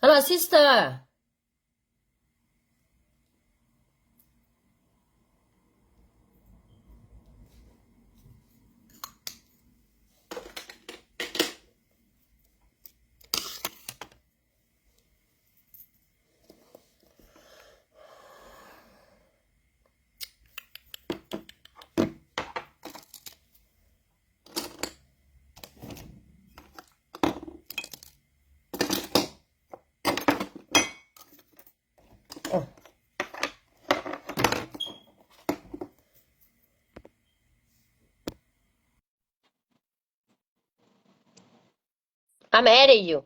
Hello, sister. I'm adding you.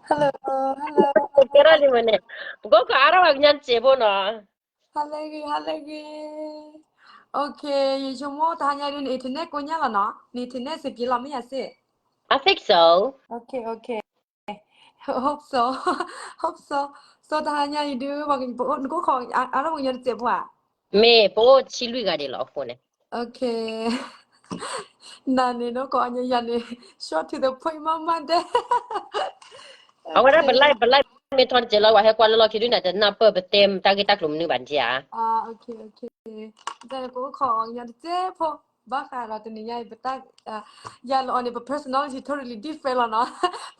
Hello, hello. ကဲထီၣ်လံမ့ၢ်န့ၣ်, ပကအိၣ်ခိးအါထီၣ်ပှၤကညီတစဲးဖိနီၤ. ဟါလၢဂ့ၤ, ဟါလၢဂ့ၤ. Okay, ယဆိကမိၣ်တဟါညါဒုးန့ၣ် internet ကိညါလီၤနီၤ, န internet စက့ၤလီၤမ့ၢ်ယၤစ့ၢ်. I think so. Okay, okay. Hope so, hope so. So တဟါညါအံၤဒုး နကအိၣ်ခိးအါထီၣ်ပှၤကညီတစဲးဖိဧါ. မ့ၢ်ပအိၣ်ဆံလွံၢ်ဂၤဒံးလီၤအဃိန့ၣ်. Okay. နၤန့ၣ် နကီၢ်အညါယၤန့ၣ် short to the point မးမးဒဲး. အဝဲဒၣ်ပ live ပ live မ့ၢ်ထီၣ်တစဲးလီၤ ပှၤဟဲကွၢ်လၢလီၢ်ခံဒုးန့ၣ် တနၢ်ပၢၢ်ပတဲတၢ်ဂ့ၢ်တၢ်ကျိၤမနုၤဘၣ်န့ၣ်ဧါ. Okay, okay. တၢ်ကအိၣ်ခိးအီၤကညီတစဲးဖိ ဘၣ်ဃးဒီးတနံၤညါအံၤ ပတၢ် ယၤလီၤအီၤန့ၣ် ပ personality totally different လီၤနီ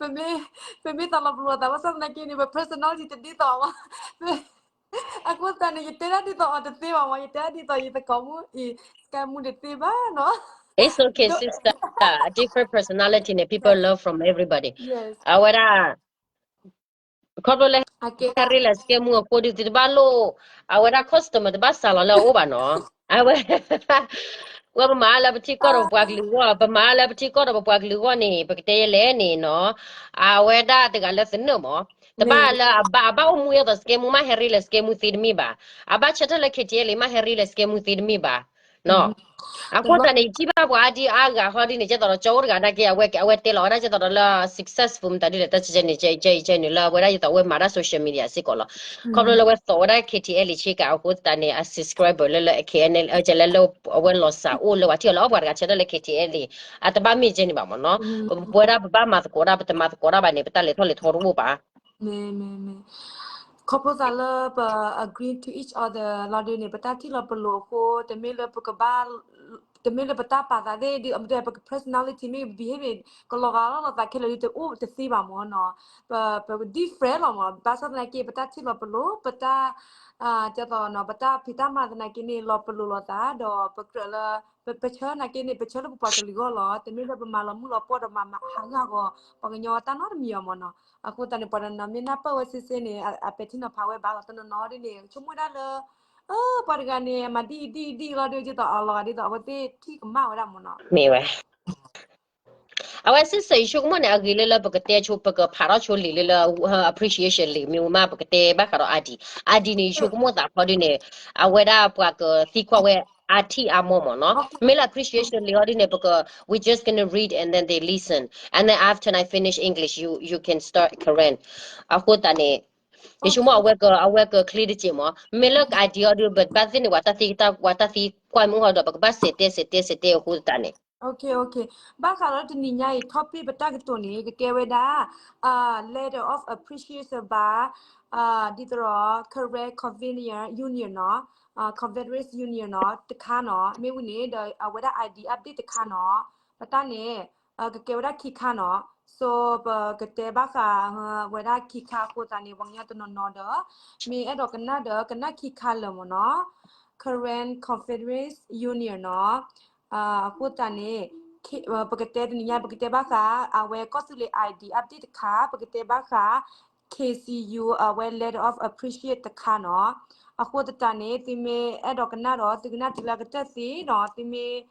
ၤ. ပမ့ၢ် ပမ့ၢ်သးလီၤပလိာ်သးဘၣ်ဆၣ်သနာ်က့န့ၣ် ပ personality တဒ်သိးဘၣ်. အဃိသတးန့ၣ် ယတဲဒၣ်ဒ်သိးအီၤတသ့ဘၣ်မး, ယတဲဒၣ်ဒ်သိးယသကိးမုၣ်အံၤ စကဲမုၣ်တသ့ဘၣ်နီၤ. It's okay, sister. A different personality န့ၣ် people learn from everybody. အဝဲဒၣ် ခီဖျိလၢ ဟဲရ့လၢစကဲမုၣ်အဃိဒုး သုတဘၣ်လိၣ်, အဝဲဒၣ် customer တဘၣ်စးလီၤလၢအအိၣ်ဘၣ်နီၤ. အဝဲ ဝဲပမၤလၢပထံကီၢ်ဒီးပပှၤကလုာ်အဂီၢ်, ပမၤလၢပထံကီၢ်ဒီးပပှၤကလုာ်အဂီၢ်န့ၣ် ပကတဲယဲလဲၣ်န့ၣ်နီၤ. အဝဲဒၣ်တဂၤလၢသနၢၣ်မး, တဘၣ်လၢအဘၣ် အဘၣ်အိၣ်မူအသိးစကဲမုၣ် မ့ၢ်ဟဲရ့လၢစကဲမုၣ်သ့တမ့ၢ်ဘၣ်. အဘၣ်ဆၢထၢၣ်လၢ KTLA မ့ၢ်ဟဲရ့လၢစကဲမုၣ်သ့တမ့ၢ်ဘၣ်. အဃိသတးန့ၣ် ယထံၣ်ဘၣ်ပှၤအါဒံအါဂၤဟီဒ်န့ၣ် ကဲသိးဒီး ကၠီအိၣ်တဂၤနာ်က့ အဝဲ အဝဲတဲလီၤဝဲဒၣ်ကဲသိးဒီးလၢ successful မတၤဒ်လဲၣ် တၢ်ကဲန့ၣ် ကဲကဲန့ၣ်လၢအဝဲဒၣ်ယသိးအဝဲမၤတၢ် social media စ့ၢ်ကီးလီၤ. ခီဖျိလၢအဝဲသိးဝဲဒၣ် KTLA ဆ့ကၤအဃိသတးန့ၣ် အ subscriber လၢလၢ KNL ကဲလၢလၢအဝဲလီၤစၢ်အိၣ်လၢ ပှၤထံၣ်အီၤလၢအပှၤတဂၤဆၢထၢၣ်လၢ KTLA အတဘၣ်မ့ၢ်ကဲန့ၣ်ဘၣ်မးနီၤ. ပဝဲဒၣ်ပဘၣ်မၤသကိးဒၣ် ပတမၤသကိးဒၣ်ဘၣ်န့ၣ် ပတၢ်လဲၤထီၣ်လဲၤထီတအိၣ်ဘၣ်. မ့ၢ် မ့ၢ် မ့ၢ် ခီဖျိသးလၢပ agree to each other လီၤဒုးန့ၣ် ပတၢ်ထံၣ်လီၤပလိာ်အဃိ တမ့ၢ်လၢပကဘၣ် တမ့ၢ်လၢပတၢ်ပာ်သးသ့ၣ်ဒုး အမ့ၢ်ပက personality မ့ၢ် behavior ကလီၤဂာ်လီၤသးခဲလၢာ်ဒုးတအိၣ်တသ့ဘၣ်မးနီၤ. ပ ပ different လီၤမး ဘၣ်ဆၣ်သနာ်က့ ပတၢ်ထံၣ်လီၤပလိာ် ပတၢ် ကဲသိးနီၤ ပတၢ်ဖံးတၢ်မၤသနာ်က့န့ၣ် လီၤပလိာ်လိာ်သး ဒီးပကြၢးလၢ ပ ပဆၢနာ်က့န့ၣ် ပဆၢလၢပပှၤကလုာ်အဂီၢ်လီၤ. တမ့ၢ်လၢပမၤလီၤမုၢ်လီၤပှီၢ်ဒီးမၤဟးဂီၤဂီၤ ပှၤကညီတၢ်နီတမံၤအီၤမးနီၤ. အဃိသတးန့ၣ် ပှၤတနီၤမ့ၢ်နၢ်ပၢၢ်ဝဲစ့စ့န့ၣ် အပဲာ်ထံနီၤဖးဝဲဘၣ်လီၤ တနီၤနီၤဒ်န့ၣ် ဆိကမိၣ်ဒၣ်လၢ ပှၤတဂၤန့ၣ် မၤဒ်အံၤဒ်အံၤဒ်အံၤလီၤဒုး ဒ်သိးအလီၤဂာ်ဒ်သိးအဝဲသ့ၣ်ထံၣ်ကမၣ်ဝဲဒၣ်မးနီၤ. မ့ၢ်ဝဲ အဝဲစ့စ့ယဆိကမိၣ်န့ၣ် အဂ့ၤလၢလၢပကတဲဆိ ပကဖးထီၣ်ဆိလံာ်လၢလၢ appreciation လံာ်မ့ၢ်မး ပကတဲဘၣ်ဃးဒီး အါဒံ အါဒံန့ၣ် ယဆိကမိၣ်သးခီဒုးန့ၣ် အဝဲဒၣ်ပှၤကသံကွၢ်ဝဲအါထံၣ်အါမီၢ်မးနီၤ. မ့ၢ်လၢ appreciation လံာ်ဟီဒုးန့ၣ် ပက we just gonna read and then they listen and then after I finish English you you can start Karen. အဃိသတးန့ၣ် ယဆိကမိၣ်အဝဲက အဝဲက clear တက့ၢ်မး. မ့ၢ်လၢအါဒံအီၤဒုး ပဘၣ်သ့ၣ်န့ၣ် ပှၤတၢ်သံ ပှၤတၢ်သံကွၢ်မုၢ်ဟီဒီး ပကဘၣ်စဲးတဲစဲးတဲစဲးတဲအဃိသတးန့ၣ် Okay, okay. ဘၣ်ဃးဒီးတနံၤညါအံၤ topic ပတၢ်ကတိၤန့ၣ် ကကဲဝဲဒၣ် letter of appreciation ဘၣ် ဒ်သိးဒီး Karen Confederate Union နီၤ, Confederate Union နီၤ တခါနီၤ, မ့ၢ်ဝံၤန့ၣ်ဒီး အဝဲဒၣ် ID update တခါနီၤ, ပတၢ်န့ၣ် ကကဲဝဲဒၣ်ခံခါနီၤ. So ပကတဲဘၣ်ဃး ဝဲဒၣ်ခံခါအဃိသတးန့ၣ် ပှၤကညီတနီၤနီၤဒီး မ့ၢ်အဲၣ်ဒိးကနၣ်ဒီး ကနၣ်ခံခါလၢာ်မ့ၢ်နီၤ. Karen Confederate Union နီၤ. အဃိသတးန့ၣ် ပကတဲတနံၤညါ ပကတဲဘၣ်ဃး အဝဲကီၢ်သူလ့ၤ ID update တခါ, ပကတဲဘၣ်ဃး KCU အဝဲ letter of appreciation တခါနီၤ. အဃိသတးန့ၣ် သုမ့ၢ်အဲၣ်ဒိးကနၣ်ဒီး သုကနၣ်တုၤလၢအကတၢၢ်သ့နီၤ, သုမ့ၢ်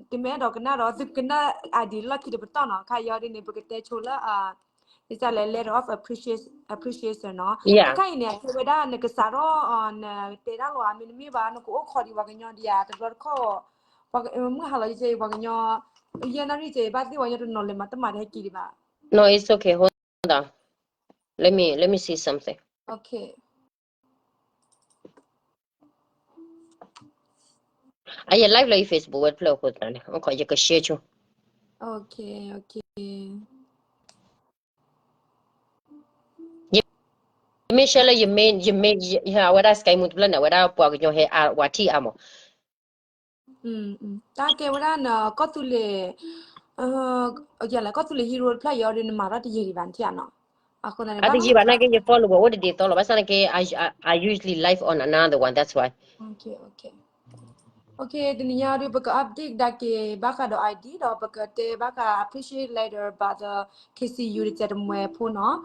သုမ့ၢ်အဲၣ်ဒိးကနၣ်ဒီး သုကနၣ် ID လီၢ်ခံတပတီၢ်နီၤ. ခါအံၤဒ်န့ၣ် ပကတဲဆိလၢ ဒ်လဲၣ် letter of appreciation နီၤ. ခဲခါအံၤန့ၣ် အကဲဝဲဒၣ်နကစးထီၣ် နတဲတၢ်လီၤဧါ မ့တမ့ၢ်ဘၣ် နကအိၣ်ခိးဒံးပှၤကညီဒံးဧါ တဘျီတခီၣ် မုၢ်ဟါလီၤယဲအံၤ ပှၤကညီ ယဲနၣ်ရံၣ်ကဲအံၤ ဘၣ်သ့ၣ်ပှၤကညီတနီၤလဲၤမၤတမၤတဟဲက့ၤဒံးဘၣ်. No, it's okay. Hold on. Let me, let me see something. Okay. အယ live လၢယ Facebook ဝဲတဖျၢၣ်အဃိသတးန့ၣ် ယက share ဆိ Okay, okay. ယမ့ၢ် share လၢယမ့ၢ် ယမ့ၢ် ယ အဝဲဒၣ် Skype မူတဖျၢၣ်န့ၣ် အဝဲဒၣ်ပှၤကညီဟဲအါ ဝၤထံၣ်အါမး. တၢ်ကဲဝဲဒၣ်နကီၢ်သူလ့ၤ ကီၢ်သူလ့ၤ hero တဖျၢၣ်အံၤအီၤဒီး နမၤထီၣ်တယံာ်ဒံးဘၣ် နထံၣ်ဧါနီၤ. အဃိသတးန့ၣ် အတယံာ်ဘၣ်နာ်က့ ယ follow ဘၣ်အိၣ်တဒ်သိးလီၤ. ဘၣ်ဆၣ်နာ်က့ I, I, I usually live on another one, that's why. Okay, okay. Okay, တနံၤညါဒီး ပက update ဒၣ်က့ၤ ဘၣ်ဃးဒီး ID ဒီး ပကတဲဘၣ်ဃး appreciate letter ဘၣ်ဒီး KCU တစဲးတမှဲၤဖိနီၤ.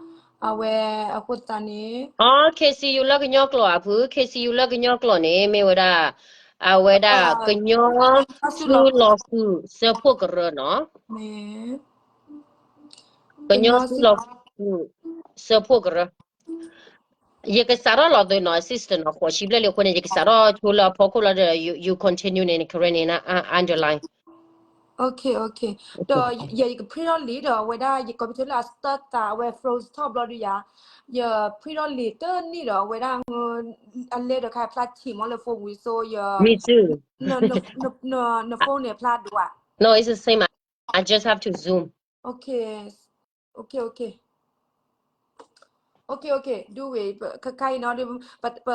အဝဲအဃိသတးန့ၣ် KCU လၢကညီကျိာ်အဖု, KCU လၢကညီကျိာ်န့ၣ် မ့ၢ်ဝဲဒၣ် အဝဲဒၣ် ကညီစုလီၤဃုာ်စၢဖှိၣ်ကရၢနီၤ. ကညီစုလီၤဃုာ်စၢဖှိၣ်ကရၢ. ယကစးထီၣ်လီၤသးနီၤ assistant နီၤ ဃိးဆံဘျဲၣ်လံအဃိန့ၣ် ယကစးထီၣ်ဆိလၢအဖီခိၣ်လီၤဒီး you, you continue န့ၣ် Karen န့ၣ် underline. Okay, okay. ဒီးယ ယက print ထီၣ်လံာ်ဒီး အဝဲဒၣ်ယ computer လၢအစတၢ်သးအဝဲ froze ထီၣ်ဘျီဒုယၤ, ယ print ထီၣ်လံာ်တန့ၢ်ဒီး အဝဲဒၣ် အလဲဒီးခါဖျါထံၣ်မးလၢ phone ဝံၤ so ယ န phone န့ၣ်ဖျါဒိၣ်ဧါ. No, it's the same. I just have to zoom. Okay, okay, okay. Okay, okay, do it. ခဲခါအံၤနီၤ ပ ပ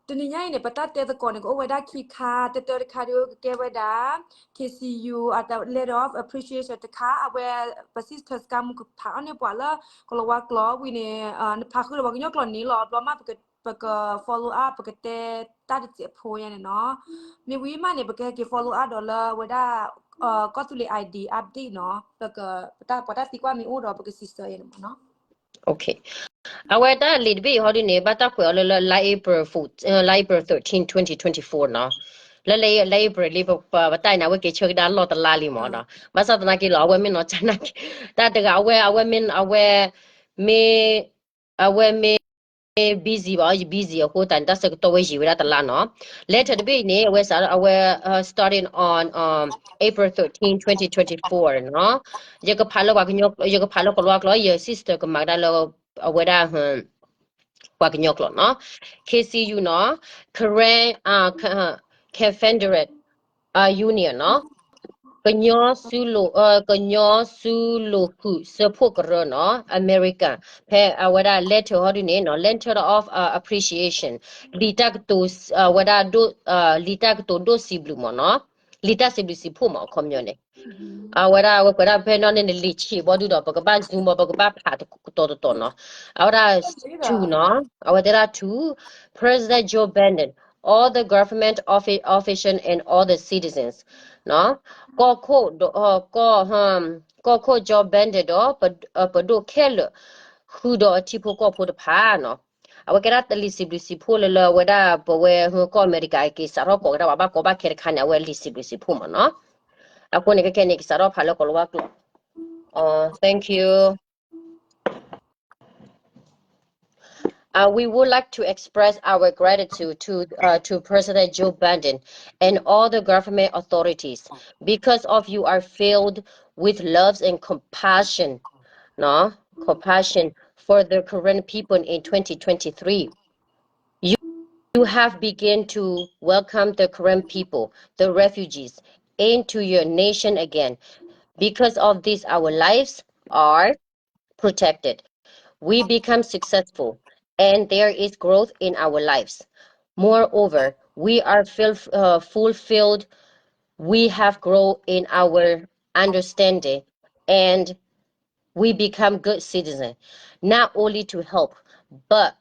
တနံၤညါအံၤန့ၣ် ပတၢ်တဲသကိးန့ၣ် ကအိၣ်ဝဲဒၣ်ခံခါ, တၢတၢတခါဒီးကကဲဝဲဒၣ် KCU အတၢ် letter of appreciation တခါ, အဝဲ ပ sister စကါမူကဖးအီၤန့ၢ်ပှၤလၢ ကလီၤဝါကျိာ်ဝံၤန့ၣ် နဖးဃုာ်ဒီးပှၤကညီကျိာ်န့ၣ်လီၤ, ဘျီမး ပက follow up ပကတဲတၢ်တစဲးဖိညါန့ၣ်နီၤ. မ့ၢ်ဝံၤမးန့ၣ် ပကဟဲက့ၤ follow up ဒီးလၢဝဲဒၣ် ကီၢ်သူလ့ၤ ID update နီၤ, ပက ပတၢ် ပှၤတၢ်သံကွၢ်မ့ၢ်အိၣ်ဒီး ပကစံးဆၢအံၤန့ၣ်မးနီၤ. Okay. အဝဲတၢ်လံာ်တဘ့ၣ်အံၤဟီဒုန့ၣ် ဘၣ်တၢ်ကွဲးအီၤလၢ လၢ လါ April four, လါ April thirteen, twenty twenty-four နီၤ. လၢ လါ April လံ ပ ပ ပတၢ်အံၤန့ၣ် အဝဲက့ၤဆၢကဒါလီၢ်တလါလံမးနီၤ. ဘၣ်ဆၣ်သနာ်က့လီၤ အဝဲမ့ၢ်နီၤ ကနၣ်က့ၤ တၢ်တဂၤ အဝဲ အဝဲမ့ၢ် အဝဲမ့ၢ် အဝဲမ့ၢ် busy ဘၣ် ယ busy အဃိသတးန့ၣ် တၢ်ဆၢကတီၢ်ဝဲယံာ်ဝဲဒၣ်တလါနီၤ. Letter တဘ့ၣ်အံၤန့ၣ် အဝဲစး အဝဲ starting on April thirteen, twenty twenty-four နီၤ. ယကဖးလၢပှၤကညီ ယကဖးလၢကလီၤကျိာ် ယ sister ကမၤကဒါလၢ အဝဲဒၣ် ပှၤကညီကျိာ်နီၤ. KCU နီၤ, Karen Confederate Union နီၤ, ကညီစုလိာ် ကညီစုလိာ်ဃုာ်စၢဖှိၣ်ကရၢနီၤ, American ဖဲအဝဲဒၣ် letter ဟီဒုန့ၣ်နီၤ, letter of appreciation လံာ်တၢ်ကတိၤ အဝဲဒၣ်ဒိၣ် လံာ်တၢ်ကတိၤဒိၣ်စံးဘျုးမးနီၤ, လံာ်တၢ်စံးဘျုးစံးဖှိၣ်မး အခီပညီန့ၣ် အဝဲဒၣ်အဝဲကွဲးဒၣ်ဖဲနီၣ်န့ၣ် နလံာ်ဆံးဘီဒုဒီး ပကဘၣ် zoom ဘီ ပကဘၣ်ဖးတတီၤတတီၤနီၤ. အဝဲဒၣ် to နီၤ, အဝဲတဲဒၣ် to President Joe Biden, all the government offi- official and all the citizens နီၤ. ကီၢ်ခိၣ်ဒီး ကီၢ် ကီၢ်ခိၣ် Joe Biden ဒီး ပဒိၣ်ခဲလၢာ် ဃုာ်ဒီးအထံဖိကီၢ်ဖိတဖၣ်နီၤ. အဝဲကဲဒၣ်တၢ်လံာ်စံးဘျုးစံးဖှိၣ်လၢ လၢအဝဲဒၣ်ပဝဲကီၢ်အမဲရကၤအက့ၤစးထီၣ်ကိးကဒါပှၤဘၣ်ကီဘၣ်ခဲတခါန့ၣ် အဝဲလံာ်စံးဘျုးစံးဖှိၣ်မးနီၤ. အဃိန့ၣ် ခဲခဲန့ၣ် ကစးထီၣ်ဖးလၢကလီၤဝါကျိာ်. Thank you. Uh, we would like to express our gratitude to, uh, to President Joe Biden and all the government authorities. Because of you are filled with love and compassion, no? Compassion for the Karen people in twenty twenty-three. You have begun to welcome the Karen people, the refugees, into your nation again. Because of this, our lives are protected. We become successful, and there is growth in our lives. Moreover, we are feel, uh, fulfilled. We have grown in our understanding, and we become good citizens, not only to help, but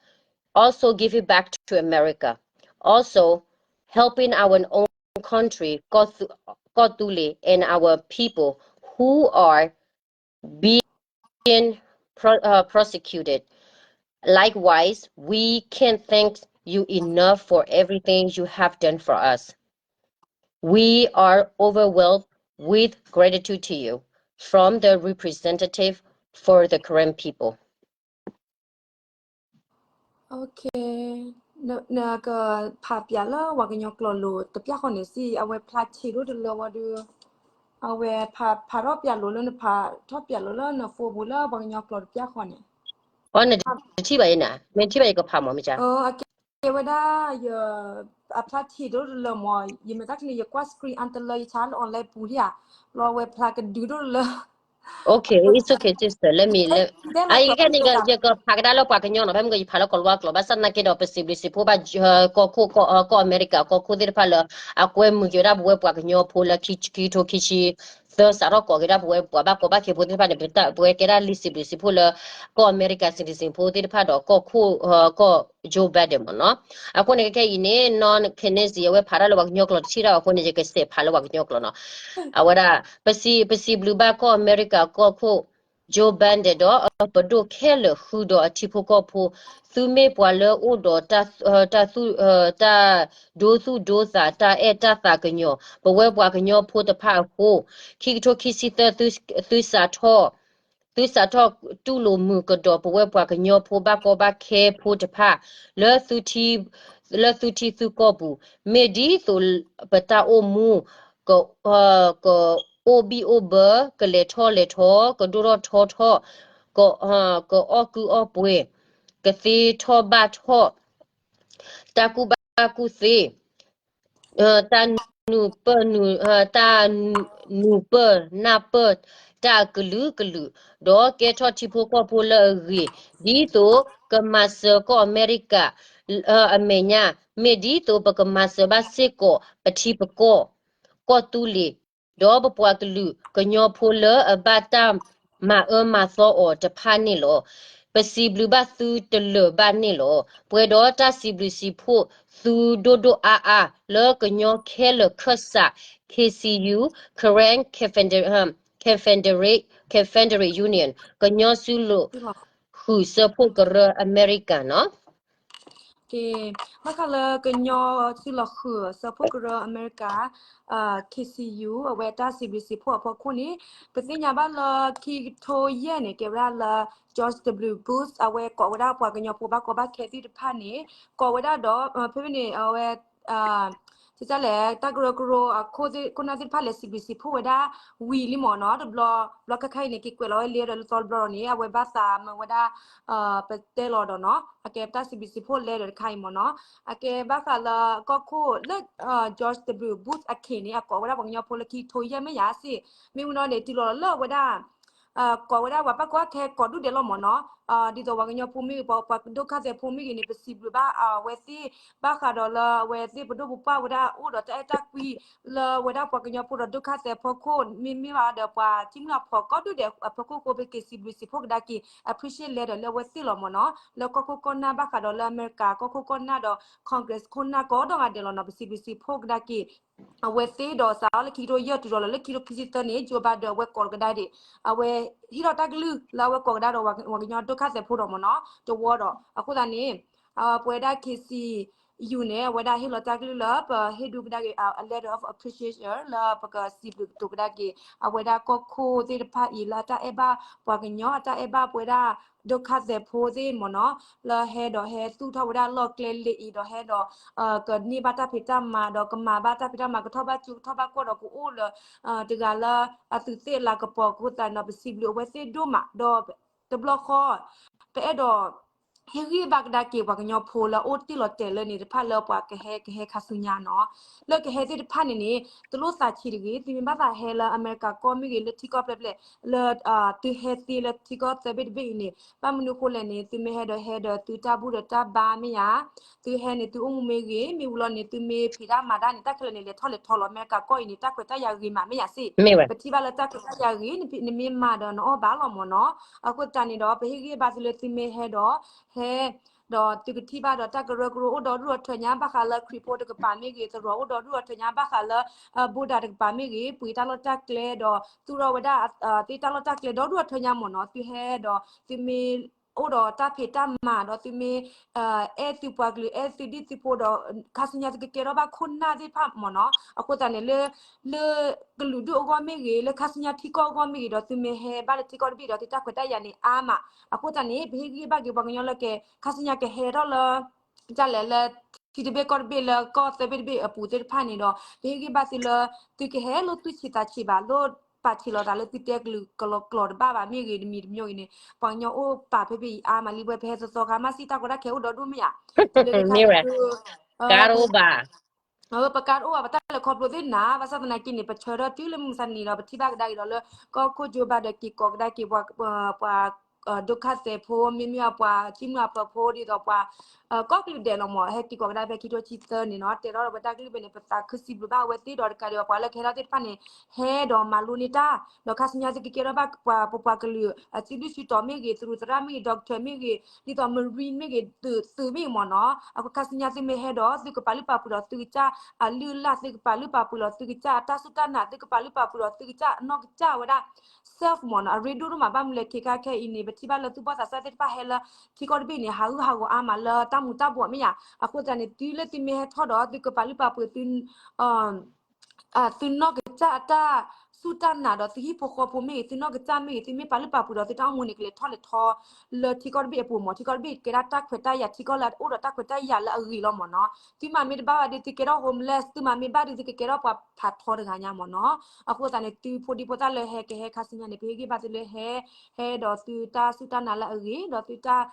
also give it back to America. Also, helping our own country, Kothu-, Kotule, and our people who are being pro-, uh, prosecuted. Likewise, we can't thank you enough for everything you have done for us. We are overwhelmed with gratitude to you from the representative for the Karen people. နကဖးပၠးလၢပှၤကညီကျိာ်လိၤတပျၢ်ဃီန့ၣ်စံး အဝဲဖျါဆံးဒိၣ်တလၢဝဲဒုး အဝဲဖးထီၣ်ပၠးလိၤလၢနဖးထီၣ်ပၠးလိၤလၢန phone ပူၤလၢပှၤကညီကျိာ်တပျၢ်ဃီန့ၣ် အီ နတထံၣ်ဘၣ်အံၤနၤ မ့ၢ်ထံၣ်ဘၣ်ယကဖးမးမ့ၢ်က အကဲဝဲဒၣ်ယ အဖျါထံးဒိၣ်တလၢမး ယမဲာ်ချံန့ၣ် ယကွၢ် screen အါတလၢ ယဆါလၢ online ပူၤလံဧါ လီၤဝဲဖျါကဒုဒိၣ်တလၢ Okay, it's okay, sister. Let me, let, အကဲန့ၣ် ယကဖးကဒါလၢပှၤကညီနီၤ ဖဲမ့ၢ်ကယဖးလၢကီၢ်လၤဝါကျိာ် ဘၣ်ဆၣ်သနာ်က့ဒီး ပစံးဘျုးစံးဖှိၣ်ဘၣ် ကီၢ်ခိၣ် ကီၢ်အမဲရကၤ ကီၢ်ခိၣ်သ့ၣ်တဖၣ်လၢ အကွဲမုာ်က့ၤဝဲဒၣ်ပဝဲပှၤကညီဖိလၢခံကထိခံဆံသၢ စးထီၣ်ကိးက့ၤဒၣ်ပဝဲပှၤဘၣ်ကီဘၣ်ခဲဖိသ့ၣ်တဖၣ်န့ၣ် ပဝဲကဲဒၣ်လံာ်စံးဘျုးစံးဖှိၣ်လၢ ကီၢ်အမဲရကၤ citizen ဖိသ့ၣ်တဖၣ်ဒီး ကီၢ်ခိၣ် ကီၢ် Joe Biden မ့ၢ်နီၤ အဃိန့ၣ်ခဲအံၤန့ၣ် နီၢ်ခဲန့ၣ်စံး အဝဲဖးတၢ်လၢပှၤကညီကျိာ်တထံၣ်တၢ်အဃိန့ၣ် ယကစဲးဖးလၢပှၤကညီကျိာ်နီၤ အဝဲဒၣ် ပစံး ပစံးဘျုးဘၣ်ကီၢ်အမဲရကၤကီၢ်ခိၣ် Joe Biden ဒီးပဒိၣ်ခဲလၢာ်ဃုာ်ဒီးအထံဖိကီၢ်ဖိ သုမ့ၢ်ပှၤလၢအိၣ်ဒီး တၢ်သူ တၢ်ဒိသူၣ်ဒိသး တၢ်အဲၣ်တၢ်သးကညီၤ ပဝဲပှၤကညီဖိတဖၣ်အဃိ ခံကထိခံဆံသၢ သုစးထီၣ် သုစးထီၣ်တူၢ်လိာ်မုာ်ကဒီးပဝဲပှၤကညီဖိဘၣ်ကီဘၣ်ခဲဖိတဖၣ် လၢသုထံ လၢသုထံသုကီၢ်ပူၤ မ့ၢ်ဒ်သိးပတၢ်အိၣ်မူ က ကအိၣ်ဘံၣ်အိၣ်ဘၢ ကလဲၤထီၣ်လဲၤထီ ကဒိၣ်ထီၣ်ထီထီၣ် က ကအီၣ်ကုၢ်အီၣ်ပှဲၤ ကသ့ထီၣ်ဘၣ်ထီၣ် တၢ်ကူၣ်ဘၣ်ကူၣ်သ့ တၢ်နူၤပၢၢ်နူၤ တၢ်နူၤပၢၢ်နၢ်ပၢၢ် တၢ်ကလုာ်ကလုာ် ဒီးကဲထီၣ်ထံဖိကီၢ်ဖိလၢအဂ့ၤ ဒ်သိးကမၤစၢၤကီၢ်အမဲရကၤ အမဲာ်ညါ မ့ၢ်ဒ်သိးပကမၤစၢၤဘၣ်စ့ၢ်ကီးပထံပကီၢ် ကီၢ်သူလ့ၤ ဒီးပပှၤကလုာ်ကညီဖိလၢအဘၣ်တၢ်မၤအၢမၤသီအီၤတဖၣ်န့ၣ်လီၤ. ပစံးဘျုးဘၣ်သုတလၢာ်ဘၣ်န့ၣ်လီၤ. ပှဲၤဒီးတၢ်စံးဘျုးစံးဖှိၣ်သုဒိၣ်ဒိၣ်အါအါ လၢကညီခဲလၢာ်ခၢၣ်စး K C U, Karen Confederate, Confederate, Confederate Union ကညီစုလီၢ်ဃုာ်စၢဖှိၣ်ကရၢအမဲရကၤနီၤ က့ ဘၣ်ဃးလၢကညီစုလီၢ်ဃုာ်စၢဖှိၣ်ကရၢအမဲရကၤ K C U အဝဲတၢ်စံးဘျုးစံးဖှိၣ်အဖီခိၣ်န့ၣ် ပသ့ၣ်ညါဘၣ်လၢခံကထိယဲၢ်န့ၣ် ကဲဝဲဒၣ်လၢ George W Bush အဝဲကိးဝဲဒၣ်ပှၤကညီဖိဘၣ်ကီဘၣ်ခဲသ့ၣ်တဖၣ်န့ၣ် ကိးဝဲဒၣ်ဒီး ဖဲဖဲန့ၣ် အဝဲ ကလဲၣ် တၢ်ကရၢကရိအခိၣ်သ့ၣ်ခိၣ်နၢ်သ့ၣ်တဖၣ်လဲၤစံးဘျုးစံးဖှိၣ်ဝဲဒၣ်ဝံၤလံမ့ၢ်နီၤ တဘျီ ဘျီခါခါအံၤန့ၣ် က့ၤကွဲးလီၤဝဲလံဒီးလၢသီတဘျီဒီးန့ၣ် အဝဲဘၣ်သးမၢဝဲဒၣ် ပတဲလီၤဒီးနီၤ အကဲပတၢ်စံးဘျုးစံးဖှိၣ်လဲဒီးတခါအံၤမ့ၢ်နီၤ အကဲဘၣ်ဃးလၢကီၢ်ခိၣ်လၢ George W Bush အခံးန့ၣ် အကိးဝဲဒၣ်ပှၤကညီဖိလၢခံကထိယဲၢ်မ့ၢ်ယါစ့ၢ် မ့ၢ်ဝံၤနီၤန့ၣ် တုၤလီၤလၢအဝဲဒၣ် ကိးဝဲဒၣ်ပှၤဘၣ်ကီဘၣ်ခဲကိးဒူၣ်ဒဲးလီၤမ့ၢ်နီၤ ဒ်သိးပှၤကညီဖိမ့ၢ်ဂ့ၤ ပှၤဒိၣ်ခါသဲးဖိမ့ၢ်ဂ့ၤန့ၣ် ပစံးဘျုးဘၣ်အဝဲသ့ၣ် ဘၣ်ဃးဒီးလၢအဝဲသ့ၣ်ပဒိၣ်ပပှၢ်ဝဲဒၣ်အိၣ်ဒီးတၢ်အဲၣ်တၢ်ကွံ လၢဝဲဒၣ်ပှၤကညီဖိဒီးဒိၣ်ခါသဲးဖီခိၣ် မ့မ့ၢ်ဘၣ်ဒီးပှၤထံၣ်မုၢ်အဖီၣ်ကိးဒူၣ်ဒဲးအဖီခိၣ်ဃိ ပက့ၤစံးဘျုးစံးဖှိၣ်ကဒါက့ၤ appreciate လဲဒီးလၢအဝဲသ့ၣ်လီၤမ့ၢ်နီၤ လၢကီၢ်ခိၣ်ကီၢ်နၢ်ဘၣ်ဃးဒီးလၢအမဲရကၤကီၢ်ခိၣ်ကီၢ်နၢ်ဒီး Congress ခိၣ်နၢ်ကိးဒီးဂၤဒဲးလီၤနီၤ ပစံးဘျုးစံးဖှိၣ်ကဒါက့ၤ အဝဲသ့ၣ်ဒီးစးထီၣ်လၢခံကထိယဲၢ်တုၤလီၤလၢခံကထိခံဆံသၢန့ၣ် Joe Biden အဝဲကိးကဒါဒံး အဝဲဟ့ၣ်ထီၣ်တၢ်ကလုၢ်လၢအဝဲကိးကဒါဒီးပှၤကညီဒိၣ်ခါသဲးဖိဒီးမ့ၢ်နီၤ တဝီဒီး အဃိသတးန့ၣ် ပဝဲဒၣ် K C U န့ၣ် အဝဲဒၣ်ဟ့ၣ်လီၤတၢ်ကလုၢ်လၢပဟ့ၣ်ဒုကဒါက့ၤ a letter of appreciation လၢပကစံးဘျုးကတိၤကဒါက့ၤ အဝဲဒၣ်ကီၢ်ခိၣ်သ့ၣ်တဖၣ်အံၤလၢအတၢ်အဲၣ်ဘၣ်ပှၤကညီ အတၢ်အဲၣ်ဘၣ်ပဝဲဒၣ် ဒိၣ်ခါသဲးဖိသ့ၣ်မ့ၢ်နီၤ လၢဟဲဒီးဟဲသူၣ်ထီၣ်ဝဲဒၣ်လီၢ်ကျဲလၢအံၤဒီးဟဲဒီး ကန့ၢ်ဘၣ်တၢ်ဖံးတၢ်မၤဒီးကမၤဘၣ်တၢ်ဖံးတၢ်မၤ ကထီၣ်ဘၣ်ကၠိကထီၣ်ဘၣ်ကီၢ်ဒီးကအိၣ်လၢ တဂၤလၢအသူးသ့ၣ်လၤကပီၤအဃိသတးန့ၣ် ပစံးဘျုးအဝဲသ့ၣ်ဒိၣ်မးဒီး တဘျီဃီ ပအဲၣ်ဒိး ဟ့ၣ်ဂံၢ်ဘါကဒါက့ၤပှၤကညီဖိလၢအအိၣ်တ့ၢ်လီၤတဲာ်လၢန့ၣ်တဖၣ်လၢပှၤကဟဲကဟဲခါဆူညါနီၤ. လၢကဟဲသ့ၣ်တဖၣ်န့ၣ်န့ၣ် တလိၣ်သးဆံးတဂ့ၤ, သုမ့ၢ်ဘၣ်သးဟဲလၢအမဲရကၤကီၢ်မ့ၢ်ဂ့ၤ လၢထံကီၢ်ဖျဲးဖျဲး လၢ သုဟဲသ့လၢထံကီၢ်သၢဘ့ၣ်တဘ့ၣ်အံၤန့ၣ် ဘၣ်မနုၤအဃိလဲၣ်န့ၣ် သုမ့ၢ်ဟဲဒီးဟဲဒီးသုတၢ်ဘူၣ်ဒီးတၢ်ဘါမ့ၢ်ယၤ, သုဟဲန့ၣ် သုအိၣ်မူမ့ၢ်ဂ့ၤ, မ့ၢ်ဝံၤလီၤန့ၣ် သုမ့ၢ်ဖံးတၢ်မၤတၢ်န့ၣ် တၢ်ခဲလၢာ်န့ၣ် လဲၤထီၣ်လဲၤထီလီၤ. အမဲရကၤကီၢ်အံၤန့ၣ် တၢ်ခွဲးတၢ်ယာ်ဂ့ၤမးမ့ၢ်ယၤစ့ၢ်, ပထံၣ်ဘၣ်လၢတၢ်ခွဲးတၢ်ယာ်ဂ့ၤ နမ့ၢ်မၤဒီးနအီၣ်ဘၣ်လီၤမ့ၢ်နီၤ. အဃိသတးန့ၣ်ဒီး ပဟ့ၣ်ဂံၢ်ဘါသုလၢသုမ့ၢ်ဟဲဒီး ဟဲ ဒီးသုကထံၣ်ဘၣ်ဒီးတၢ်ကရၢကရိအိၣ်ဒီဒူၣ်ဒီထၢညါ ဘၣ်ဃးလၢခရံာ်ဖိတကပၤမ့ၢ်ဂ့ၤ, သရိာ်အိၣ်ဒီဒူၣ်ဒီထၢညါ ဘၣ်ဃးလၢ ဘူဒၤတကပၤမ့ၢ်ဂ့ၤ, ပှ့ၤတၢ်လီၢ်တၢ်ကျဲဒီး သူၣ်ထီၣ်ဝဲဒၣ် သ့ၣ်တၢ်လီၢ်တၢ်ကျဲဒီဒူၣ်ဒီထၢညါမ့ၢ်နီၤ. သုဟဲဒီး သုမ့ၢ်အိၣ်ဒီးတၢ်ဖံးတၢ်မၤဒီး သုမ့ၢ် အဲၣ်သုပှၤကလုာ် အဲၣ်သုဒံၣ်သုဖိဒီး ခါဆူညါသုကကဲထီၣ်ဘၣ်ခိၣ်နၢ်သ့ၣ်တဖၣ်မ့ၢ်နီၤ. အဃိသတးန့ၣ် လၢ လၢကလုာ်ဒူၣ်အဂီၢ်မ့ၢ်ဂ့ၤ, လၢခါဆူညါထံကီၢ်အဂီၢ်မ့ၢ်ဂ့ၤဒီး သုမ့ၢ်ဟဲဘၣ်လၢထံကီၢ်တဘ့ၣ်ဒီး သုတၢ်ခွဲးတၢ်ယာ်န့ၣ်အါမး. အဃိသတးန့ၣ် ပဟ့ၣ်ဂံၢ်ဘါက့ၤပှၤကညီလၢက ခါဆူညါကဟဲထီၣ်လၢ တၢ်လဲၤလၢ ထံတဘ့ၣ်ကီၢ်တဘ့ၣ်လၢကီၢ်သၢဘ့ၣ်တဘ့ၣ်အပူၤသ့ၣ်တဖၣ်န့ၣ်ဒီး ပဟ့ၣ်ဂံၢ်ဘါသုလၢ သုကဟဲလိၣ်သူၣ်ဆံးသးဆံးဘၣ်, လိၣ်ပာ်ထံးလိာ်သးလၢသုတဲကလုာ်ကလီကျိာ်တဘၣ်ဘၣ်မ့ၢ်ဂ့ၤ, တမံၤတမံၤဂ့ၤန့ၣ် ပှၤကညီအိၣ်ပာ်ဖဲဖဲအံၤအါမးလံ. ဝဲပဟဲသီသီခါ မၤစံၣ်တၢ်ကီတၢ်ခဲအိၣ်ဒီဒူၣ်မ့ၢ်ဧါ, တလၢတခါန့ၣ် ပကါတအိၣ်ဘၣ် ပတၢ်လဲၤခီဖျိသ့ၣ်နၤ, ဘၣ်ဆၣ်သနာ်က့န့ၣ် ပဆၢထၢၣ်တုၤလၢမုၢ်မဆါတနံၤဒီး ပထံၣ်ဘၣ်ကဒါက့ၤဒီးလၢ ကီၢ်ခိၣ်ကၠိဘါဒီးက့ၤကိးကဒါက့ၤ ပှၤ ဒုက္ခသည်ဖိ မ့မ့ၢ်ပှၤထံမုၢ်အဖၢဖိဒ်သိးပှၤ ကီၢ်ကလုာ်ဒဲးလီၤမ့ၢ် ဟဲက့ၤကိးကဒါဖဲခံထိဆံသၢန့ၣ်နီၤ, တဲထီၣ်ဒီးပတၢ်ကလုၢ်ဖဲန့ၣ် ပသးခုစံးဘျုးဘၣ်အဝဲသ့ၣ်ဒီးတကးဒံးဘၣ် ပှၤလၢကဟဲထီၣ်သ့ၣ်တဖၣ်န့ၣ် ဟဲဒီးမၤလိန့ၢ်တၢ် ဒီးခါဆူညါသုကကဲထီၣ်ဘၣ်ပှၤ ပပှၤကလုာ် အစုဒုၣ်စုတီၤမ့ၢ်ဂ့ၤ, သုးရူးသရၣ်မ့ၢ်ဂ့ၤ, doctor မ့ၢ်ဂ့ၤ, ဒ်သိး marine မ့ၢ်ဂ့ၤ, သုး သုးမ့ၢ်ဂ့ၤမ့ၢ်နီၤ, အဃိခါဆူညါသုမ့ၢ်ဟဲဒီး သုကပာ်လုၢ်ပာ်ပှ့ၤဒီးသုကစၢ်အလုၢ်အလၢ်, သုကပာ်လုၢ်ပာ်ပှ့ၤဒီးသုကစၢ်အတၢ်စူၢ်တၢ်နာ်, သုကပာ်လုၢ်ပာ်ပှ့ၤဒီးသုကစၢ်အနီၢ်ကစၢ်ဝဲဒၣ် self မ့ၢ်နီၤ, အရ့ဒိၣ်ဒိၣ်မး ဘၣ်မနုၤလဲၣ် ခဲခါခဲအံၤန့ၣ် ပထံၣ်ဘၣ်လၢသူၣ်ဘီၣ်သးစၢ်သ့ၣ်တဖၣ်ဟဲလၢ ထံကီၢ်တဘ့ၣ်န့ၣ် ဟးဂူာ်ဟးဂီၤအါမးလၢတၢ်မူၤတၢ်ဘှီးမ့ၢ်ဧါ, အဃိသတးန့ၣ် တုၤလၢသုမ့ၢ်ဟဲထီၣ်ဒီး သုကပာ်လုၢ်ပာ်ပှ့ၤသု သုနီၢ်ကစၢ်အတၢ်စူၢ်တၢ်နာ်ဒီး သုဟံၣ်ဖိဃီဖိမ့ၢ်ဂ့ၤ, သုနီၢ်ကစၢ်မ့ၢ်ဂ့ၤ, သုမ့ၢ်ပာ်လုၢ်ပာ်ပှ့ၤဒီးသုတၢ်အိၣ်မူန့ၣ် ကလဲၤထီၣ်လဲၤထီလၢထံကီၢ်တဘ့ၣ်အပူၤမ့ၢ်, ထံကီၢ်တဘ့ၣ်ကဲဒၣ်တၢ်ခွဲးတၢ်ယာ်ထံကီၢ်လၢအအိၣ်ဒီးတၢ်ခွဲးတၢ်ယာ်လၢအဂ့ၤလီၤမ့ၢ်နီၤ, သုမၤမ့ၢ်တဘၣ်ဘၣ်ဒီး သုကဲထီၣ် homeless, သုမၤမ့ၢ်ဘၣ်ဒီး သုကကဲထီၣ်ပှၤဖးထီတဂၤညါမ့ၢ်နီၤ, အဃိသတးန့ၣ် သုဖိဒံဖိသၣ်လၢဟဲကဟဲခါဆူညါန့ၣ် ပဟ့ၣ်ဂံၢ်ဘါသုလၢဟဲ ဟဲဒီးသုတၢ်စူၢ်တၢ်နာ်လၢအဂ့ၤ, ဒီးသုတၢ်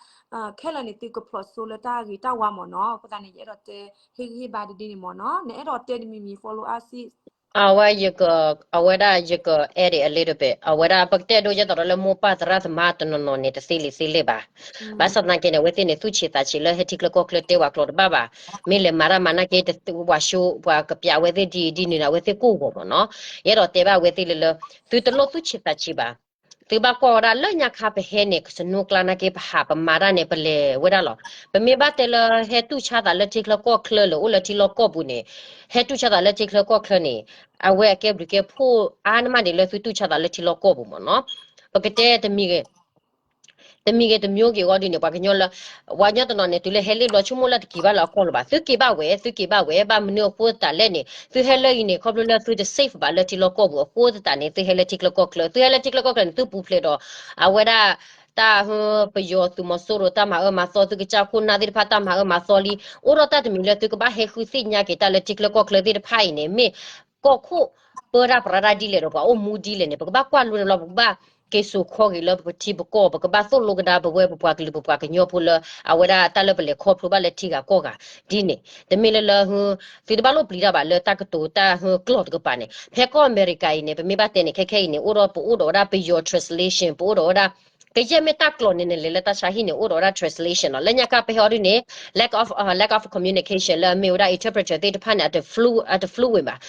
ခဲလၢာ်န့ၣ် သုကဖျိးစိလၢတၢ်ဂ့ၤတၢ်ဝါမ့ၢ်နီၤ, အဃိသတးန့ၣ် ယအဲၣ်ဒိးတဲ ဟ့ၣ်ဂံၢ်ဟ့ၣ်ဘါဒ်န့ၣ်မ့ၢ်နီၤ, နအဲၣ်ဒိးတဲတမံၤမံၤ follow up စ့ၢ် အဝဲယက အဝဲဒၣ်ယက edit a little bit အဝဲဒၣ် ပကတဲဒိယဲသိးဒီးလၢမိၢ်ပၢ်သရၣ်သမါတနီၤနီၤန့ၣ် တသ့လံာ်သ့လဲၢ်ဘၣ်, ဘၣ်ဆၣ်သနာ်က့န့ၣ် အဝဲသ့ၣ်န့ၣ် သူၣ်ဆံးသးဆံးလၢဟဲထံချၢကီၢ်ချၢတဲဝဲကျိာ်တဘၣ်ဘၣ်, မ့ၢ်လဲၤမၤတၢ်မၤနၢ်က့ ဝၤၡိ ပှၤကပျးအဝဲသ့ၣ်ဒ်အံၤဒ်နုၤန့ၣ် အဝဲသ့ၣ်ကိၢ်ဂီၤမ့ၢ်နီၤ, ယအဲၣ်ဒိးတဲဘၣ်အဝဲသ့ၣ်လၢလၢ သုတလိၣ်သူၣ်ဆံးသးဆံးဘၣ် သုဘၣ်ကွၢ်ဝဲဒၣ်လၢညါခါပဟဲန့ၣ် ကစနိကျါနာ်က့ ပဟးပမၤတၢ်န့ၣ် ပလဲၤဝဲဒၣ်လီၤ. ပမ့ၢ်ဘၣ်တဲလၢဟဲတူၢ်ဆါသးလၢထံချၢကီၢ်ချၢလၢအိၣ်လၢထံလီၢ်ကီၢ်ပူၤန့ၣ်, ဟဲတူၢ်ဆါသးလၢထံချၢကီၢ်ချၢန့ၣ်, အဝဲအကဲဘျုးကဲဖှိၣ်အါန့ၢ်မးဒံးလၢသုတူၢ်ဆါသးလၢထံလီၢ်ကီၢ်ပူၤမ့ၢ်နီၤ, ပကတဲတမံၤဂ့ၤ တမံၤဂ့ၤတမံၤဂ့ၤအဂီၢ်ဒ်န့ၣ် ပှၤကညီလၢ ပှၤကညီတနီၤန့ၣ် တုၤလၢဟဲလ့ၣ်ဘျီဆိကမိၣ်လၢတက့ၤဘၣ်လၢအကီၢ်လၢၤဘၣ်, သုက့ၤဘၣ်ဝဲ သုက့ၤဘၣ်ဝဲ ဘၣ်မနုၤအဃိသတးလဲၣ်န့ၣ် သုဟဲလၢအံၤန့ၣ် ခီဖျိလၢသုတ safe ဘၣ်လၢထံလီၢ်ကီၢ်ပူၤအဃိသတးန့ၣ် သုဟဲလၢထံချၢကီၢ်ချၢ, သုဟဲလၢထံချၢကီၢ်ချၢန့ၣ် သုပူၤဖျဲးဒီး အဝဲဒၣ် တၢ်ဟၢ ပယီၤသုးမီၤစိရိၤ တၢ်မၤအၢမၤသီ သုကစၢ်ခိၣ်နၢ်သ့ၣ်တဖၣ် တၢ်မၤအၢမၤသီလံ, အိၣ်ဒီးတၢ်တမံၤလၢသုကဘၣ်ဟဲဃုသ့ၣ်ညါက့ၤတၢ်လၢထံချၢကီၢ်ချၢသ့ၣ်တဖၣ်အံၤန့ၣ် မ့ၢ်ကီၢ်ခိၣ်ပၢတၢ်ပြးတၢ်ဒ်လဲၣ်ဒီး ပှၤအိၣ်မူဒ်လဲၣ်န့ၣ် ပကဘၣ်ကွၢ်လိန့ၣ်လီၤ, ပကဘၣ်က့ၤစိာ်ခီဂ့ၤလၢပထံပကီၢ်, ပကဘၣ်သိၣ်လိကဒါပဝဲပပှၤကလုာ်ပပှၤကညီဖိလၢ အဝဲဒၣ်တၢ်လၢပလဲၤခီဖျိဘၣ်လၢထံဂၤကီၢ်ဂၤဒ်န့ၣ်, တမ့ၢ်လၢလၢ သုတဘၣ်လိၣ်ပျံၤတၢ်ဘၣ်လၢတၢ်ကတိၤတၢ်ဟၢကျိာ်တကပၤန့ၣ်, ဖဲကီၢ်အမဲရကၤအံၤန့ၣ် ပမ့ၢ်ဘၣ်တဲန့ၣ် ခဲခဲအံၤန့ၣ် အိၣ်ဒီးပအိၣ်ဒီးဝဲဒၣ်ပယီၤ translation ပအိၣ်ဒီးဝဲဒၣ် ကယဲၢ်မ့ၢ်တၢ်ကျိာ်န့ၣ် နလဲၤလၢတၢ်ဆါဟံၣ်န့ၣ် အိၣ်ဒီးဝဲဒၣ် translation လီၤ. လၢညါခါပဟဲအီၤဒ်န့ၣ် lack of, lack of communication လၢအမ့ၢ်ဝဲဒၣ် interpreter သ့ၣ်တဖၣ်န့ၣ် အတ flu, အတ fluent ဘၣ်.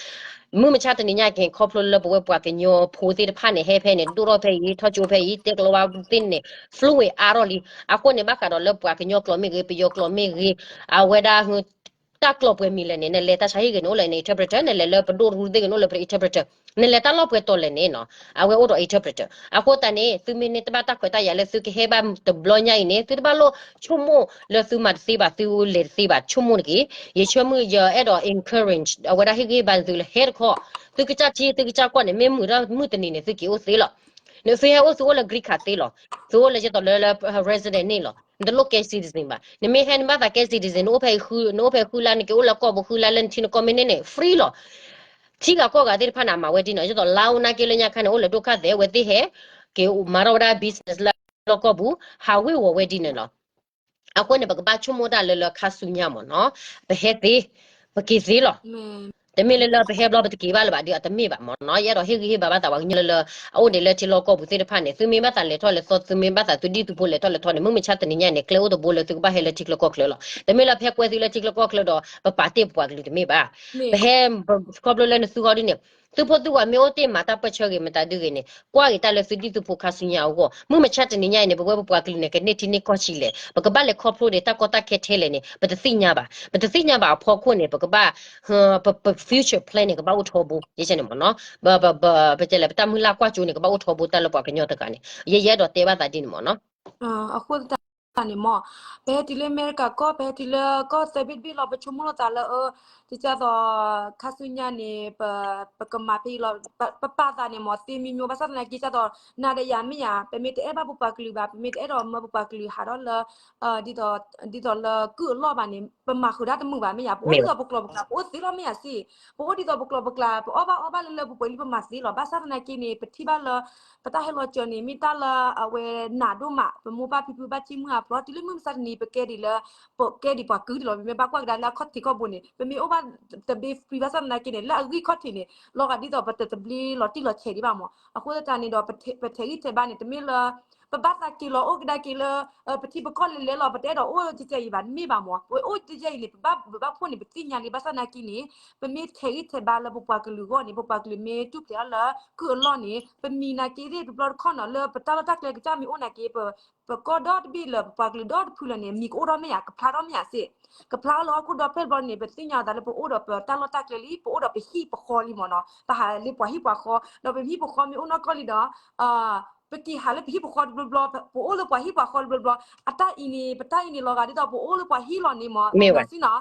မုၢ်မဆါတနံၤညါက့ၤ ခီဖျိလၢပဝဲပှၤကညီဖိသ့ၣ်တဖၣ်န့ၣ် ဟဲဖဲန့ၣ် ဒိၣ်ထီၣ်ဖဲအံၤ ထီၣ်ကၠိဖဲအံၤ တဲကျိာ်ဝဲသ့ၣ်န့ၣ် fluent အါထီၣ်လံ. အဃိန့ၣ် ဘၣ်ဃးဒီးလၢပှၤကညီကျိာ်မ့ၢ်ဂ့ၤ ပယီၤကျိာ်မ့ၢ်ဂ့ၤ အဝဲဒၣ် တၢ်ကျိာ်ပှဲၤမံၤလဲၣ်န့ၣ် နလဲၤတၢ်ဆါဟံၣ်ဂ့ၤန့ၣ် အိၣ်လၢ interpreter, နလဲၤလၢပဒိၣ်တရူးသ့ၣ်ဂ့ၤန့ၣ် အိၣ်လၢပ interpreter, နလဲၤတၢ်လီၢ်ပှဲၤတီၤလဲၣ်န့ၣ်နီၤ အဝဲအိၣ်ဒီး interpreter. အဃိသတးန့ၣ် သုမ့ၢ်န့ၢ်တဘၣ်တၢ်ခွဲးတၢ်ယာ်လၢသုကဟဲဘၣ်တဘျီညါအံၤန့ၣ် သုတဘၣ်လိၣ်ဆိကမိၣ်လၢသုမၤတသ့ဘၣ် သုလဲၤတသ့ဘၣ် ဆိကမိၣ်တက့ၢ်. ယဆၢမုၢ်ယအဲၣ်ဒိး encourage အဝဲဒၣ်ဟ့ၣ်ဂံၢ်ဟ့ၣ်ဘါသုလၢဟဲတခီ, သုကစၢ်ထံ သုကစၢ်ကီၢ်န့ၣ် မ့ၢ်မုာ်တၢ်မုၢ်တနံၤန့ၣ် သုက့ၤအိၣ်သ့လီၤ. နသုဟဲအိၣ်သုအိၣ်လၢ green card သ့လီၤ. သုအိၣ်လၢယသိးလၢ လၢ resident န့ၣ်လီၤ. နတလိၣ်ကဲ citizen ဘၣ်. နမ့ၢ်ဟဲနဘၣ်သးကဲ citizen နအိၣ်ဖဲအံၤဃု, နအိၣ်ဖဲဃုလါ နက့ၤအိၣ်လၢကီၢ်ပူၤဃုလါလၢနထံနကီၢ်မ့ၢ်န့ၢ်န့ၣ် free လီၤ. ထံဂၤကီၢ်ဂၤသ့ၣ်တဖၣ်န့ၣ် အမၤဝဲဒ်န့ၣ် ယသိးလါအိၣ်နာ်က့လၢညါခါန့ၣ် အိၣ်လၢဒိၣ်ခါသဲး အဝဲသ့ၣ်ဟဲ က့ၤမၤထီၣ်ဝဲဒၣ် business လၢလီၢ်ကီၢ်ပူၤ ဟးဝ့ၤဝီၤဝဲဒ်န့ၣ်လီၤ. အဃိန့ၣ် ပကဘၣ်ဆိကမိၣ်တၢ်လၢလၢခါဆူညါမ့ၢ်နီၤ, ပဟဲသ့, ပက့ၤသ့လီၤ. တမ့ၢ်လၢလၢပဟဲဘျီပတက့ၤဘၣ်လၢၤဘၣ်ဒီး အတမ့ၢ်ဘၣ်မ့ၢ်နီၤ. ယအဲၣ်ဒိးဟ့ၣ်ဂံၢ်ဟ့ၣ်ဘါဘၣ်သးပှၤကညီလၢလၢ အအိၣ်ဒံးလၢထံလီၢ်ကီၢ်ပူၤသ့ၣ်တဖၣ်န့ၣ် သုမ့ၢ်ဘၣ်သးလဲၤထီၣ်လဲၤထီ သုမ့ၢ်ဘၣ်သးသုဒံၣ်သုဖိလဲၤထီၣ်လဲၤထီန့ၣ် မုၢ်မဆါတနံၤညါန့ၣ် ကျဲအိၣ်တဘိလၢသုကဘၣ်ဟဲလၢထံချၢကီၢ်ချၢလီၤ. တမ့ၢ်လၢပဟဲကွဲသုလၢထံချၢကီၢ်ချၢဒီး ပပာ်တ့ၢ်ပပှၤကလုာ်တမ့ၢ်ဘၣ်. ပဟဲ ခီဖျိလၢနသုဂီၢ်ဒ်န့ၣ် သုဖိသုဝၤမ့ၢ်အိၣ်တ့ၢ်မၤတၢ်ပၢၢ်ဆၢဂ့ၤမတၤဒုဂ့ၤန့ၣ် ကွၢ်က့ၤတၢ်လၢသုဒံၣ်သုဖိခါဆူညါအဂီၢ်, မုၢ်မဆါတနံၤညါအံၤန့ၣ် ပဝဲပပှၤကလုာ်န့ၣ် ကန့ၢ်ထံန့ၢ်ကီၢ်ဆံးလဲၣ်, ပကဘၣ်လဲၤခီဖျိန့ၣ် တၢ်ကီတၢ်ခဲထဲလဲၣ်န့ၣ် ပတသ့ၣ်ညါဘၣ်. ပတသ့ၣ်ညါဘၣ်အဖီခိၣ်န့ၣ် ပကဘၣ် ပ ပ future plan န့ၣ် ကဘၣ်အိၣ်ထီဘိ ယဲန့ၣ်မ့ၢ်နီၤ. ပ ပ ပ ပတဲလဲၣ် ပတၢ်မုၢ်လၢ်ကွၢ်စိန့ၣ် ကဘၣ်အိၣ်ထီဘိတၢ်လၢပှၤကညီတဂၤန့ၣ် ယဲယအဲၣ်ဒိးတဲဘၣ်သးဒ်န့ၣ်မ့ၢ်နီၤ. အဃိသတးန့ၣ်မ့ၢ် ပဟဲတုၤလၢအမဲရကၤကီၢ် ပဟဲတုၤလၢကီၢ်သၢဘ့ၣ်တဘ့ၣ်လီၤ ပဆိကမိၣ်လိာ်သးလၢ အ ကကသိး ခါဆူညါန့ၣ် ပ ပကမၤဖဲအံၤလီၤ. ပပာ်သးန့ၣ်မ့ၢ် သ့မံမ့ၢ် ဘၣ်ဆၣ်သနာ်က့ ကကသိး နၤဒီးယၤမ့ၢ်ယၤ ပမ့ၢ်တအဲၣ်ဘၣ်ပပှၤကလုာ်ဘၣ် ပမ့ၢ်တအဲၣ်ဒိးမၢပပှၤကလုာ်ဟးထီၣ်လၢ ဒ်သိးလၢကုၢ်အလီၢ်ဘၣ်န့ၣ် ပမၤဃုာ်တၢ်တမုာ်ဘၣ်မ့ၢ်ယၤ ပအိၣ်ဒ်သိးပကျိာ်ပကျါ ပအိၣ်သ့လီၤမ့ၢ်ယၤစ့ၢ်, ပအိၣ်ဒ်သိးပကျိာ်ပကျါ ပအီၣ်ဘၣ်အီဘၣ်လၢလၢပှဲၤပှဲၤလံ ပမၤသ့လီၤ. ဘၣ်ဆၣ်သနာ်က့န့ၣ် ပထံၣ်ဘၣ်လၢ ပတၢ်ဟဲလီၤစၢၤန့ၣ် မ့ၢ်တၢ်လၢအဝဲနးဒိၣ်မး ပမိၢ်ပၢ်ဖံဖုဘၣ်ထံၣ်မုၢ်အဖျီ တုၤလၢမုၢ်မဆါတနံၤ ပကဲဒ်လၢ ပကဲဒ်ပှၤကုၢ်တလီၤ. ပမ့ၢ်ဘၣ်ကွၢ်ကဒါလၢအခီၣ်ထံးခီၣ်ဘိန့ၣ် ပမ့ၢ်အိၣ်ဘၣ်တဘ့ၣ် free ဘၣ်ဆၣ်သနာ်က့န့ၣ် လၢအဂံၢ်ခီၣ်ထံးန့ၣ် လီၤဂာ်ဒ်သိးပတသဘျ့လီၤတံၢ်လီၤဆဲးဒံးဘၣ်မ့ၢ်. အဃိသတးန့ၣ်ဒီး ပထဲးဂံၢ်ထဲးဘါန့ၣ် တမ့ၢ်လၢ ပဘၣ်သးက့ၤလီၤအိၣ်ကဒါက့ၤလၢ ပထံပကီၢ်လဲၤလဲၤလီၤ ပတအဲၣ်ဒိးအိၣ်ကဲကဲအံၤဘၣ် တမ့ၢ်ဘၣ်မ့ၢ်. ပအိၣ်ကဲကဲအံၤန့ၣ် ပဘၣ်ဘၣ်ဖှိၣ်န့ၣ် ပသ့ၣ်ညါလံ ဘၣ်ဆၣ်သနာ်က့န့ၣ် ပမ့ၢ်ထဲးဂံၢ်ထဲးဘါလၢပပှၤကလုာ်အဂီၢ်န့ၣ် ပပှၤကလုာ်မ့ၢ်တူၢ်ဖျဲးအီၤလၢကုၢ်အလီၢ်န့ၣ် ပမံၤနာ်က့သ့ၣ်တဘျီတခီၣ်နီၤ လၢပတၢ်လီၢ်တၢ်ကျဲကစၢ်မ့ၢ်အိၣ်နာ်က့ ပ ပကီၢ်ဒီတဘ့ၣ်လၢ ပပှၤကလုာ်ဒီတဖုလၢာ်န့ၣ် မံၤကအိၣ်ထီၣ်မ့ၢ်ယၤ ကဖျါထီၣ်မ့ၢ်ယၤစ့ၢ်, ကဖျါထီၣ်လၢဟီၣ်ခိၣ်ဒီဖျၢၣ်တဘျီန့ၣ် ပသ့ၣ်ညါအသးလၢပအိၣ်ဒီးပတၢ်လီၢ်တၢ်ကျဲလံ ပအိၣ်ဒီးပဟံၣ်ပဃီလံမ့ၢ်နီၤ. ပဟးလၢပှၤဟံၣ်ပှၤဃီ ဒီးပဟံၣ်ပဃီမ့ၢ်အိၣ်နီၢ်ကီၢ်လံဒီး ပက့ၤဟးလၢပဟံၣ်ပဃီတဘျီဘျီ ပအိၣ်လၢပှၤဟံၣ်ပှၤဃီတဘျီဘျီ အတၢ်အံၤန့ၣ် ပတၢ်အံၤန့ၣ်လီၤဂာ်ဒ်သိးပအိၣ်လၢပှၤဟံၣ်လီၤန့ၣ်မ့ၢ် မ့ၢ်ဝဲ နီၤစ့ၢ်နီၤ.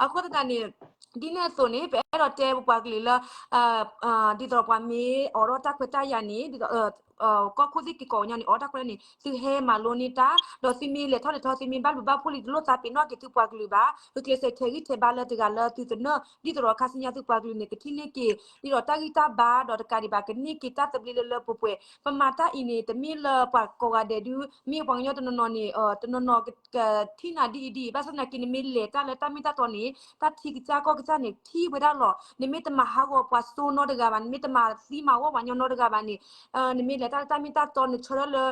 အဃိသတးန့ၣ် ဒ်န့ၣ်အသိးန့ၣ် ပအဲၣ်ဒိးတဲပပှၤကလုာ်လၢ ဒ်သိးပှၤမ့ၢ်အိးထီၣ်တၢ်ခွဲးတၢ်ယာ်န့ၣ် ဒ်သိး ကီၢ်ခိၣ်သ့ၣ်က့ၤကိးကညီန့ၣ် အိးထီၣ်တၢ်ခွဲးတၢ်ယာ်န့ၣ် သုဟဲမၤလိန့ၢ်တၢ် ဒီးသုမ့ၢ်လဲၤထီၣ်လဲၤထီ သုမ့ၢ်ဘၣ်ဘျုးဘၣ်ဖှိၣ်လံ တလိၣ်သးပ့ၤနီၣ်က့ၤသုပှၤကလုာ်ဘၣ် ဂုာ်ကျဲးစၢးထဲးဂံၢ်ထဲးဘါလၢတဂၤလၢသုသနၢၣ် ဒ်သိးဒီးခါဆူညါသုပှၤကလုာ်န့ၣ် ကထံၣ်န့ၢ်က့ၤ ဒ်သိးတၢ်ဂံၢ်တၢ်ဘါ ဒီးတကးဒံးဘၣ် ကန့ၢ်က့ၤတၢ်သဘျ့လၢလၢပှဲၤပှဲၤ ပမၤတၢ်အံၤန့ၣ် တမ့ၢ်လၢပှၤကိးဂၤဒဲးဒု မ့ၢ်ပှၤကညီတနီၤနီၤန့ၣ် တနီၤနီၤ ကထံၣ်နၤဒ်အံၤဒ်အံၤ ဘၣ်ဆၣ်သနာ်က့ နမ့ၢ်လဲၤတၢ်လၢတၢ်မ့ၢ်တၢ်တီန့ၣ် တၢ်ထံကစၢ်ကီၢ်ကစၢ်န့ၣ် ထံၣ်ဝဲဒၣ်လီၤ. နမ့ၢ်တမၤဟးဂီၤပှၤစိနီတဂၤဘၣ် နမ့ၢ်တမၤသံမၤဝီပှၤကညီနီတဂၤဘၣ်န့ၣ် နမ့ၢ်လဲၤတၢ်လၢတၢ်မ့ၢ်တၢ်တီ နဆၢထၢၣ်လၢ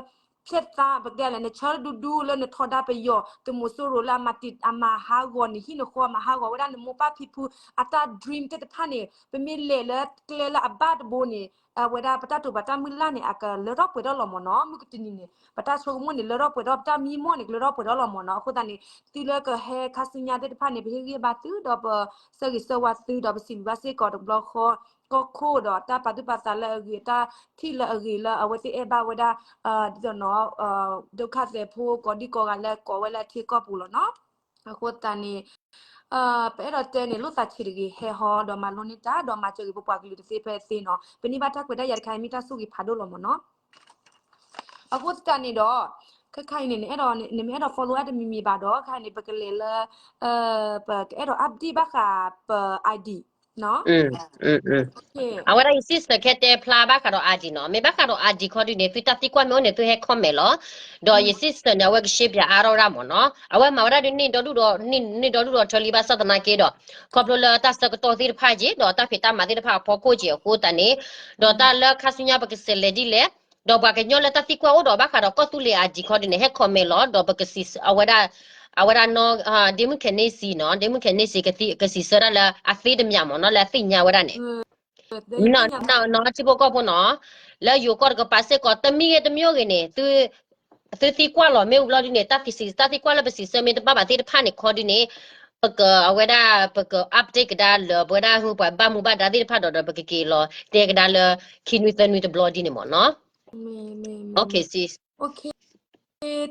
ဖျဲၣ်သါ ပကတဲလဲၣ် နဆၢထၢၣ်ဒူဒူလၢနထီဒါပယီၤ သုးမီၤစိရိၤလၢအမၤတံာ် အမၤဟးဂီၤနဟံၣ်နဃီ မၤဟးဂီၤဝဲဒၣ်နမိၢ်ပၢ်ဖံဖု အတၢ် dream သ့ၣ်တဖၣ်န့ၣ် ပမ့ၢ်လဲၤလၢကျဲလၢအဘၣ်တဘိန့ၣ် အဝဲဒၣ်ပတၢ်တိာ်ပာ်တၢ်မုၢ်လၢ်န့ၣ် အကလၢထီၣ်ပှဲၤထီၣ်လီၤမ့ၢ်နီၤ. မုၢ်ကတနံၤန့ၣ် ပတၢ်ဆိကမိၣ်န့ၣ် လၢထီၣ်ပှဲၤထီၣ် ပတၢ်မံမီၢ်န့ၣ် ကလၢထီၣ်ပှဲၤထီၣ်လီၤမ့ၢ်နီၤ. အဃိသတးန့ၣ် သုလၢကဟဲခါဆူညါသ့ၣ်တဖၣ်န့ၣ် ပဟ့ၣ်ဂံၢ်ဘါသု ဒီးပဆၢဂ့ၤဆၢဝါသု ဒီးပစံးဘျုးဘၣ်စ့ၢ်ကီးတဘျီဃီ ကီၢ်ခိၣ်ဒီးတၢ်ပာ်သူၣ်ပာ်သးလၢအဂ့ၤ တၢ်ထံၣ်လၢအဂ့ၤလၢအဝဲသ့ၣ်အဲၣ်ဘၣ်ဝဲဒၣ် ဒ်သိးနီၤ ဒုက္ခသည်ဖိကိးဒံကိးဂၤလၢကိးဝဲလၢအထံကီၢ်ပူၤလီၤနီၤ. အဃိသတးန့ၣ် ပအဲၣ်ဒိးတဲန့ၣ် လိၣ်သးဆံးတဂ့ၤ ဟဲဟီဒီးမၤလိန့ၢ်တၢ် ဒီးမၤစၢၤဂ့ၤပပှၤကလုာ်တသ့ဖဲသ့နီၤ. ပန့ၢ်ဘၣ်တၢ်ခွဲးတၢ်ယာ်တခါအံၤ မ့ၢ်တၢ်ဆိၣ်ဂ့ၤဖးဒိၣ်လီၤမ့ၢ်နီၤ. အဃိသတးန့ၣ်ဒီး ခဲခါအံၤန့ၣ် နအဲၣ်ဒိး နမ့ၢ်အဲၣ်ဒိး follow ဝဲတမံၤမံၤဘၣ်ဒီး ခဲခါအံၤန့ၣ် ပကလဲၤလၢ ပကအဲၣ်ဒိး update ဘၣ်ဃးပ ID နီၤ. အဝဲဒၣ်ယ sister ခဲတဲဖျါဘၣ်ဃးဒီး ID နီၤ. မ့ၢ်ဘၣ်ဃးဒီး ID ခီဒုန့ၣ် သုတၢ်သံကွၢ်မ့ၢ်အိၣ်န့ၣ် သုဟဲ comment လီၤ. ဒီးယ sister န့ၣ် အဝဲကရှဲပၠးအါထီၣ်ဝဲဒၣ်မ့ၢ်နီၤ. အဝဲမၤဝဲဒၣ်ဒ်န့ၣ်ဒီဒူၣ်ဒီး န့ၣ်ဒီဒူၣ်ဒီးထၢလံ ဘၣ်ဆၣ်သနာ်က့ဒီး ခီဖျိလၢတၢ်ဆၢကတီၢ်သ့ၣ်တဖၣ်က့ၤ ဒီးတၢ်ဖံးတၢ်မၤသ့ၣ်တဖၣ်အဖီခိၣ်က့ၤအဃိသတးန့ၣ် ဒီးတၢ်လၢခါဆူညါပကစးလဲၤဒ်လဲၣ် ဒီးပှၤကညီလၢတၢ်သံကွၢ်အိၣ်ဒီးဘၣ်ဃးဒီးကီၢ်သူလ့ၤ ID ခီဒုန့ၣ် ဟဲ comment လီၤ. ဒီးပကစံးဆၢ အဝဲဒၣ် အဝဲဒၣ်နီၢ် ဒ့မုၣ်ခဲန့ၣ်စံနီၤ, ဒ့မုၣ်ခဲန့ၣ်စံ ကစံးဆၢဒၣ်လၢအသ့တမံၤမ့ၢ်နီၤ, လၢအသ့ၣ်ညါဝဲဒၣ်န့ၣ် နီၤထံဖိကီၢ်ဖိနီၤ, လၢယိၤကီၢ်တကပၤစ့ၢ်ကီး တမံၤဂ့ၤတမံၤဂ့ၤန့ၣ် သုသံကွၢ်လီၤမ့ၢ်ဝံၤဘျီဒုန့ၣ် တၢ်သံ တၢ်သံကွၢ်လၢပစံးဆၢမ့ၢ်တဘၣ်ဘၣ်သ့ၣ်တဖၣ်န့ၣ်ခီဒုန့ၣ် ပက အဝဲဒၣ် ပက update ကဒါလၢ ပဝဲဒၣ်ပှၤဘၣ်မူဘၣ်ဒါသ့ၣ်တဖၣ်ဒီး ဒီးပကက့ၤလီၤတဲကဒါလၢ ခံနွံသၢနွံတဘျီဒ်န့ၣ်မ့ၢ်နီၤ.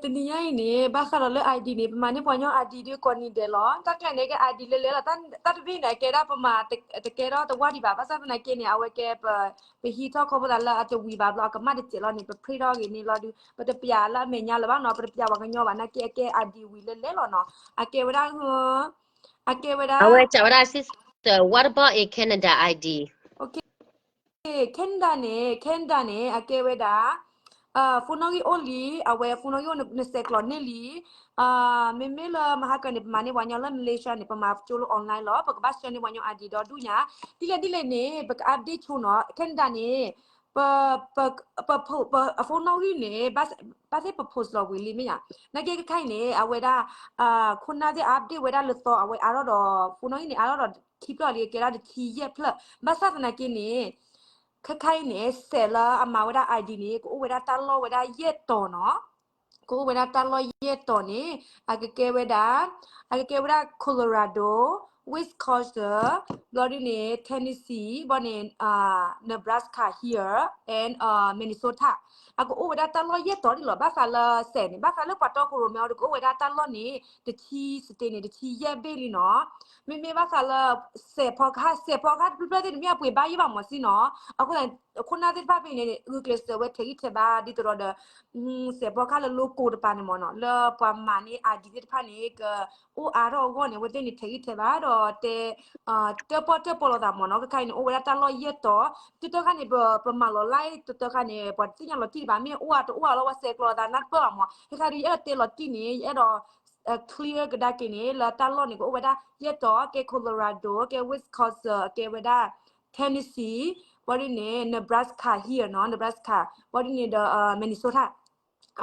တနံၤညါအံၤန့ၣ် ဘၣ်ဃးဒီးလၢ ID န့ၣ် ပမၤန့ၢ်ပှၤကညီ ID ဒုကိးနံၤဒဲးလီၤ. တၢ်ကျဲန့ၣ်က ID လဲၤလဲၤလီၤ. တၢ်တဘ့ၣ်န့ၣ် အကဲဒၣ်ပမၤတကဲထီၣ်တဝၢ်ဒံးဘၣ်. ဘၣ်ဆၣ်သနာ်က့န့ၣ် အဝဲကဲ ပဟံးထီၣ်ခီဖျိသးလၢအတဝံၤဘၣ်ဘျီ အကမၣ်တစဲးလီၤန့ၣ် ပ print ထီၣ်ဂ့ၤန့ၣ်လီၤဒု ပတပျးလၢအမဲာ်ညါလၢၤဘၣ်နီၤ, ပတပျးပှၤကညီဘၣ်နာ်က့ အကဲ ID ဝံၤလဲၤလဲၤလီၤနီၤ. အကဲဝဲဒၣ် အကဲဝဲဒၣ် အဝဲစံးဝဲဒၣ် sister, what about a Canada ID? Canada န့ၣ် Canada န့ၣ် အကဲဝဲဒၣ် phone နီၣ်ဂံၢ်အိၣ်လံ, အဝဲ phone နီၣ်ဂံၢ်အိၣ် နစဲးကျိးန့ၢ်လံ. မ့မ့ၢ်လၢမဟါကန့ၣ် ပမၤန့ၢ်ပှၤကညီလၢ Malaysia န့ၣ် ပမၤကၠိလၢ online လီၤ, ပကဘၣ်ဆှၢန့ၢ်ပှၤကညီ ID ဒီဒူၣ်ညါ, ဒ်လဲၣ်ဒ်လဲၣ်န့ၣ် ပက update ဆိနီၤ, Canada န့ၣ် ပ ပ ပ phone နီၣ်ဂံၢ်န့ၣ် ဘၣ်သ့ၣ်ပ post လီၤဝံၤလံမ့ၢ်ဧါ. နာ်က့ခဲခါအံၤန့ၣ် အဝဲဒၣ် ခိၣ်နၢ်သ့ၣ် update ဝဲဒၣ်လၢသီ အဝဲအါထီၣ်ဒီး phone နီၣ်ဂံၢ်န့ၣ် အါထီၣ်ဒီးခံဖျၢၣ်လံ ကဲဒၣ်တဆံယဲၢ်ဖျၢၣ်, ဘၣ်ဆၣ်သနာ်က့န့ၣ် ခဲခါအံၤန့ၣ် စဲးလၢအမၤဝဲဒၣ် ID န့ၣ် ကအိၣ်ဝဲဒၣ်တၢ်လီၢ်ဝဲဒၣ်ယဲၢ်တီၤနီၤ. ကအိၣ်ဝဲဒၣ်တၢ်လီၢ်ယဲၢ်တီၤန့ၣ် အကကဲဝဲဒၣ် အကကဲဝဲဒၣ် Colorado, Wisconsin, ဘျီဒ်န့ၣ် Tennessee, ဘျီန့ၣ် Nebraska here and Minnesota. အကအိၣ်ဝဲဒၣ်တၢ်လီၢ်ယဲၢ်တီၤဒ်လီၤ. ဘၣ်ဃးလၢစဲးန့ၣ် ဘၣ်ဃးလၢပှၤတီခိၣ်ရိၣ်မဲအီၤဒီး ကအိၣ်ဝဲဒၣ်တၢ်လီၢ်န့ၣ် တဆံ state န့ၣ် တဆံယဲၢ်ဘ့ၣ်လံနီၤ. မ့မ့ၢ်ဘၣ်ဃးလၢ စဲးဖီကဟၣ် စဲးဖီကဟၣ်တဖျၢၣ်သ့ၣ်န့ၣ် မ့ၢ်အပှ့ၤဘါယံၣ်ဘၣ်မ့ၢ်စ့ၢ်နီၤ. အဃိသတး ခိၣ်နၢ်သ့ၣ်တဖၣ်ဖဲအံၤန့ၣ် ဂုာ်ကျဲးစၢးဝဲထဲးဂံၢ်ထဲးဘါဒ်သိးဒီး စဲးဖီကဟၣ်လၢ local တပၤန့ၣ်မ့ၢ်နီၤ လၢပှၤမၤန့ၢ် ID သ့ၣ်တဖၣ်န့ၣ် ကအိၣ်အါထီၣ်အဂီၢ်န့ၣ် အဝဲသ့ၣ်န့ၣ် ထဲးဂံၢ်ထဲးဘါဒီးတဲ တၢၣ်ပီၣ်တၢၣ်ပီလိာ်သးမ့ၢ်နီၤ. ခဲခါအံၤန့ၣ် အိၣ်ဝဲဒၣ်တၢ်လီၢ်ယဲၢ်တီၤ, တၢ်တခါန့ၣ် ပမၤလီၤလၢတၢ်တခါန့ၣ် ပှၤတသ့ၣ်ညါလီၤတံၢ်တဘၣ် မ့ၢ်အိၣ်အတအိၣ်အလီၢ် ပှၤစဲးကျိးသးနၢ်တပၢၢ်ဘၣ်မ့ၢ်. ခဲခါအံၤ ယအဲၣ်ဒိးတဲလီၤတံၢ်န့ၣ် ယအဲၣ်ဒိး clear ကဒါက့ၤန့ၣ် လၢတၢ်လီၢ်န့ၣ် ကအိၣ်ဝဲဒၣ်ယဲၢ်တီၤ, ကဲ Colorado, ကဲ Wisconsin, ကဲဝဲဒၣ် Tennessee, ဘျီဒ်န့ၣ် Nebraska here နီၤ Nebraska, ဘျီဒ်န့ၣ်ဒီး Minnesota.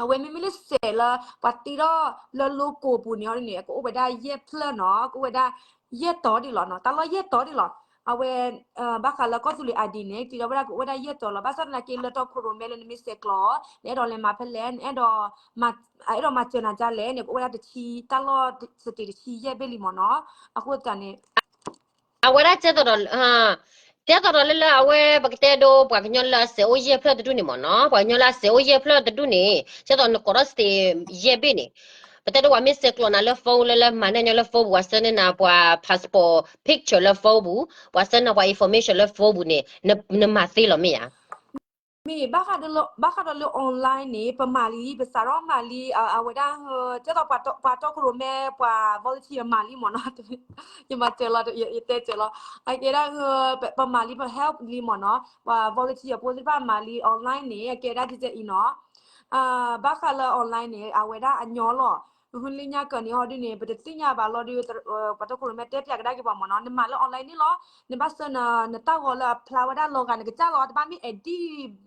အဝဲမ့မ့ၢ်လၢစဲးလၢ ပှၤတ့ထီၣ်လၢ local ပူၤန့ၣ် အီၤဒ်န့ၣ် ကအိၣ်ဝဲဒၣ်ယဲၢ်ဖျၢၣ်နီၤ, ကအိၣ်ဝဲဒၣ်ယဲၢ်တီၤဒ်လီၤနီၤ, တၢ်လီၢ်ယဲၢ်တီၤဒ်လီၤ. အဝဲ ဘၣ်ဃးလၢကီၢ်သူလ့ၤ ID န့ၣ် တ့ထီၣ်ဝဲဒၣ်ကအိၣ်ဝဲဒၣ်ယဲၢ်တီၤလီၤ. ဘၣ်ဆၣ်သနာ်က့လၢတီခိၣ်ရိၣ်မဲလၢနမ့ၢ်စဲးကျိး နအဲၣ်ဒိးလဲၤမၤဖဲလဲၣ် နအဲၣ်ဒိး အဲၣ်ဒိးမၤစၢၤနၤဒ်လဲၣ်န့ၣ် ကအိၣ်ဝဲဒၣ်တဆံ တၢ်လီၢ် state တဆံယဲၢ်ဘ့ၣ်လံမ့ၢ်နီၤ. အဃိသတးန့ၣ် အဝဲဒၣ်ကဲသိးဒီး ကဲသိးဒီးလၢလၢအဝဲ ပကတဲဒိ ပှၤကညီလၢအစဲးအိၣ်ယဲၢ်ဖျၢၣ်တဒူၣ်န့ၣ်မ့ၢ်နီၤ, ပှၤကညီလၢအစဲးအိၣ်ယဲၢ်ဖျၢၣ်တဒူၣ်န့ၣ် ကဲသိးနကိးထီၣ် state ယဲၢ်ဘ့ၣ်န့ၣ်, ပတဲဒိ ပှၤမ့ၢ်စဲးကျိးနၤလၢ phone လၢလၢမၤန့ၢ်ညီလၢ phone ပူၤ ပှၤဆှၢန့ၢ်နၤပှၤ passport picture လၢ phone ပူၤ, ပှၤဆှၢနၤပှၤ information လၢ phone ပူၤန့ၣ် နမၤသ့လီၤမ့ၢ်ဧါ. မ့ၢ် ဘၣ်ဃးဒီးလၢ online န့ၣ် ပမၤလံ ပစးထီၣ်မၤလံ အဝဲဒၣ် ကဲသိးပှၤတီခိၣ်ရိၣ်မဲ ပှၤ volunteer မၤလံမ့ၢ်နီၤ, ယမၤစၢၤလီၤ ယတဲစၢၤလီၤ အကဲဒၣ် ပမၤလံ ပ help လံမ့ၢ်နီၤ, ပှၤ volunteer ဖိသ့ၣ်တဖၣ်မၤလံ online န့ၣ် အကဲဒၣ်ကဲအံၤနီၤ. ဘၣ်ဃးလၢ online န့ၣ် အဝဲဒၣ်အညီလီၤ. ဟူလၢညါကၢၤန့ၣ်ဟီဒ်န့ၣ် ပတသ့ၣ်ညါဘၣ်လီၤဒီး ပှၤတီခိၣ်ရိၣ်မဲတဲပၠးကဒါက့ၤပှၤမ့ၢ်နီၤ, နမၤလၢ online န့ၣ်လီၤ, နဘၣ်ဆှၢနတၢ်ဂီၤလၢအဖျါဝဲဒၣ်လီၤဂာ် နကစၢ်လီၤ တဘၣ်မ့ၢ် edit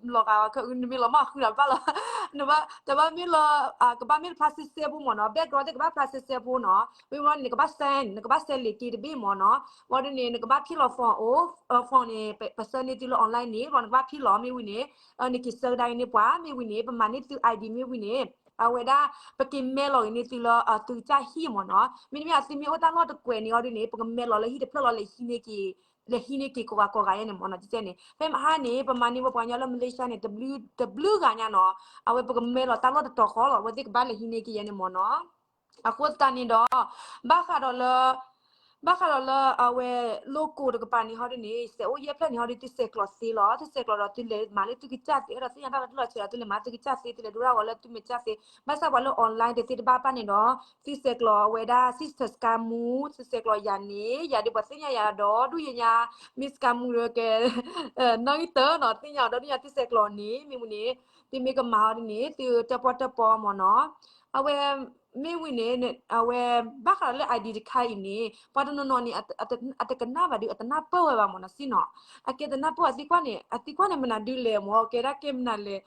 လီၤဂာ် နမ့ၢ်လီၤမၢ်ဃုာ်ဒီးဘၣ်လီၤ, တဘၣ်မ့ၢ်လၢ ကဘၣ်မ့ၢ်တဖျါစဲစဲဖိမ့ၢ်နီၤ, background သ့ၣ်ကဘၣ်ဖျါစဲစဲဖိနီၤ, မ့ၢ်ဝံၤန့ၣ် နကဘၣ် send နကဘၣ် send လံာ်က့ၤတဘ့ၣ်မ့ၢ်နီၤ, ဝံၤဒ်န့ၣ် နကဘၣ်ဖံးလီၤ phone အိၣ် phone န့ၣ် ပဆှၢန့ၢ်သုလၢ online န့ၣ် ဘျီနကဘၣ်ဖံးလီၤ မ့ၢ်ဝံၤန့ၣ် နက့ၤဆှၢကဒါက့ၤန့ၢ်ပှၤ မ့ၢ်ဝံၤန့ၣ် ပမၤန့ၢ်သု ID မ့ၢ်ဝံၤန့ၣ် အဝဲဒၣ် ပက့ၤမဲလီၤက့ၤန့ၢ်သုလၢ သုကစၢ်ဟံၣ်မ့ၢ်နီၤ, မ့တမ့ၢ်သုမ့ၢ်အိၣ်တၢ်လီၢ်တကွဲးန့ၣ်အီၤဒ်န့ၣ် ပကမဲလီၤလၢဟံၣ်တဖျၢၣ်လီၤ လဲၤဟံးန့ၢ်က့ၤ လဲၤဟံးန့ၢ်က့ၤကိးဂၤကိးဂၤယဲန့ၣ်မ့ၢ်နီၤ, ကဲန့ၣ် ဖဲမဟါန့ၣ် ပမၤန့ၢ်ဝဲပှၤကညီလၢ Malaysia န့ၣ် တဘျုးဂၤညါနီၤ, အဝဲပကမဲလီၤတၢ်လီၢ်တတီၤဃီလီၤ အဝဲသ့ၣ်ကဘၣ်လဲၤဟံးန့ၢ်က့ၤယဲန့ၣ်မ့ၢ်နီၤ. အဃိသတးန့ၣ်ဒီး ဘၣ်ဃးဒီးလၢ ဘၣ်ဃးဒီးလၢအဝဲ local တကပၤန့ၣ်ဟီဒ်န့ၣ် စဲးအိၣ်ယဲၢ်ဖျၢၣ်န့ၣ်ဟီဒ် သုဆဲးကျိးသ့လီၤ, သုဆဲးကျိးဒီးသုလဲၤမၤလၢသုကစၢ်သ့ အဲၣ်ဒိးသ့ၣ်ညါတၢ်လီၢ်တလီၢ်ဆဲးဒီး သုလဲၤမၤသုကစၢ်သ့ သုလဲၤဒိတၢ်ဂီၤလၢသုမဲာ်ကစၢ်သ့, ဘၣ်ဆၣ်ပှၤလၢ online တသ့တဘၣ်ဘၣ်န့ၣ်ဒီး သုဆဲးကျိးဝဲဒၣ် sister စကါမူ, သုဆဲးကျိးယၤန့ၣ် ယၤဒ်ပှၤသ့ၣ်ညါယၤဒီးဒူၣ်ယညါ မ့ၢ် စကါမူ ဒီးကဲ နီၣ်ဂံၢ်တၢနီၤ သ့ၣ်ညါအီၤဒီးဒူၣ်ယညါ သုဆဲးကျိးန့ၣ် မ့ၢ်ဝံၤန့ၣ် သုမ့ၢ်ကမၤအီၤဒ်န့ၣ် သုတၢၣ်ပီၣ်တၢၣ်ပီမ့ၢ်နီၤ. အဝဲ မ့ၢ်ဝံၤန့ၣ် အဝဲ ဘၣ်ဃးဒီးလၢ ID တခါအံၤန့ၣ် ပှၤတနီၤနီၤန့ၣ် အတကနၣ်ဘၣ်ဒီး အတနၢ်ပၢၢ်ဝဲဘၣ်မ့ၢ်နီၤ စ့ၢ်နီၤ, အကဲတနၢ်ပၢၢ် အသံကွၢ်န့ၣ် အသံကွၢ်န့ၣ် မနုၤဒုလဲၣ်မ့ၢ် ကဲဒၣ်ကဲမနုၤလဲၣ်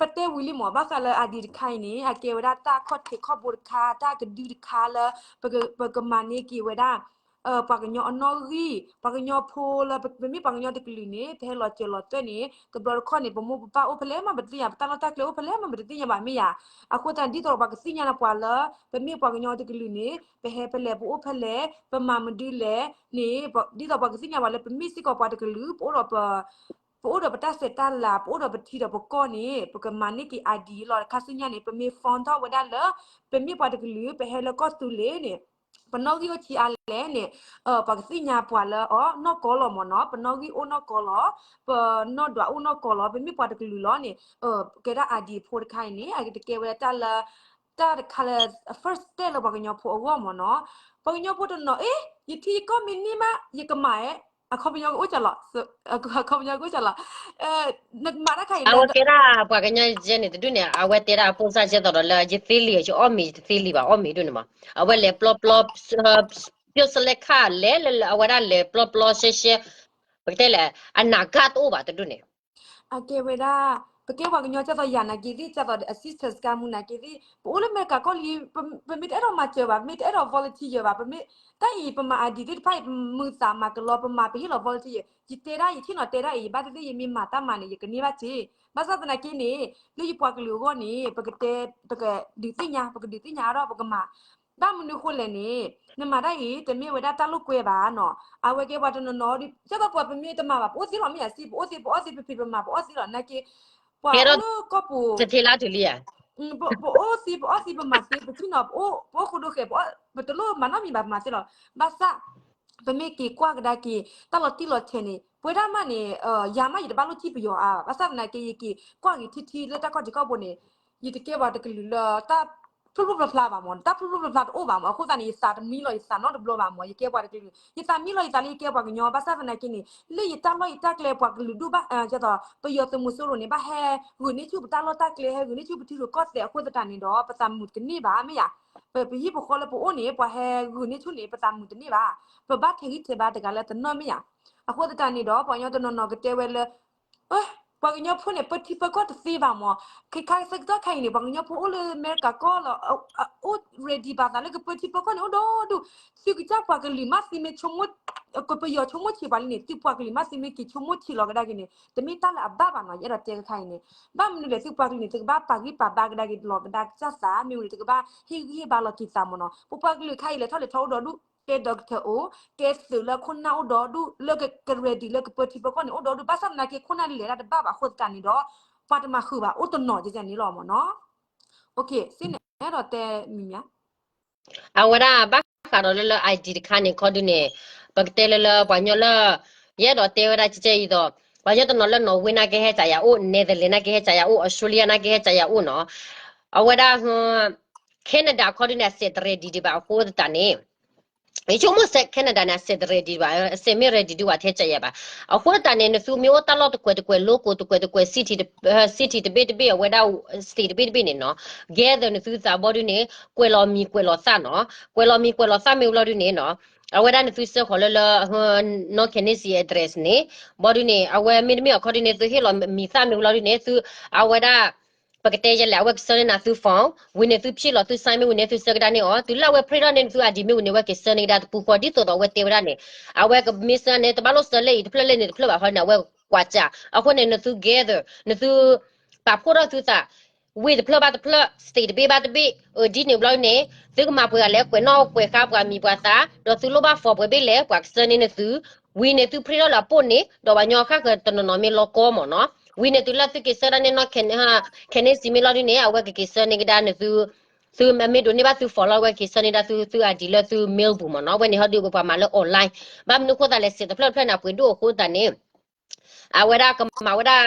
ပတဲဝံၤလံမ့ၢ် ဘၣ်ဃးလၢ ID တခါအံၤန့ၣ် အကဲဝဲဒၣ်တၢ်ခီၣ်ထံးခီၣ်ဘိတခါ တၢ်ကဒုတခါလၢ ပကမၤန့ၢ်က့ၤဝဲဒၣ် ပှၤကညီအနီၣ်ဂံၢ် ပှၤကညီဖိလၢ ပမ့ၢ်ပှၤကညီတကလုာ်န့ၣ် ပဟဲလီၤစၢၤလီၤသွဲၣ်န့ၣ် တဘျီတခီၣ်န့ၣ် ပမိၢ်ပပၢ်အိၣ်ဖဲလဲၣ်မး ပတသ့ၣ်ညါ ပတၢ်လီၢ်တၢ်ကျဲအိၣ်ဖဲလဲၣ်မး ပတသ့ၣ်ညါဘၣ်မ့ၢ်ယၤ. အဃိသတး ဒ်သိးပှၤကသ့ၣ်ညါလၢပှၤလၢ ပမ့ၢ်ပှၤကညီတကလုာ်န့ၣ် ပဟဲဖဲလဲၣ် ပအိၣ်ဖဲလဲၣ် ပမၤမနုၤလဲၣ်န့ၣ် ဒ်သိးပှၤကသ့ၣ်ညါပှၤလၢပမ့ၢ်စ့ၢ်ကီးပှၤတကလုာ် ပအိၣ်ဒီး ပအိၣ်ဒီးပတၢ်ဆဲးတၢ်လၤ ပအိၣ်ဒီးပထံဒီးပကီၢ်န့ၣ် ပကမၤန့ၢ်က့ၤ ID လီၤ. ခါဆူညါန့ၣ် ပမ့ၢ် form ထီၣ်ဝဲဒၣ်လၢ ပမ့ၢ်ပှၤတကလုာ် ပဟဲလၢကီၢ်သူလ့ၤန့ၣ် ပနီၣ်ဂံၢ်အိၣ်ဆံးအါလဲၣ်န့ၣ် ပှၤကသ့ၣ်ညါပှၤလၢအီၤနီၢ်ကီၢ်လီၤမ့ၢ်နီၤ, ပနီၣ်ဂံၢ်အိၣ်နီၢ်ကီၢ်လီၤ, ပနီၢ်ဒွးအိၣ်နီၢ်ကီၢ်လီၤ, ပမ့ၢ်ပှၤတကလုာ်လီၤန့ၣ် ကဲဒၣ် ID ဖိတခါအံၤန့ၣ် အကတကဲဝဲဒၣ်တၢ်လၢ တၢ်တခါလၢ first step လၢပှၤကညီဖိအဂီၢ်မ့ၢ်နီၤ. ပှၤကညီဖိတနီၤ အ့ ယထံယကီၢ်မ့ၢ်န့ၢ်မး ယကမၤဧါ အခီပညီကအိၣ်ကလီၤ, အခီပညီကအိၣ်ကလီၤ, နမၤတၢ်ခါအံၤလၢ အဝဲကဲဒၣ်ပှၤကညီယဲန့ၣ်တဒူၣ်န့ၣ် အဝဲတဲဒၣ်အပိၢ်စၢ်ကဲသိးဒီးလၢ ယသ့လံ ယအီၣ်မ့ၤတသ့လံဘၣ် အီၣ်မ့ၤဒူၣ်န့ၣ်မး, အဝဲလဲၤပျီပျီ ပျိၢ်စလဲခၣ်လဲၤလၢ အဝဲဒၣ်လဲၤပျီပျီရှဲရှဲ, ပကတဲလဲၣ် အနာ်ဂၢ်တအိၣ်ဘၣ်တဒူၣ်န့ၣ် အကဲဝဲဒၣ် ပကဲပှၤကညီကဲသိးယၤနာ်က့သ့ၣ် ကဲသိးဒီး assistance ကါမူနာ်က့သ့ၣ် ပအိၣ်လၢအမဲရကၤကီၢ်လံ, ပမ့ၢ်တအဲၣ်ဒိးမၤစၢၤဘၣ်, ပမ့ၢ်တအဲၣ်ဒိး volunteer ဘၣ်, ပမ့ၢ်တၢ်အံၤ ပမၤ ID သ့ၣ်တဖၣ်အံၤ ပမုာ်သးမၤကလီ ပမၤပဟ့ၣ်လီၤ volunteer ယတဲဒၣ် ယထံၣ်နီၤတဲဒၣ်အံၤ ဘၣ်သ့ၣ်သ့ၣ် ယမ့ၢ်မၤတၢ်မၤန့ၣ် ယကန့ၢ်ဘၣ်စ့, ဘၣ်ဆၣ်သနာ်က့န့ၣ် လၢယပှၤကလုာ်အဂီၢ်န့ၣ် ပကတဲ ပကဒုးသ့ၣ်ညါ ပကဒုးသ့ၣ်ညါဒီး ပကမၤ ဘၣ်မနုၤဃိလဲၣ်န့ၣ် နမၤတၢ်အံၤ တမ့ၢ်ဝဲဒၣ်တၢ်လိာ်ကွဲဘၣ်နီၤ, အဝဲကဲပှၤတနီၤနီၤဒီး ကဲသိးပှၤပမ့ၢ်တမၤဘၣ် ပအိၣ်သ့လီၤမ့ၢ်ဧါစ့ ပအိၣ်သ့ ပအီၣ်သ့ ပဖံးပမၤ ပအီၣ်သ့လီၤ နာ်က့ ပှၤအိၣ်လၢကီၢ်ပူၤ ပအိၣ်သ့ ပအီၣ်သ့ ပမၤသ့ ပထံၣ်နီၤ ပအိၣ်ဃိဒိဃဲၤ ပတလိၣ်မၤနီတမံၤဘၣ် ပမၤသ့လီၤ, ဘၣ်ဆၣ် ပမ့ၢ်က့ၤကွၢ်ကဒါက့ၤ တၢ်လီၤတံၢ်လီၤဆဲးန့ၣ် ပဝဲဒၣ်မးန့ၣ် ယၤမးယတဘၣ်လိၣ်စံၣ်ပယီၤအါဘၣ်, ဘၣ်ဆၣ်သနာ်က့ ယက့ၤကွၢ်ဂ့ၤထံထံလၢတၢ်ခီၣ်ထံးခီၣ်ဘိန့ၣ် ယတကဲပှၤတကလုာ်လၢတၢ်ဖျိဖျိဖျါဖျါဘၣ်မး, တၢ်ဖျိဖျိဖျါဖျါတအိၣ်ဘၣ်မး, အဃိသတးန့ၣ် ယသးတမံလီၤ ယသးနီတဘျီဘၣ်မး, ယကဲပှၤတကလုာ် ယသးမံလီၤယသးလၢယကဲပှၤကညီ, ဘၣ်ဆၣ်သနာ်က့န့ၣ် လၢယတၢ်လီၢ်ယတၢ်ကျဲပှၤကလုာ်ဒိၣ်ဘၣ် ကဲသိး ပယီၤသုးမီၤစိရိၤန့ၣ် ဘၣ်ဟဲဂုာ်န့ၢ်ဆူၣ်ပတၢ်လီၢ်တၢ်ကျဲ ဟဲဂုာ်န့ၢ်ဆူၣ်ပထံရူၢ်ကီၢ်သဲးအဃိသတးန့ၣ်ဒီး ပသးမုာ်တန့ၢ်ဘၣ်မ့ၢ်ဧါ, ပဟံၣ်ပဃီလၢပအိၣ်န့ၣ် ပှၤဟဲဂုာ်န့ၢ်ဆူၣ်န့ၣ် ပသးမုာ်တန့ၢ်ဘၣ်, ပဘၣ်ထဲးဂံၢ်ထဲးဘါတဂၤလၢတနီၢ်မ့ၢ်ဧါ, အဃိသတးန့ၣ်ဒီး ပှၤကညီတနီၤနီၤကတဲဝဲလၢ ပှၤကညီဖိန့ၣ် ပၢထံပၢကီၢ်တသ့ဘၣ်မး, ခဲခါဆၢကတီၢ်ခါအံၤန့ၣ် ပှၤကညီဖိအိၣ်လၢအမဲရကၤကီၢ်လီၤ, အိၣ် ready ဘၣ်သးလၢကပၢထံပၢကီၢ်န့ၣ် အိၣ်ဒီဒူၣ်, သုကစၢ်ပှၤကလုာ်မးသ့မ့ၢ်ဆိကမိၣ် ကပယီၤဆိကမိၣ်ဆံးပှၤလံန့ၣ် သုပှၤကလုာ်မးသ့မ့ၢ်က့ၤဆိကမိၣ်ဆံးလီၤကဒါက့ၤန့ၣ် တမ့ၢ်တၢ်လၢအဘၣ်ဘၣ်နီၤ, ယအဲၣ်ဒိးတဲကခါအံၤန့ၣ်, ဘၣ်မနုၤလဲၣ် သုပှၤကလုာ်န့ၣ် သုကဘၣ်ပာ်ဂံၢ်ပာ်ဘါကဒါက့ၤလီၤကဒါကစၢ်သး မ့ၢ်ဝံၤန့ၣ် သုကဘၣ်ဟ့ၣ်ဂံၢ်ဟ့ၣ်ဘါလီၤက့ၤသးမးနီၤ, ပပှၤကလုာ်ခါအံၤလဲၤထီၣ်လဲၤထီအိၣ်ဒီဒူၣ်, ကဲ doctor အိၣ်, ကဲသုးလၢခိၣ်နၢ်အိၣ်ဒီဒူၣ်, လၢက ready လၢကပၢထံပၢကီၢ်န့ၣ် အိၣ်ဒီဒူၣ်, ဘၣ်ဆၣ်သနာ်က့ခိၣ်နၢ်လဲၤဒၣ်တဘၣ်ဘၣ်အဃိသတးန့ၣ်ဒီး ပှၤတမၤဃုာ်ဘၣ် အိၣ်တနီၤကဲကဲန့ၣ်လီၤမးနီၤ, စ့န့ၣ် အဲၣ်ဒိးတဲမံၤမံၤ အဝဲဒၣ်ဘၣ်ဃးဒီးလၢလၢ ID တခါန့ၣ် ခီဒုန့ၣ် ပကတဲလၢလၢပှၤကညီလၢ ယအဲၣ်ဒိးတဲဝဲဒၣ်ကဲကဲအံၤဒီး ပှၤကညီတနီၤလၢ Norway နာ်က့ဟဲကးယၤအိၣ်, Netherlands နာ်က့ဟဲကးယၤအိၣ်, Australia နာ်က့ဟဲကးယၤအိၣ်နီၤ, အဝဲဒၣ် Canada ခီဒုန့ၣ် အစဲးတ ready ဒံးဘၣ်အဃိသတးန့ၣ် ယဆိကမိၣ်စဲး Canada န့ၣ် အစဲးတ ready ဒံးဘၣ်, အစဲးမ့ၢ် ready ဒံးဝဲထဲကးယၤဘၣ်, အဃိသတးန့ၣ် နသုမ့ၢ်အိၣ်တၢ်လီၢ်တကွဲးတကွဲး local တကွဲးတကွဲး city တဘ့ၣ်တဘ့ၣ် အဝဲဒၣ် state တဘ့ၣ်တဘ့ၣ်န့ၣ်နီၤ gather နသုသးဘီဒုန့ၣ် ကွဲးလီၤမံၤကွဲးလီၤသၣ်နီၤ, ကွဲးလီၤမံၤကွဲးလီၤသၣ်မ့ၢ်ဝံၤလီၤဒုန့ၣ်နီၤ, အဝဲဒၣ်နသုဆှၢဃီၤလၢလၢ နီၢ် Candice address န့ၣ် ဘီဒုန့ၣ် အဝဲမ့တမ့ၢ်အခီဒုန့ၣ် သုဟ့ၣ်လီၤမံၤသၣ်မ့ၢ်ဝံၤလီၤဒုန့ၣ် သု အဝဲဒၣ် ပကတဲယဲလဲၣ် အဝဲကဆှၢန့ၢ်နၤသု form ဝံၤန့ၣ်သုဖျ့လီၤသု sign မ့ၢ်ဝံၤန့ၣ် သုဆှၢကဒါန့ၢ်အီၤ တုၤလၢအဝဲ print ထီၣ်န့ၢ်သု ID မ့ၢ်ဝံၤန့ၣ် အဝဲကဆှၢန့ၢ်ကဒါတပူၤဃီ ဒ်သိးဒီးအဝဲတဲဝဲဒၣ်န့ၣ် အဝဲကမ့ၢ်ဆှၢန့ၢ် တဘၣ်လိၣ်ဆှၢလၢအံၤတဖျၢၣ်လၢန့ၣ်တဖျၢၣ်ဘၣ်ဃီန့ၣ် အဝဲကွၢ်စး အဃိန့ၣ် နသု gather နသု ပာ်ဖှိၣ်ထီၣ်သုသး ဝ့ၢ်တဖျၢၣ်ဘၣ်တဖျၢၣ် state တဘ့ၣ်ဘၣ်တဘ့ၣ် အဒ်န့ၣ်ဘျီန့ၣ် သုကမၤပှဲၤဂၤလဲၣ် ကွဲးနီၣ်ကွဲးဃါပှၤမံၤပှၤသၣ် ဒီးသုလိၣ်ဘၣ် form ပှဲၤဘ့ၣ်လဲၣ် ပှၤကဆှၢန့ၢ်နသု ဝံၤန့ၣ်သု print ထီၣ်လၢအပိၢ်န့ၣ် ဒီးပှၤကညီဃၣ်ဃၢၤတနီၤနီၤမ့ၢ်လီကီမ့ၢ်နီၤ ဝံၤန့ၣ်တုၤလၢသုက့ၤဆှၢဒၣ်န့ၢ်နီၢ် Candice မ့ၢ်လီၤဒုန့ၣ် အဝဲကက့ၤဆှၢန့ၢ်ကဒါနသု သုမ့ၢ်ဒိးန့ၢ်ဘၣ်သု form လီၤ အဝဲက့ၤဆှၢန့ၢ်ဒၣ်သု သု ID လၢသု mail ပူၤမ့ၢ်နီၤ အဝဲန့ၣ်ဟီဒုပှၤမၤလၢ online ဘၣ်မနုၤဃိသတးလဲၣ် state တဖျၢၣ်တဖျၢၣ်န့ၣ် အပှ့ၤဒိၣ်အဃိသတးန့ၣ် အဝဲဒၣ်ကမၤဝဲဒၣ်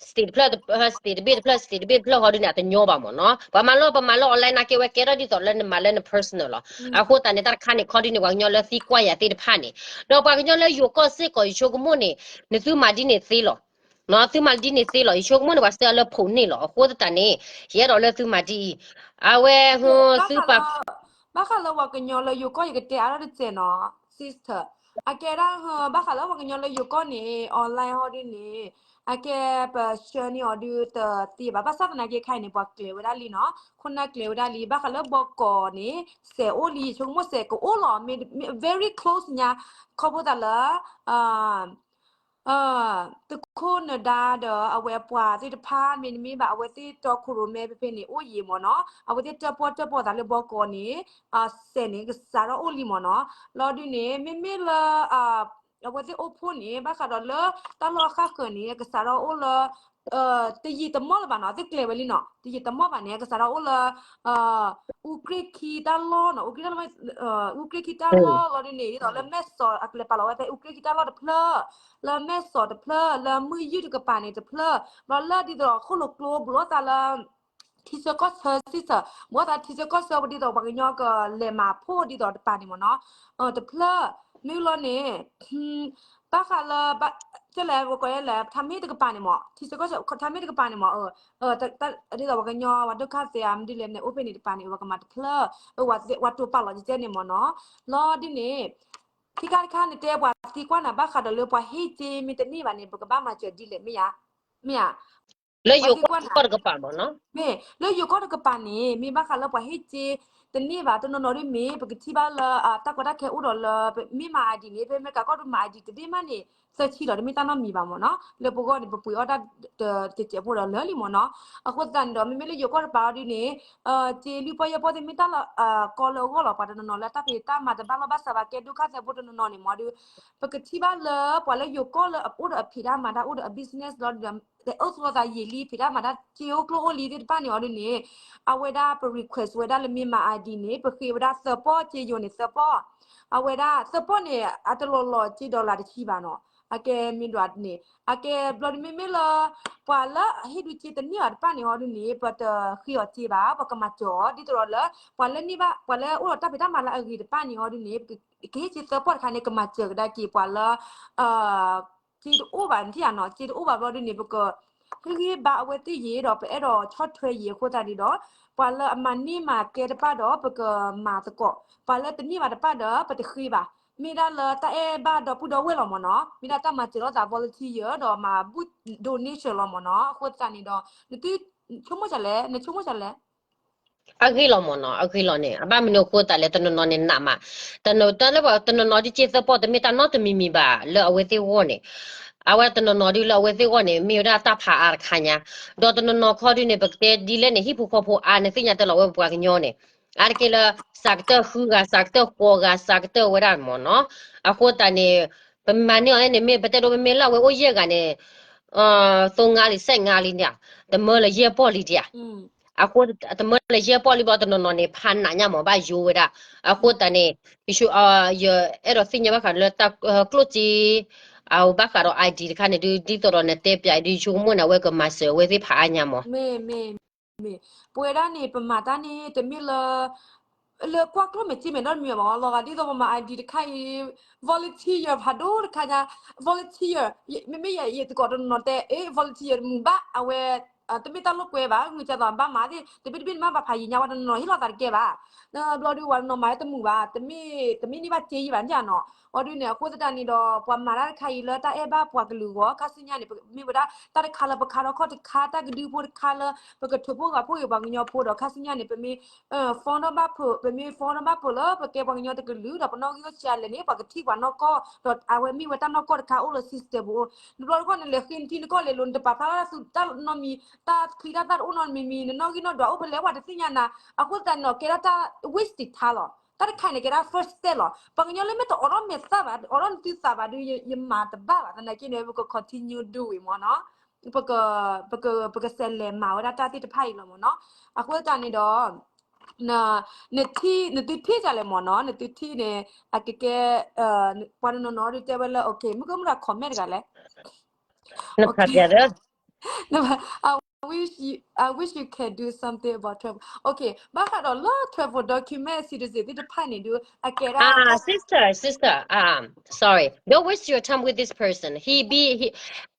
state တဖျၢၣ် state တဘ့ၣ်တဖျၢၣ် state တဘ့ၣ်တဖျၢၣ်ဟီဒုန့ၣ် အတညီဘၣ်မ့ၢ်နီၤ ပှၤမၤလၢပမၤလၢ online နာ်က့ဝဲကဲထီၣ်ဒ်သိးလၢနမၤလၢန personal လီၤ အဃိသတးန့ၣ် တၢ်တခါန့ၣ် ခီဒုန့ၣ် ပှၤကညီလၢသံကွၢ်ယၤသ့ၣ်တဖၣ်န့ၣ် ဒီးပှၤကညီလၢယိၤကီၢ်စ့ၢ်ကီး ယဆိကမိၣ်န့ၣ် နသုမၤဒ်န့ၣ်သ့လီၤ သုမၤဒ်န့ၣ်သ့လီၤ ယဆိကမိၣ်န့ၣ် ပှၤဆှၢလၢဖိးန့ၣ်လီၤ အဃိသတးန့ၣ် ယအဲၣ်ဒိးလၢသုမၤဒ်အံၤ အဝဲသုပာ် ဘၣ်ဃးလၢပှၤကညီလၢယိၤကီၢ် ယကတဲအါထီၣ်တစဲးနီၤ sister အကဲဒၣ် ဘၣ်ဃးလၢပှၤကညီလၢယိၤကီၢ်န့ၣ် online ဟီဒုန့ၣ် အကဲပဆှၢန့ၢ်အီၤဒုတသ့ဘၣ် ဘၣ်ဆၣ်သနာ်က့ခါအံၤန့ၣ် ပှၤကျဲၤဝဲဒၣ်လံနီၤ ခိၣ်နၢ်ကျဲၤဝဲဒၣ်လံ ဘၣ်ဃးလၢဘီကီးန့ၣ် စဲးအိၣ်လံ ယဆိကမိၣ်စဲးကအိၣ်လီၤ မ့ၢ် very close ညါ ခီဖျိသးလၢ သုးခိၣ်နၢၤဒါဒီး အဝဲအပှၤသ့ၣ်တဖၣ် မ့တမ့ၢ်ဘၣ် အဝဲသ့ၣ်တီခိၣ်ရိၣ်မဲဖဲဖဲန့ၣ် အိၣ်ယံာ်မ့ၢ်နီၤ အဝဲသ့ၣ်တၢၣ်ပီၣ်တၢၣ်ပီသးလၢဘီကီးန့ၣ် စဲးန့ၣ် ကစးထီၣ်အိၣ်လံမ့ၢ်နီၤ လီၤဒုန့ၣ် မ့မ့ၢ်လၢ အဝဲသ့ၣ်အိၣ်ဖှိၣ်န့ၣ် ဘၣ်ဃးဒီးလၢတၢ်လီၢ်အဃၣ်ဃၢၤန့ၣ် ကစးထီၣ်အိၣ်လၢ တယံာ်တမီၢ်လၢၤဘၣ်နီၤ သုကျဲၤဝဲလံနီၤ တယံာ်တမီၢ်ဘၣ်န့ၣ် ကစးထီၣ်အိၣ်လၢ အူကြ့ၢ်ခံတၢ်လီၢ်နီၤ အူကြ့ၢ်တၢ်လီၢ် အူကြ့ၢ်ခံတၢ်လီၢ်လီၤဒုန့ၣ် ဒ်သိးလၢမဲၢ်စီၤ အကလဲၤပာ်လီၤဝဲဖဲအူကြ့ၢ်ခံတၢ်လီၢ်တဖျၢၣ် လၢမဲၢ်စီၤတဖျၢၣ် လၢမုၢ်ယုၢ်တကပၤန့ၣ်တဖျၢၣ် ဘျီလၢဒ်သိးခိၣ်လိာ်ကျိ ဘူးလိာ်သးလၢ ထံဆၢကီၢ်ဆၢ sister ဘူးလိာ်သးထံဆၢကီၢ်ဆၢ ဒ်သိးပှၤကညီကလဲၤမၤဖှိၣ်ဒ်သိးတပၤန့ၣ်မ့ၢ်နီၤ တဖျၢၣ် မ့ၢ်လီၤန့ၣ် ဘၣ်ဃးလၢ ကဲလဲၣ် ပကိးလဲၣ် ထါမ့ၢ်တကပၤန့ၣ်မး ထံဆၢကီၢ်ဆၢ ထါမ့ၢ်တကပၤန့ၣ်မး ဒ်သိးပှၤကညီ ပှၤဒုးခၣ်သဲးဧါ မနုၤလဲၣ်န့ၣ် အိၣ်ဖဲန့ၣ်တကပၤန့ၣ် ပှၤကမၤတဖျၢၣ် ပှၤတိာ်ပာ်လီၤကဲန့ၣ်မးနီၤ လီၤဒ်န့ၣ် ခံခါတခါန့ၣ်တဲပှၤသံကွၢ်နၤဘၣ်ဃးဒီးလၢပှၤဟ့ၣ်စ့မ့ၢ်တန့ၢ်ဘၣ်န့ၣ် ပကဘၣ်မၤစၢၤဒ်လဲၣ် မ့ၢ်ဧါ မ့ၢ်ဧါ လၢယိၤကီၢ်တကပၤမးနီၤ မ့ၢ်လၢယိၤကီၢ်တကပၤန့ၣ် မ့ၢ်ဘၣ်ဃးလၢပှၤဟ့ၣ်စ့တန့ၢ်ဘၣ် တနီၤနီၤဒ်မ့ၢ် ပကထံၣ်ဘၣ်လၢ တၢ်ကီတၢ်ခဲအိၣ်ဒီးလၢ မ့ၢ်မၤ I D န့ၣ် ဖဲအမဲရကၤကီၢ်ဒုးမၤ I D တဘ့ၣ်မးန့ၣ် သၢဆံလီၤ တမ့ၢ်တၢ်နီတမံၤဘၣ်မးနီၤ လၢပဂီၢ်န့ၣ် ပပှ့ၤအီၣ်တၢ်တစဲးဖိဒီးလၢာ်လံမးနီၤ အဃိသတးန့ၣ်ဒီး မ့မ့ၢ်လၢယိၤကီၢ်တကပၤအီၤဒ်န့ၣ် စ့လွံၢ်ပီၢ်ယဲၢ်ပီၢ်သ့ၣ်မ့ၢ်တၢ်လီၤ ကီလၢအဂီၢ်လီၤ ပှၤတနီၤနီၤလၢတၢ်ဖံးတၢ်မၤတဘၣ်လီၢ်ဘၣ်စးဘၣ်ကဲဒုးခၣ်သဲးဖိတနီၤနီၤန့ၣ်မးဒီး ပကထံၣ်ဘၣ်လၢ ပှၤလၢယိၤကီၢ်လၢအအိၣ်ဒီးအဖံးတၢ်မၤတၢ်အိၣ်ဒီးအ business လီၤဒီး အိၣ်သလိသးယံာ်လံ ဖံးတၢ်မၤတၢ်စ့အိၣ်ကျိၣ်အိၣ်လံသ့ၣ်တဖၣ်န့ၣ်အီၤဒ်န့ၣ် အဝဲဒၣ်ပ request ဝဲဒၣ်လၢမ့ၢ်မၤ I D န့ၣ် ပဃ့ဝဲဒၣ်သၢပီၢ် စ့ယိၤန့ၣ်သၢပီၢ် အဝဲဒၣ်သၢပီၢ်န့ၣ် အတလီၤလီၤစ့ dollar တဆံဘၣ်နီၤ အကဲမ့ၢ်ဒွးန့ၣ် အကဲဘျီဒ်မ့မ့ၢ်လၢ ပှၤလၢအဟ့ၣ်ဒုးစ့တန့ၢ်ဘၣ်တဖၣ်န့ၣ်အီၤဒ်န့ၣ် ပတဃ့အီၤစ့ဘၣ် ပကမၤစၢၤအီၤ ဒ်သိးဒီးလၢ ပှၤလၢန့ၢ်ဘၣ် ပှၤလၢအိၣ်ဒီးတၢ်ဖံးတၢ်မၤလၢအဂ့ၤတဖၣ်န့ၣ်အီၤဒ်န့ၣ် ကဟ့ၣ်စ့သၢပီၢ်တခါန့ၣ် ကမၤစၢၤကဒါက့ၤပှၤလၢ စ့တအိၣ်ဘၣ် နထံၣ်ဧါနီၤ စ့တအိၣ်ဘၣ်ဘျီဒ်န့ၣ် ပက ဟ့ၣ်ဂံၢ်ဘါအဝဲသ့ၣ်ယံာ်ဒီး ပအဲၣ်ဒိးဆီၣ်ထွဲယံာ်အဃိသတးန့ၣ်ဒီး ပှၤလၢအမၤန့ၢ်မၤကဲတဖၣ်ဒီး ပကမၤသကိး ပှၤလၢတန့ၢ်ဘၣ်တဖၣ်ဒီး ပတဃ့ဘၣ် မ့ၢ်ဒၣ်လၢတၢ်အဲၣ်ဘၣ်ဒီပုၢ်ဒီဝဲၢ်လီၤမးနီၤ မ့ၢ်ဒၣ်တၢ်မၤစၢၤလိာ်သး volunteer ဒီးမၤဘူၣ် donation လီၤမးနီၤ အဃိသတးန့ၣ်ဒီး နသုဆိကမိၣ်စ့ၢ်လဲၣ် နဆိကမိၣ်စ့ၢ်လဲၣ် အဂ့ၢ်လီၤမးနီၤ အဂ့ၢ်လီၤန့ၣ် အဘၣ်မနုၤအဃိသတးလဲၣ် တနီၤနီၤန့ၣ်နးမး တနီၤတၢ်လၢပှၤတနီၤနီၤဒ်စ့သၢပီၢ်တမ့ၢ်တၢ်နီတမံၤမံၤဘၣ် လၢအဝဲသ့ၣ်ဂီၢ်န့ၣ် အဝဲတနီၤနီၤဒ်လၢအဝဲသ့ၣ်ဂီၢ်န့ၣ် မ့ၢ်ဝဲဒၣ်တၢ်ဖးအါတခါညါ ဒီးတနီၤနီၤခီဒ်န့ၣ် ပကတဲဒ်လဲၣ်န့ၣ် ဟံၣ်ဖိဃီဖိအါန့ၣ် သ့ၣ်ညါတလီၤဝဲပပှၤကညီန့ၣ် အါတက့ၢ်လၢ စးကတၢၢ်ဃုဂၤ စးကတၢၢ်ဃိးဂၤ စးကတၢၢ်ဝဲဒၣ်မးနီၤ အဃိသတးန့ၣ် ပမၤန့ၢ်အီၤန့ၣ် မ့ၢ်ပတဲဒိပမ့ၢ်လၢအဝဲအိၣ်ယဲၢ်ဂၤန့ၣ် သိငါလံ စဲးငါလံန့ၣ် တမၢလၢယဲၢ်ပီၢ်လံဒံးဧါ အဃိ တမၢလၢယဲၢ်ပီၢ်လံဘျီ တနီၤနီၤန့ၣ် ဖးနးညါမး ဘၣ်ယိဝဲဒၣ် အဃိသတးန့ၣ် ယအဲၣ်ဒိးသ့ၣ်ညါဘၣ်ဃးလၢတၢ်ကျိၣ်စ့ အဘၣ်ဃးဒီး I D တခါန့ၣ်ဒုး ဒ်သိးဒီးနတဲပၠးအံၤဒုး ယဆိကမိၣ်န့ၣ် အဝဲကမၤစၢၤအဝဲသ့ၣ်ဖးအါညါမး မ့ၢ် မ့ၢ် မ့ၢ် ပဝဲဒၣ်န့ၣ် ပမၤတၢ်န့ၣ် တမ့ၢ်လၢ လၢကွၢ်ကျိၣ်မဲာ်စ့မဲာ်နီတမံၤဘၣ်မး လီၤဂာ်ဒ်သိးပမၤ I D တခါအံၤ volunteer ဖးဒိၣ်တခါညါ volunteer မ့မ့ၢ်ယဲယသကိးတနီၤနီၤတဲ အ့ volunteer တမုာ်ဘၣ် အဝဲ တမ့ၢ်တၢ်လိာ်ကွဲဘၣ် မုၢ်ကသိးဘၣ်မၤသ့ၣ် တဘ့ၣ်တဘ့ၣ်န့ၣ် မ့ၢ်ဘၣ်ဖးယံာ်ညါ ပှၤတနီၤနီၤဟ့ၣ်လီၤသးတကဲဘၣ် ဘျီဒုး ပှၤတနီၤမၤဝဲတမုာ်ဘၣ် တမ့ၢ် တမ့ၢ်န့ၢ်ဘၣ်စ့ယံာ်ဘၣ်န့ၣ်နီၤ အီၤဒုးန့ၣ် အဃိသတးန့ၣ်ဒီး ပှၤမၤတၢ်တခါအံၤလၢတၢ်အဲၣ်ဘၣ်ပှၤကလုာ်အဂီၢ် ခါဆူညါန့ၣ် ပမ့ၢ်ဝဲဒၣ်တၢ်တခါလၢပခါထီၣ်ခီၣ်တခါ တၢ်ကဒုဖိတခါလၢ ပကထိးဖိဂာ်ဖိဂ့ၤပှၤကညီဖိဒီး ခါဆူညါန့ၣ် ပမ့ၢ် form ထီၣ်ဘၣ်ဖုး ပမ့ၢ် form ထီၣ်ဘၣ်ဖုးလၢ ပကဲပှၤကညီတကလုာ်ဒီး ပနီၣ်ဂံၢ်အိၣ်ဆံးအါလဲၣ်န့ၣ် ပှၤကထံၣ်ပှၤနီၢ်ကီၢ် ဒီးအဝဲမ့ၢ်ဝဲတၢ်နီၢ်ကီၢ်တခါအိၣ်လၢ system ပူၤ နဘျီတခီၣ်န့ၣ် လဲၤဃ့နထံနကီၢ်လဲၤလိၤ နတပာ်ဖျါထီၣ်တၢ်နီတမံၤ တၢ်ချံတၢ်သၣ်တအိၣ်နီတမံၤမံၤ နနီၣ်ဂံၢ်နီၣ်ဒွးအိၣ်ဖဲလဲၣ် ပှၤတသ့ၣ်ညါနၤ အဃိသတးန့ၣ်ဒီး ကဲဒၣ်တၢ် wish တခါလီၤ တၢ်တခါန့ၣ် ကဲဒၣ် first step လီၤ ပှၤကညီလၢမ့ၢ်တအိးထီၣ်မဲာ်သၣ်ဘၣ် အိးထီၣ်နသုသးဘၣ်ဒုး ယမၤတဘၣ်ဘၣ် သနာ်က့န့ၣ် ပက continue do it မ့ၢ်နီၤ ပက ပက ပကစးလဲၤမၤဝဲဒၣ်တၢ်သ့ၣ်တဖၣ်အံၤလီၤမ့ၢ်နီၤ အဃိသတးန့ၣ်ဒီး န နထံၣ် နသုထံၣ်ဒ်လဲၣ်မ့ၢ်နီၤ နသုထံၣ်န့ၣ် အကကဲ ပှၤတနီၤနီၤဒုးတဲဝဲလၢ okay မုၢ်ကမုၢ်တ comment တဂၤလဲၣ် နဖးပျးဒီး I wish you, I wish you can do something about travel. Okay, ဘၣ်ဃးဒီးလၢ travel document citizen သ့ၣ်တဖၣ်န့ၣ်ဒုး အကဲဒၣ် Ah, sister, sister, um, sorry. Don't waste your time with this person. He be, he,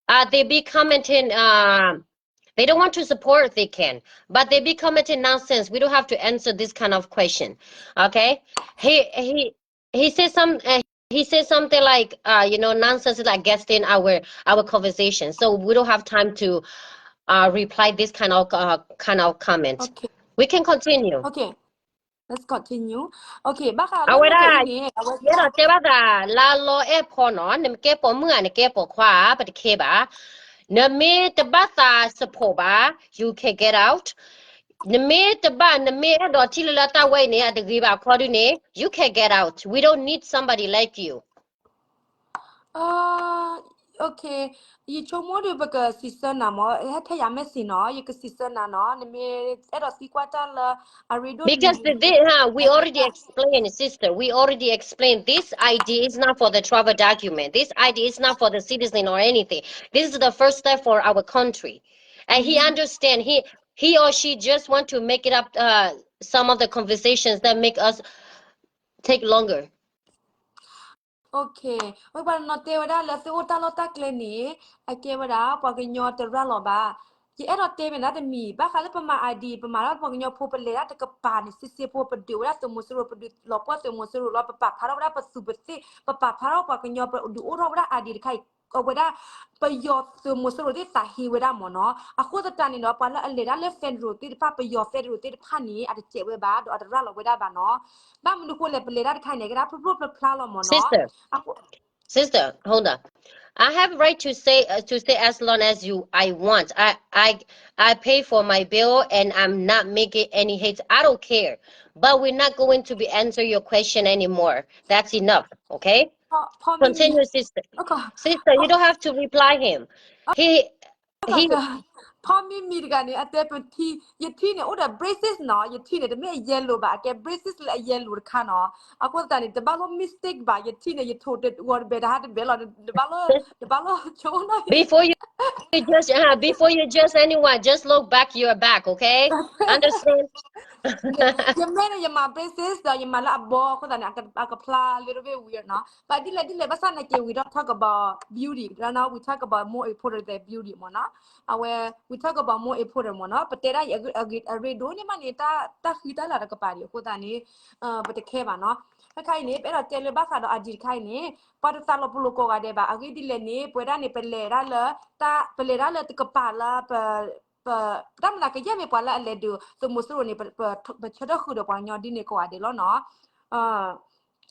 uh, they be commenting, um, they don't want to support, they can, but they be commenting nonsense. We don't have to answer this kind of question. Okay? He, he, he says some, uh, he says something like, uh, you know, nonsense is like guesting our, our conversation. So we don't have time to, uh, reply this kind of, uh, kind of comment. Okay. We can continue. Okay. Let's continue. Okay, ဘၣ်ဃးလၢ အဝဲဒၣ် ယအဲၣ်ဒိးတဲဘၣ်သး လါလီအဲၣ်ဖီနီၤ နကဲပိာ်မုၣ်ဧါ နကဲပိာ်ခွါဧါ ပတခဲဘၣ်. နမ့ၢ်တဘၣ်သး support ဘၣ် you can get out. နမ့ၢ်တဘၣ် နမ့ၢ်အဲၣ်ဒိးထံၣ်လၢလၢတၢ်ဝဲအံၤန့ၣ် အတဂ့ၤဘၣ်အခီဒုန့ၣ် you can get out. We don't need somebody like you. Okay, ယဆိကမိၣ်ဒီး ပကစံးဆၢနၤမ့ၢ် ဟဲထဲယၤ message နီၤ ယကစံးဆၢနၤနီၤ နမ့ၢ်အဲၣ်ဒိးသံကွၢ်တၢ်လၢ I really don't Because need the, the, huh, we already explained, sister. We already explained. This I D is not for the travel document. This I D is not for the citizen or anything. This is the first step for our country. And he understand. He, he or she just want to make it up, uh, some of the conversations that make us take longer. ဝဲပှၤတနီၤတဲဝဲဒၣ်လၢသုအိၣ်တၢ်လီၢ်တၢ်ကျဲန့ၣ် အကဲဝဲဒၣ်ပှၤကညီတရၢ်လီၤဘၣ်. ယအဲၣ်ဒိးတဲမ့ၢ်ဒၣ်တမံၤ ဘၣ်ဃးလၢပမၤ ID ပမၤလၢပှၤကညီဖိ ပလဲၤဒၣ်တကပၤန့ၣ် စ့စ့ဖိ ပဒုးဝဲဒၣ်သုးမီၤစိရိၤ ပဒုးလီၤပှီၢ်သုးမီၤစိရိၤလီၤ ပပာ်ဖျါထီၣ်ဝဲဒၣ်ပသုးပသ့ၣ် ပပာ်ဖျါထီၣ်ပှၤကညီပဒုးအိၣ်ထီၣ်ဝဲဒၣ် ID တခါအံၤ အဝဲဒၣ် ပယီၤသုးမီၤစိရိၤသ့ၣ်သးဟ့ဝဲဒၣ်မ့ၢ်နီၤ. အဃိသတးန့ၣ်ဒီး ပှၤလၢအလဲၤတၢ်လၢ federal သ့ၣ်တဖၣ် ပယီၤ federal သ့ၣ်တဖၣ်န့ၣ် အတစဲးဝဲဘၣ် ဒီးအတရၢ်လီၤဝဲဒၣ်ဘၣ်နီၤ. ဘၣ်မနုၤဃိလဲၣ် ပလဲၤတၢ်တခါအံၤန့ၣ် ကဒၣ်ဖျိဖျိဖျါဖျါလီၤမ့ၢ်နီၤ. Sister, hold on. I have right to say uh, to say as long as you I want. I I I pay for my bill and I'm not making any hate. I don't care. But we're not going to be answer your question anymore. That's enough, okay? Continue, sister. Sister, you don't have to reply him. He ဖီမ့မံၤတဂၤန့ၣ် အတဲပထံ ယထံၣ်န့ၣ် အိၣ်ဒီး braces နီၤ ယထံၣ်န့ၣ် တမ့ၢ်အ yellow ဘၣ် အကဲ braces လၢအ yellow တခါနီၤ. အဃိသတးန့ၣ် တဘၣ်လိၣ် mistake ဘၣ် ယထံၣ်န့ၣ် ယထိၣ်တဂီၤတဘဲး တဟါတဘဲးလီၤ တဘၣ်လိၣ် တဘၣ်လိၣ်ဆိနီၤ Before you just uh, before you judge anyone, just look back your back, okay? Understand? ယမ့ၢ်န့ၣ် ယမၤ braces ဒီးယမၤလၢအဘီ အဃိသတးန့ၣ် အကဖျါ little bit weird နီၤ. But ဒ်လဲၣ်ဒ်လဲၣ် ဘၣ်ဆၣ်နာ်က့ we don't talk about beauty right now, we talk about more important than beauty မ့ၢ်နီၤ. အဝဲ we talk about more important မ့ၢ်နီၤ. ပတဲဒၣ်အံၤ အရ့ဒိၣ်န့ၢ်မးန့ၣ် တၢ်ဃံတၢ်လၤတကပၤဒံး အဃိသတးန့ၣ် ပတခဲဘၣ်နီၤ. တခါအံၤန့ၣ် ပအဲၣ်ဒိးတဲလၢဘၣ်ဃးဒီး ID တခါအံၤန့ၣ် ပှၤတသးလီၤပလိာ်ကိးဂၤဒဲးဘၣ်. အဂ့ၢ်ဒ်လဲၣ်န့ၣ် ပဝဲဒၣ်န့ၣ် ပလဲၤဒၣ်လၢ ပလဲၤဒၣ်လၢတကပၤလၢ ပတၢ်မၤသးကယဲၢ်မ့ၢ်ပှၤလၢအလဲၤဒုးသုးမီၤစိရိၤန့ၣ် ပဆၢထၢၣ်ဃုာ်ဒီးပှၤကညီဒ်န့ၣ်ကိးဂၤဒဲးလီၤနီၤ.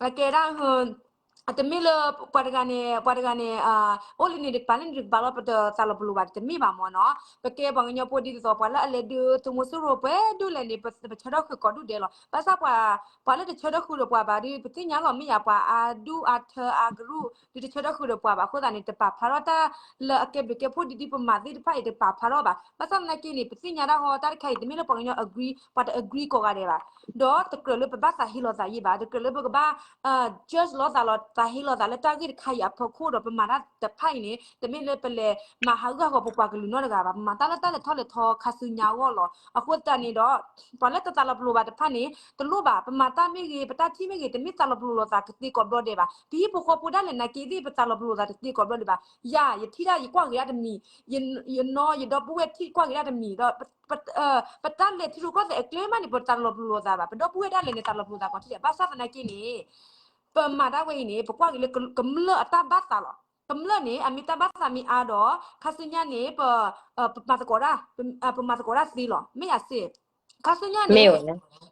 အကဲဒၣ် တမ့ၢ်လၢ ပှၤတဂၤန့ၣ် ပှၤတဂၤန့ၣ် အိၣ်လၢန့ၣ်တကပၤလၢန့ၣ်တကပၤလီၤ ပတသးလီၤပလိာ်ဘၣ်တမ့ၢ်ဘၣ်မ့ၢ်နီၤ. ပကဲပှၤကညီဖိဒ်သိးသိး ပှၤလၢအလဲၤဒုးသုးမီၤစိရိၤပှဲၤဒိၣ်လဲၣ်န့ၣ် ပဆၢထၢၣ်ဃုာ်ကိးဒူၣ်ဒဲးလီၤ. ဘၣ်ဆၣ်ပှၤ ပှၤလၢတဆၢထၢၣ်ဃုာ်ဒီးပှၤဘၣ်ဒီး ပသ့ၣ်ညါလီၤမ့ၢ်ယၤ ပှၤအဒူၣ်အထၢအကရူၢ် ဒ်တဆၢထၢၣ်ဃုာ်ဒီးပှၤဘၣ်အဃိသတးန့ၣ် တပာ်ဖျါထီၣ်တၢ်လၢအကဲဘျုးကဲဖှိၣ်ဒ်ဒ်ပမၤသ့ၣ်တဖၣ်အံၤ တပာ်ဖျါထီၣ်ဘၣ်. ဘၣ်ဆၣ်သနာ်က့န့ၣ် ပသ့ၣ်ညါဒၣ်ဟီတၢ်တခါအံၤ တမ့ၢ်လၢပှၤကညီ agree ပှၤတ agree ကိးဂၤဒဲးဘၣ်. ဒီးတကြၢးလၢပဘၣ်သးဟ့လိာ်သးယံာ်ဘၣ် တကြၢးလၢပကဘၣ် judge လိာ်သးလီၤ သးဟ့လိာ်သးလၢတၢ်ဂ့ၢ်တခါအံၤအဖီခိၣ်ဒီး ပမၤတၢ်တဖၣ်အံၤန့ၣ် တမ့ၢ်လၢပလဲၤမၤဟးဂူာ်ဟးဂီၤပပှၤကလုာ်နီတဂၤဘၣ် ပမၤတၢ်လၢတၢ်လဲၤထီၣ်လဲၤထီခါဆူညါအဂီၢ်လီၤ. အဃိသတးန့ၣ်ဒီး ပှၤလၢတသးလီၤပလိာ်ဘၣ်တဖၣ်န့ၣ် တလိၣ်ဘၣ် ပမၤတၢ်မ့ၢ်ဂ့ၤ ပတၢ်ထံၣ်မ့ၢ်ဂ့ၤ တမ့ၢ်သးလီၤပလိာ်လိာ်သးကသ့ကိးဘျီဒဲးဘၣ်. ပဟံၣ်ဖိဃီဖိဒၣ်လဲာ်နာ်က့သ့ၣ် ပသးလီၤပလိာ်လိာ်သးတသ့ကိးဘျီဒဲးဘၣ်. ယၤ ယထံၣ်ဒၣ်ယကွၢ်ဂ့ၤဒၣ်တမံၤ ယနီၢ်ယဒီပုၢ်ဝဲၢ်ထံၣ်ကွၢ်ဂ့ၤဒၣ်တမံၤဒီး ပတၢ်လဲၤထံရူၢ်ကီၢ်သဲးအကျဲမးန့ၣ် ပတသးလီၤပလိာ်လိာ်သးဘၣ် ပဒီပုၢ်ဝဲၢ်ဒၣ်လဲာ်န့ၣ် သးလီၤပလိာ်သးကိးထံၣ်ဒဲး ဘၣ်ဆၣ်သနာ်က့န့ၣ် ပမၤတၢ်ဝဲအံၤန့ၣ် ပကွၢ်က့ၤလၢကမျၢၢ်အတၢ်ဘၣ်သးလီၤ. ကမျၢၢ်န့ၣ် အမ့ၢ်တၢ်ဘၣ်သးမ့ၢ်အါဒီး ခါဆူညါန့ၣ် ပ ပမၤသကိးတၢ် ပမၤသကိးတၢ်သ့လီၤ မ့ၢ်ယၤစ့ၢ် ခါဆူညါန့ၣ်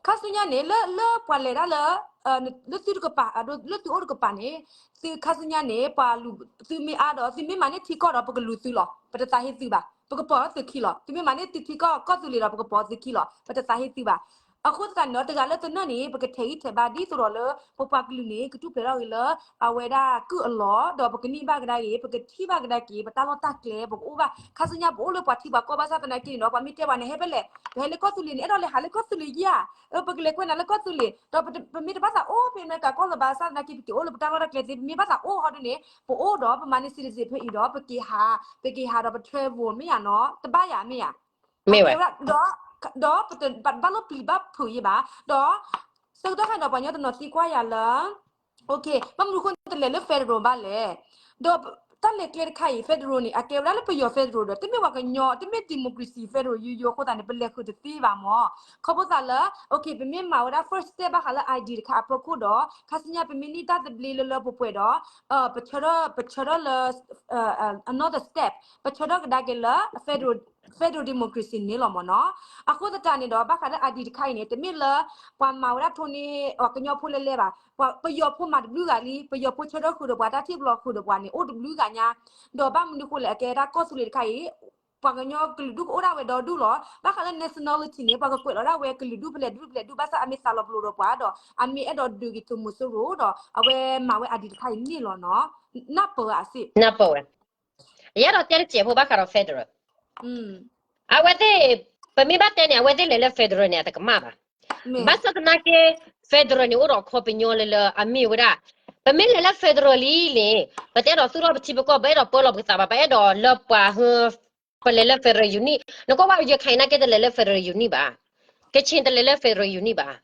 ခါဆူညါန့ၣ် လၢ လၢပှၤလဲၤတၢ်လၢ လၢသုတကပၤ လၢသုအိၣ်တကပၤန့ၣ် သုခါဆူညါန့ၣ် ပှၤလူၤသုမ့ၢ်အါဒီး သုမ့ၢ်မၤန့ၢ်ထံကီၢ်ဒီး ပကလူၤသုလီၤ ပတသးဟ့သုဘၣ် ပကပိာ်သုခံလီၤ သုမ့ၢ်မၤန့ၢ်သုထံကီၢ် ကီၢ်သူလ့ၤဒီး ပကပိာ်သုခံလီၤ ပတသးဟ့သုဘၣ် အဃိသတးန့ၣ်ဒီး တဂၤလၢသနၢၣ်န့ၣ် ပကထဲးဂံၢ်ထဲးဘါဒ်သိးဒီးလၢ ပပှၤကလုာ်န့ၣ် ကထူၣ်ဖျဲးထီၣ်ဂ့ၤလၢ အဝဲဒၣ်ကုၢ်အလီၢ် ဒီးပကန့ၢ်ဘၣ်ကဒါက့ၤ ပကထံၣ်ဘၣ်ကဒါက့ၤ ပတၢ်လီၢ်တၢ်ကျဲ ပကအိၣ်ဘၣ် ခါဆူညါပအိၣ်လၢပှၤထံပှၤကီၢ်ဘၣ်ဆၣ်သနာ်က့န့ၣ်ဒီး ပှၤမ့ၢ်တဲပှၤန့ၣ် ဟဲဖဲလဲၣ် ပဟဲလၢကီၢ်သူလ့ၤန့ၣ် အဲၣ်ဒိးလဲၤဟးလၢကီၢ်သူလ့ၤယါ ပကလဲၤကွဲးနၤလၢကီၢ်သူလ့ၤ ဒီးပမ့ၢ်တဘၣ်သးအိၣ်ဖဲအမဲရကၤကီၢ်လၢၤဘၣ်ဆၣ်သနာ်က့ ပက့ၤအိၣ်လၢပတၢ်လီၢ်တၢ်ကျဲသ့ ပမ့ၢ်ဘၣ်သးအိၣ်ဟီဒ်န့ၣ် ပအိၣ်ဒီးပမၤန့ၢ် citizen ဖဲအံၤဒီး ပက့ၤဟး ပက့ၤဟးဒီးပ travel မ့ၢ်ယါနီၤ တဘၣ်ယၤမ့ၢ်ယါ မ့ၢ်ဝဲ ဒီးပတဘၣ်လိၣ်ပျံၤဘၣ်ဖုးယံၤဘၣ် ဒီး ဆၢကတီၢ်ခါန့ၣ်ဒီး ပှၤကညီတနီၤသံကွၢ်ယၤလၢ ဘၣ်မနုၤဃိတလဲၤလၢ federal ဘၣ်လဲၣ် ဒီးတၢ်လဲၤကျဲတခါအံၤ federal န့ၣ် အကဲဝဲဒၣ်လၢပယီၤ federal ဒီး တမ့ၢ်ပှၤကညီ တမ့ၢ် democracy federal ယိယိအဃိသတးန့ၣ် ပလဲၤဃုာ်တသ့ဘၣ်မၢ် ခီဖျိသးလၢ ပမ့ၢ်မၤဝဲဒၣ် first step ဘၣ်ဃးလၢ ID တခါအဖီခိၣ်ဒီး ခါဆူညါပမ့ၢ်န့ၢ်တၢ်သဘျ့လၢလၢပှဲၤပှဲၤဒီး ပဆၢထၢၣ် ပဆၢထၢၣ်လၢ another step ပဆၢထၢၣ်ကဒါက့ၤလၢ federal democracy န့ၣ်လီၤမၢ်နီၤ အဃိသတးန့ၣ်ဒီး ဘၣ်ဃးလၢ ID တခါအံၤန့ၣ် တမ့ၢ်လၢ ပှၤမၤဝဲဒၣ်ထိန့ၢ် ပှၤကညီဖိလဲလဲဘၣ် ပယီၤဖိမၤတဘျုးဂၤလံ ပယီၤဖိဆၢထၢၣ်ဃုာ်ဒီးပှၤ တၢ်ထံၣ်ဘျီဃုာ်ဒီးပှၤန့ၣ် အိၣ်တဘျုးဂၤညါ ဒီးဘၣ်မနုၤဃိလဲၣ် အကဲဒၣ်ကီၢ်သူလ့ၤတခါအံၤ ပှၤကညီကလုာ်ဒူၣ်ကအိၣ်ဒၣ်ဝဲဒီဒူၣ်လီၤ ဘၣ်ဃးလၢ nationality န့ၣ် ပှၤကကွဲးလီၤဒၣ်ဝဲကလုာ်ဒူၣ်ဖဲလဲၣ်ဒူၣ်ဖဲလဲၣ်ဒူၣ် ဘၣ်ဆၣ်အမ့ၢ်သးလီၤပလိာ်ဒီးပှၤဒီး အမ့ၢ်အဲၣ်ဒိးဒုးက့ၤသုးမီၤစိရိၤဒီး အဝဲမၤဝဲ ID တခါအံၤန့ၣ်လီၤနီၤ နၢ်ပၢၢ်အစ့ၢ် နၢ်ပၢၢ်ဝဲ ယအဲၣ်ဒိးတဲတစဲးဖိဘၣ်ဃးဒီး federal အဝဲသ့ၣ် ပမ့ၢ်ဘၣ်တဲန့ၣ် အဝဲသ့ၣ်လဲၤလၢ federal န့ၣ် အတကမၣ်ဘၣ် ဘၣ်ဆၣ်သနာ်က့ federal န့ၣ် အိၣ်ဒီးအခီပညီလၢလၢအမ့ၢ်ဝဲဒၣ် ပမ့ၢ်လဲၤလၢ federal လံန့ၣ် ပတအဲၣ်ဒိးသူၣ်ထီၣ်ပထံပကီၢ် ပအဲၣ်ဒိးပၢလီၤပသးဘၣ် ပအဲၣ်ဒိးလၢပှၤဟ ပလဲၤလၢ federal unit နကွၢ်ဝဲ ရခိုင် နာ်က့တလဲၤလၢ federal unit ဘၣ် ကချင် တလဲၤလၢ federal unit ဘၣ်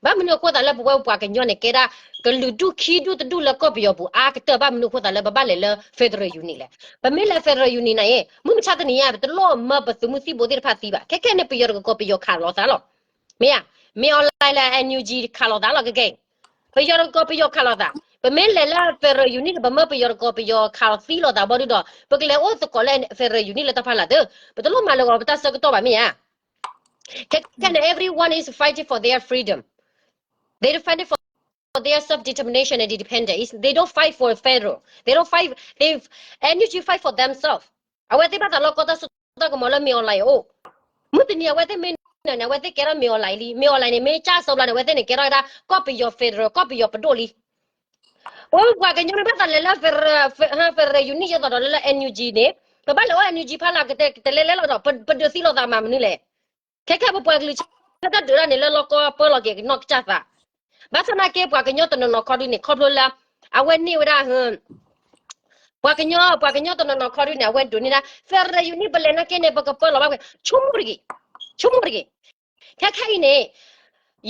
ဘၣ်မနုၤအဃိသတးလၢပဝဲပပှၤကညီန့ၣ် ကဲဒၣ်ကလုာ်ဒူၣ်ခံဒူၣ်တဒူၣ်လၢကီၢ်ပယီၤပူၤအါကတၢၢ် ဘၣ်မနုၤအဃိသတးလၢပဘၣ်လဲၤလၢ federal unit လဲၣ်. ပမ့ၢ်လဲၤ federal unit န့ၣ် မုၢ်မဆါတနံၤညါ ပတလိၣ်မၢပသုးမုၢ်သံၣ်ဘိသ့ၣ်တဖၣ်သံဘၣ်. ခဲခဲန့ၣ် ပယီၤတကကိးပယီၤခးလိာ်သးလီၤ. မ့ၢ်ဧါ, မ့ၢ် online လၢ NUG ခးလိာ်သးလီၤ ခဲခဲအံၤ. ပယီၤတကကိးပယီၤခးလိာ်သး. ပမ့ၢ်လဲၤလၢ federal unit န့ၣ် ပမၢပယီၤတကကိးပယီၤခးလိာ်သံလိာ်သးဘီဒုဒီး ပကလဲၤအိၣ်သကိးလၢ federal unit လၢတၢ်ဖီလာ်သ့. ပတလိၣ်မၤလၢဂီၤပတၢ်ဆၢကတီၢ်ဘၣ် မ့ၢ်ဧါ. ခဲခဲန့ၣ် everyone is fighting for their freedom. They don't fight for their self-determination and independence. They don't fight for federal. They don't fight. They, NUG fight for themselves. အဝဲသ့ၣ်ဘၣ်သးလီၢ်ကီတၢ်စိတၢ်ကမီၤလၢ မင်းအောင်လှိုင် အအိၣ်. မုၢ်တနံၤအဝဲသ့ၣ်မ့ၢ်နၢၤန့ၣ် အဝဲသ့ၣ်ကဲထီၣ် မင်းအောင်လှိုင် လံ. မင်းအောင်လှိုင် န့ၣ် မ့ၢ်ကၢ်စီဘျီန့ၣ် အဝဲသ့ၣ်န့ၣ် ကဲထီၣ်ဝဲဒၣ် ကီၢ်ပယီၤ federal, ကီၢ်ပယီၤပဒိၣ်လံ. ပဝဲပှၤကညီမ့ၢ်ဘၣ်သးလဲၤလၢ federal, federal unit ယဲသိးဒီးလၢ လၢ NUG န့ၣ် ပဘၣ်လဲၤအိၣ် NUG ဖီလာ် ကတဲလဲၤလဲၤလီၤဒီး ပဒုးသံလိာ်သးမၤမနုၤလဲၣ်. ခဲခဲပပှၤကလုာ်ဆၢတၢ်ဒုးတၢ်န့ၣ် လၢလီၢ်ကီပၢလီၤက့ၤကနီၢ်ကစၢ်သး. ဘၣ်ဆၣ်သနာ်က့ ပှၤကညီတနီၤနီၤခီဒုန့ၣ် ခီဖျိလၢ အဝဲန့ၢ်ဝဲဒၣ် ပှၤကညီ ပှၤကညီတနီၤနီၤခီဒုန့ၣ် အဝဲဒိးန့ၢ်ဒၣ် federal unit ပလဲၤနာ်က့န့ၣ် ပကပၢလီၤဘၣ်ကွံာ် ဆိကမိၣ်တဂ့ၤ, ဆိကမိၣ်တဂ့ၤ. ခဲခဲအံၤန့ၣ်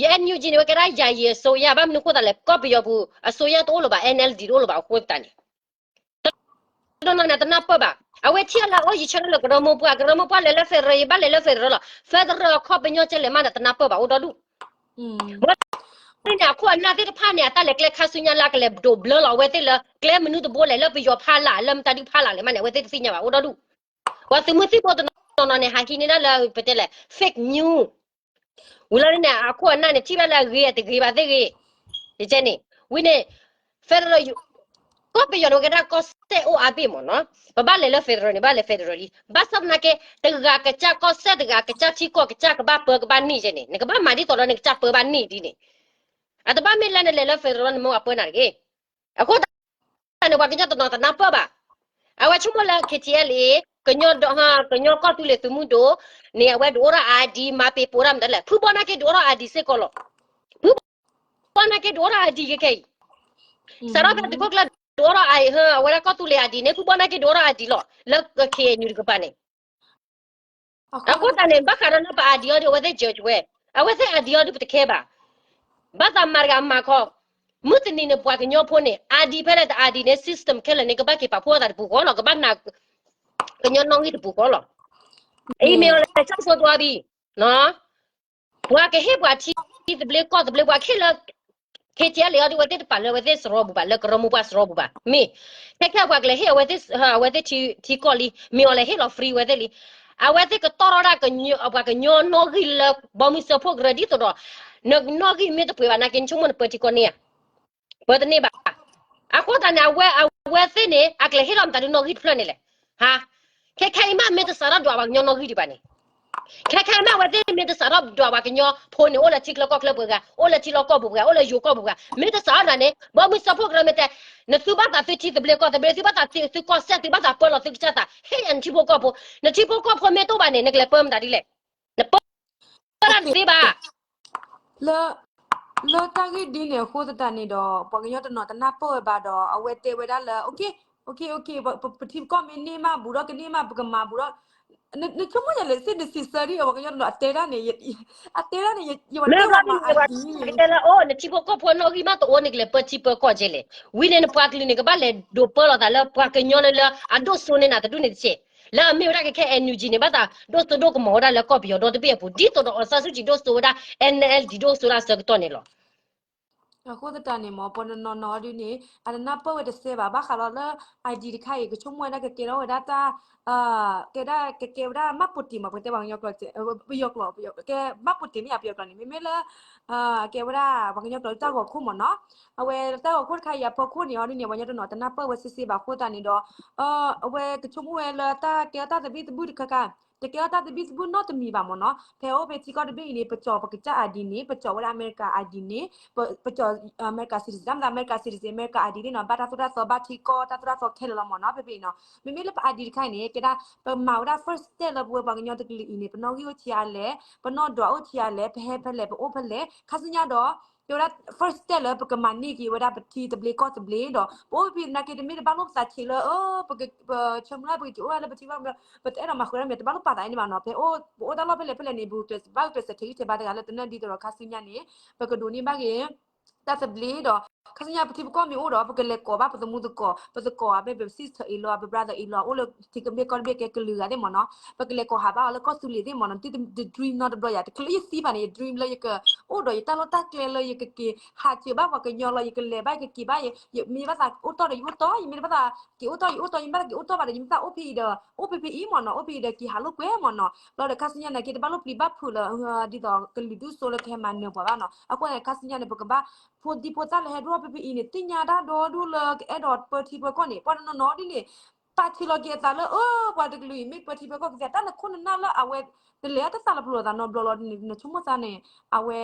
ယ NUG န့ၣ် ဝဲကဲဒၣ် ယာယီအစိုးရ ဘၣ်မနုၤအဃိသတးလဲၣ် ကီၢ်ပယီၤပူၤ အစိုးရတအိၣ်လၢၤဘၣ် NLD တအိၣ်လၢၤဘၣ်အဃိသတးန့ၣ် တနီၤနီၤန့ၣ် တနၢ်ပၢၢ်ဘၣ်. အဝဲထံၣ်လၢအီၣ်ယံၤဆၢထၢၣ်လၢကရၢမိၢ်ပှၢ်, ကရၢမိၢ်ပှၢ်လဲၤလၢ federal ယဘၣ်လဲၤလၢ federal လီၤ. federal အခီပညီကဲလဲၣ်မးန့ၣ် တနၢ်ပၢၢ်ဘၣ်အိၣ်ဒီဒူၣ်. ဝဲန့ၣ် အခိၣ်အနၢ်သ့ၣ်တဖၣ်န့ၣ် အတၢ်လဲၤကျဲခါဆူညါလၢအကလဲၤဒိးဘျၢလီၤအဝဲသ့ၣ်လၢ ကျဲမနုၤတဘိလဲၣ် လၢပယီၤဖီလာ် လၢမတၤဒုဖီလာ်လဲၣ်မးန့ၣ် အဝဲသ့ၣ်တသ့ၣ်ညါဘၣ်အိၣ်ဒီဒူၣ်. ပှၤသုးမုၢ်သံၣ်ဘိတနီၤနီၤန့ၣ် ဟးဟံးန့ၢ်ဒၣ်လၢပတဲလဲၣ် fake news ဝံၤလီၤန့ၣ် အခိၣ်အနၢ်န့ၣ် ထံၣ်ဘၣ်လၢအဂ့ၤအတဂ့ၤဘၣ်သ့ၣ်ဂ့ၤ, ယကဲန့ၣ် ဝံၤန့ၣ် federal ကီၢ်ပယီၤန့ၣ် ဝဲကဲဒၣ်ကီၢ်စဲၣ်အိၣ်အါဘ့ၣ်မ့ၢ်နီၤ, ပဘၣ်လဲၤလၢ federal န့ၣ် ဘၣ်လဲၤ federal လံ. ဘၣ်ဆၣ်သနာ်က့ တဂၤကစၢ်ကီၢ်စဲၣ် တဂၤကစၢ်ထံကီၢ်ကစၢ်ကဘၣ်ပၢကဘၣ်န့ၢ်ယဲန့ၣ် နကဘၣ်မၤဒ်သိးဒီးနကစၢ်ပၢဘၣ်န့ၢ်ဒ်န့ၣ်, အတဘၣ်မ့ၢ်လၢနလဲၤလၢ federal နမ့ၢ်အပၢနၤတဂ့ၤ. အဃိသတးန့ၣ် ပှၤကညီတနီၤတနၢ်ပၢၢ်ဘၣ်. အဝဲဆိကမိၣ်လၢ KTLA ကညီဒီ ကညီကီၢ်သူလ့ၤသုးမုၢ်ဒိၣ်န့ၣ် အဝဲဒုးအိၣ်ထီၣ် ID မၤပ့ၤပိာ်ဒၣ်မတၤလဲၣ်, ဖုဘီနာ်က့ဒုးအိၣ်ထီၣ် ID စ့ၢ်ကီးလီၤ. ဖုဘီနာ်က့ဒုးအိၣ်ထီၣ် ID ခဲခဲအံၤ စးထီၣ်ဖဲသုးခိၣ်ကျၢၢ် ဒုးအိၣ်ထီၣ် အဝဲဒၣ်ကီၢ်သူလ့ၤ ID န့ၣ် ဖုဘီနာ်က့ဒုးအိၣ်ထီၣ် ID လီၤ လၢ KNU တကပၤန့ၣ်. အဃိသတးန့ၣ် ဘၣ်ဃးဒီးလၢပ ID အီၤဒီး အဝဲသ့ၣ် judge ဝဲ, အဝဲသ့ၣ် ID အီၤဒီး ပတခဲဘၣ်. ဘၣ်သးမၤတဂၤမၤခီ, မုၢ်တနံၤန့ၣ် ပှၤကညီဖိန့ၣ် ID ဖဲလဲၣ်တ ID န့ၣ် system ခဲလၢာ်န့ၣ် ကဘၣ်က့ၤပာ်ဖှိၣ်သးတပူၤဃီလီၤ, ကဘၣ်နာ် ကညီနီၣ်ဂံၢ်တပူၤဃီလီၤ. အံၤမ့ၢ်အီၤလဲၣ် ကၠၢ်ဆိသွါဘံၣ် ပှၤကဟ့ၣ်ပှၤထံသဘျ့ကီၢ်သဘျ့ ပှၤကဟ့ၣ်လၢ KTLA အီၤဒီး အဝဲသ့ၣ်တပာ်လၢအဝဲသ့ၣ်စရီပူၤဘၣ်, လၢကရၢမိၢ်ပှၢ်စရီပူၤဘၣ်. မ့ၢ် ခဲခဲပှၤကလဲၤဟ့ၣ်အဝဲသ့ၣ် အဝဲသ့ၣ်ထံကီၢ်လံ, မ့ၢ်အီၤလဲၤဟ့ၣ်လီၤ free ဝဲသ့ၣ်လံ. အဝဲသ့ၣ်ကတီၢ်ထီၣ်ဒၣ် ပှၤကညီနီၣ်ဂံၢ်လၢဘီမုၢ်စၢဖှိၣ်ကရၢ ဒ်သိးဒီး နနီၣ်ဂံၢ်မ့ၢ်တပှဲၤဘၣ်နာ်က့ နဆိကမိၣ်နပၢထံကီၢ်န့ၢ်ဧါ, ပၢတန့ၢ်ဘၣ်. အဃိသတးန့ၣ် အဝဲ အဝဲသ့ၣ်န့ၣ် အကလဲၤဟ့ၣ်လီၤမတၤဒုးနီၣ်ဂံၢ်တဖျၢၣ်န့ၣ်လဲၣ်. ဟါ, ခဲခဲအံၤမ့ၢ်မ့ၢ်တစးထီၣ်ဒွးပှၤကညီနီၣ်ဂံၢ်ဒံးဘၣ်န့ၣ်, ခဲခဲအံၤမ့ၢ်အဝဲသ့ၣ်မ့ၢ်တစးထီၣ်ဒွးပှၤကညီဖိန့ၣ် အိၣ်လၢထံချၢကီၢ်ချၢပှဲၤဂၤ, အိၣ်လၢထံလီၢ်ကီၢ်ပူၤပှဲၤဂၤ, အိၣ်လၢယိၤကီၢ်ပူၤပှဲၤဂၤ, မ့ၢ်တစးထီၣ်ဒၣ်န့ၣ် ဘီမုၢ်စၢဖှိၣ်ကရၢမ့ၢ်တဲ နသုဘၣ်သးသုထံသဘျ့ကီၢ်သဘျ့, သုဘၣ်သးသုကီၢ်စဲၣ်, သုဘၣ်သးပၢလီၤသုကစၢ်သး, ဟ့ၣ်ယၤနထံဖိကီၢ်ဖိ, နထံဖိကီၢ်ဖိမ့ၢ်တအိၣ်ဘၣ်န့ၣ် နကလဲၤပၢမတၤဒ်လဲၣ်. နပၢ တၢ်တသ့ဘၣ်. လၢ လၢတၢ်ဂ့ၢ်ဒ်န့ၣ်အဃိသတးန့ၣ်ဒီး ပှၤကညီတနီၤတနၢ်ပၢၢ်ဝဲဘၣ်ဒီး အဝဲတဲဝဲဒၣ်လၢ okay, okay, okay, ပထံပကီၢ်မ့ၢ်န့ၢ်မးဘူးဒီး ကန့ၢ်မး ပကမၤဘူးဒီး နဆိကမိၣ်ယၤလဲၣ် စ့နစံးဆၢဒ်အံၤ ပှၤကညီတနီၤအတဲဒၣ်န့ၣ် အတဲဒၣ်န့ၣ် ယဝဲတဲလီၤမးအဒံး တဲလၢအိၣ် နထံဖိကီၢ်ဖိနီၣ်ဂံၢ်မးတအိၣ် နကလဲၤပၢထံပၢကီၢ်ကဲလဲၣ်. ဝံၤန့ၣ် နပှၤကလုာ်န့ၣ် ကဘၣ်လဲၤဒိးပၢလီၤသးလၢပှၤကညီလၢလၢအဒိၣ်စိန့ၢ်နၤတဒူၣ်န့ၣ်တက့ၢ်. လၢအမ့ၢ်ဝဲဒၣ်ခဲခဲ NUG န့ၣ် ဘၣ်သးဒိၣ်စိဒိၣ်ကမီၤဝဲဒၣ်လၢကီၢ်ပယီၤဒီတဘ့ၣ်အပူၤ ဒ်သိးဒီး အောင်ဆန်းစုကြည် ဒိၣ်စိဝဲဒၣ် NLD ဒိၣ်စိဒၣ်ဆၢကတီၢ်န့ၣ်လီၤ. အဃိသတးန့ၣ်မ့ၢ် ပှၤတနီၤနီၤဒ်န့ၣ် အတနၢ်ပၢၢ်ဝဲတစဲးဘၣ် ဘၣ်ဃးလီၤလၢ ID တခါအံၤ ကဆိကမိၣ်ဝဲဒၣ်ကကဲထီၣ်ဝဲဒၣ်တၢ် ကဲဒၣ်ကကဲဝဲဒၣ် မှတ်ပုံတင် မ့ၢ်ပတဲပှၤကညီကျိာ် ပယီၤကျိာ် ကဲ မှတ်ပုံတင် မ့ၢ်ယါပယီၤကျိာ်န့ၣ် မ့မ့ၢ်လၢ ကဲဝဲဒၣ် ပှၤကညီကျိာ်လၢတၢ်ဂီၤခိၣ်မ့ၢ်နီၤ အဝဲတၢ်ဂီၤခိၣ်တခါအံၤအဖီခိၣ်န့ၣ် အီၤဒ်န့ၣ် ပှၤကညီတနီၤတနၢ်ပၢၢ်ဝဲစ့စ့ဘၣ်အဃိသတးန့ၣ်ဒီး အဝဲကဆိကမိၣ်ဝဲလၢတၢ်ကဲထီၣ်တၢ်သဘံၣ်သဘုၣ်တခါခါ တကဲထီၣ်တၢ်သဘံၣ်သဘုၣ်နီတမံၤဘၣ်မ့ၢ်နီၤ ဖဲအိၣ်ဖဲထံကီၢ်တဘ့ၣ်အံၤန့ၣ် ပကၠီၤပကစၢ် ID န့ၣ် ပကၠီၤဝဲဒၣ်အမဲရကၤ ID န့ၣ် ပကၠီၤ America citizen တၢ်မတၤ America citizen America ID န့ၣ်နီၤ ဘၣ်တၢ်သိၣ်တၢ်သီဘၣ်ထံကီၢ်တၢ်သိၣ်တၢ်သီခဲလၢာ်လီၤမ့ၢ်နီၤ ဖဲဖဲအံၤနီၤ မ့မ့ၢ်လၢပ ID တခါအံၤန့ၣ် ကဲဒၣ် ပမၤဝဲဒၣ် first step လၢပဝဲပှၤကညီတကလုာ်အံၤန့ၣ် ပနီၣ်ဂံၢ်အိၣ်ဆံးအါလဲၣ် ပနီၣ်ဒွးအိၣ်ဆံးအါလဲၣ် ပဟဲဖဲလဲၣ် ပအိၣ်ဖဲလဲၣ် ခါဆူညါဒီး မ့ၢ်ဝဲဒၣ် first step လၢပကမၤန့ၢ်က့ၤဝဲဒၣ်ပထံသဘျ့ကီၢ်သဘျ့ဒီး ပအိၣ်ဖဲဖဲနာ်က့ တမ့ၢ်တဘၣ်လိၣ်ပသးဆံးလၢ ပက ပဆၢမုၢ်လၢ် ပကစံးအိၣ်ဝဲလၢပထံဘၣ် ပတအဲၣ်ဒိးမၤဃုာ်ဒၣ်မ့ၢ် တဘၣ်လိၣ်ပာ်သးအံၤန့ၣ်ဘၣ်နီၤ. ဖဲအိၣ် ပအိၣ်တၢ်လီၢ်ဖဲလဲၣ်ဖဲလဲၣ်န့ၣ် ပကဘၣ်ဂုာ်ကျဲးစၢးထဲးဂံၢ်ထဲးဘါတဂၤလၢတနၢၣ်ဒ်သိးဒီးခါဆူညါန့ၣ် ပကဒိးန့ၢ်ဘၣ်က့ၤ တၢ်သဘျ့ဒီး ခါဆူညါပထံပကီၢ်မ့ၢ်အိၣ်ဒီး ပကလဲၤကိးဘၣ်ပသမူသကိး ပသကိးဧါ မ့ၢ်ပ sister in law ပ brother in law အိၣ်လၢထံသဘျ့ကီၢ်သဘျ့ကဲကလုာ်ဂၤသ့ၣ်မ့ၢ်နီၤ ပကလဲၤကိးဟးဘၣ်အီၤလၢကီၢ်သူလ့ၤသ့ၣ်မ့ၢ်နီၤ တ dream နီတဘျီယၤ တချုးလၢယသံဘၣ်န့ၣ် ယ dream လၢယကအိၣ်ဒီးယတၢ်လီၢ်တၢ်ကျဲလၢယကက့ၤဟးစၢၤဘၣ်ပှၤကညီလီၤ ယကလဲၤဘၣ်ယကက့ၤဘၣ် ယမ့ၢ်ဘၣ်သးအိၣ်တီၢ်ဒီးယအိၣ်တီၢ် ယမ့ၢ်တဘၣ်သးက့ၤအိၣ်တီၢ်ယအိၣ်တီၢ် ယမ့ၢ်ဘၣ်သးက့ၤအိၣ်တီၢ်ဘၣ်ဒီး ယမ့ၢ်သးအိၣ်ဖဲအံၤဒီး အိၣ်ဖဲဖဲအံၤမ့ၢ်နီၤ အိၣ်ဖဲအံၤဒီးက့ၤဟးလိာ်ကွဲမ့ၢ်နီၤ ဘျီဒီးခါဆူညါန့ၣ်က့ တဘၣ်လိၣ်ပျံၤဘၣ်ဖုးလၢ ဒ်သိးကလုာ်ဒူၣ်စိလၢကဟဲမၤနၢၤပှၤဘၣ်နီၤ အဃိန့ၣ် ခါဆူညါန့ၣ် ပကဘၣ် ဖိဒံဖိသၣ်လၢဟဲဒိၣ်ဖဲဖဲအံၤန့ၣ် သ့ၣ်ညါတၢ်ဒီဒူၣ်လၢကအဲၣ်ဒိးပၢထံပၢကီၢ်န့ၣ် ပှၤတနီၤနီၤဒ်န့ၣ် ပာ်ထံလီၤက့ၤအသးလၢ အၢ ပှၤတကလုာ်အံၤ မ့ၢ်ပၢထံပၢကီၢ်ကသ့ တၢ်နခိၣ်နနၢ်လၢအဝဲ တလဲၤတသးလီၤပလိာ်သးနီတဘျီလီၤန့ၣ် နဆိကမိၣ်သးန့ၣ် အဝဲ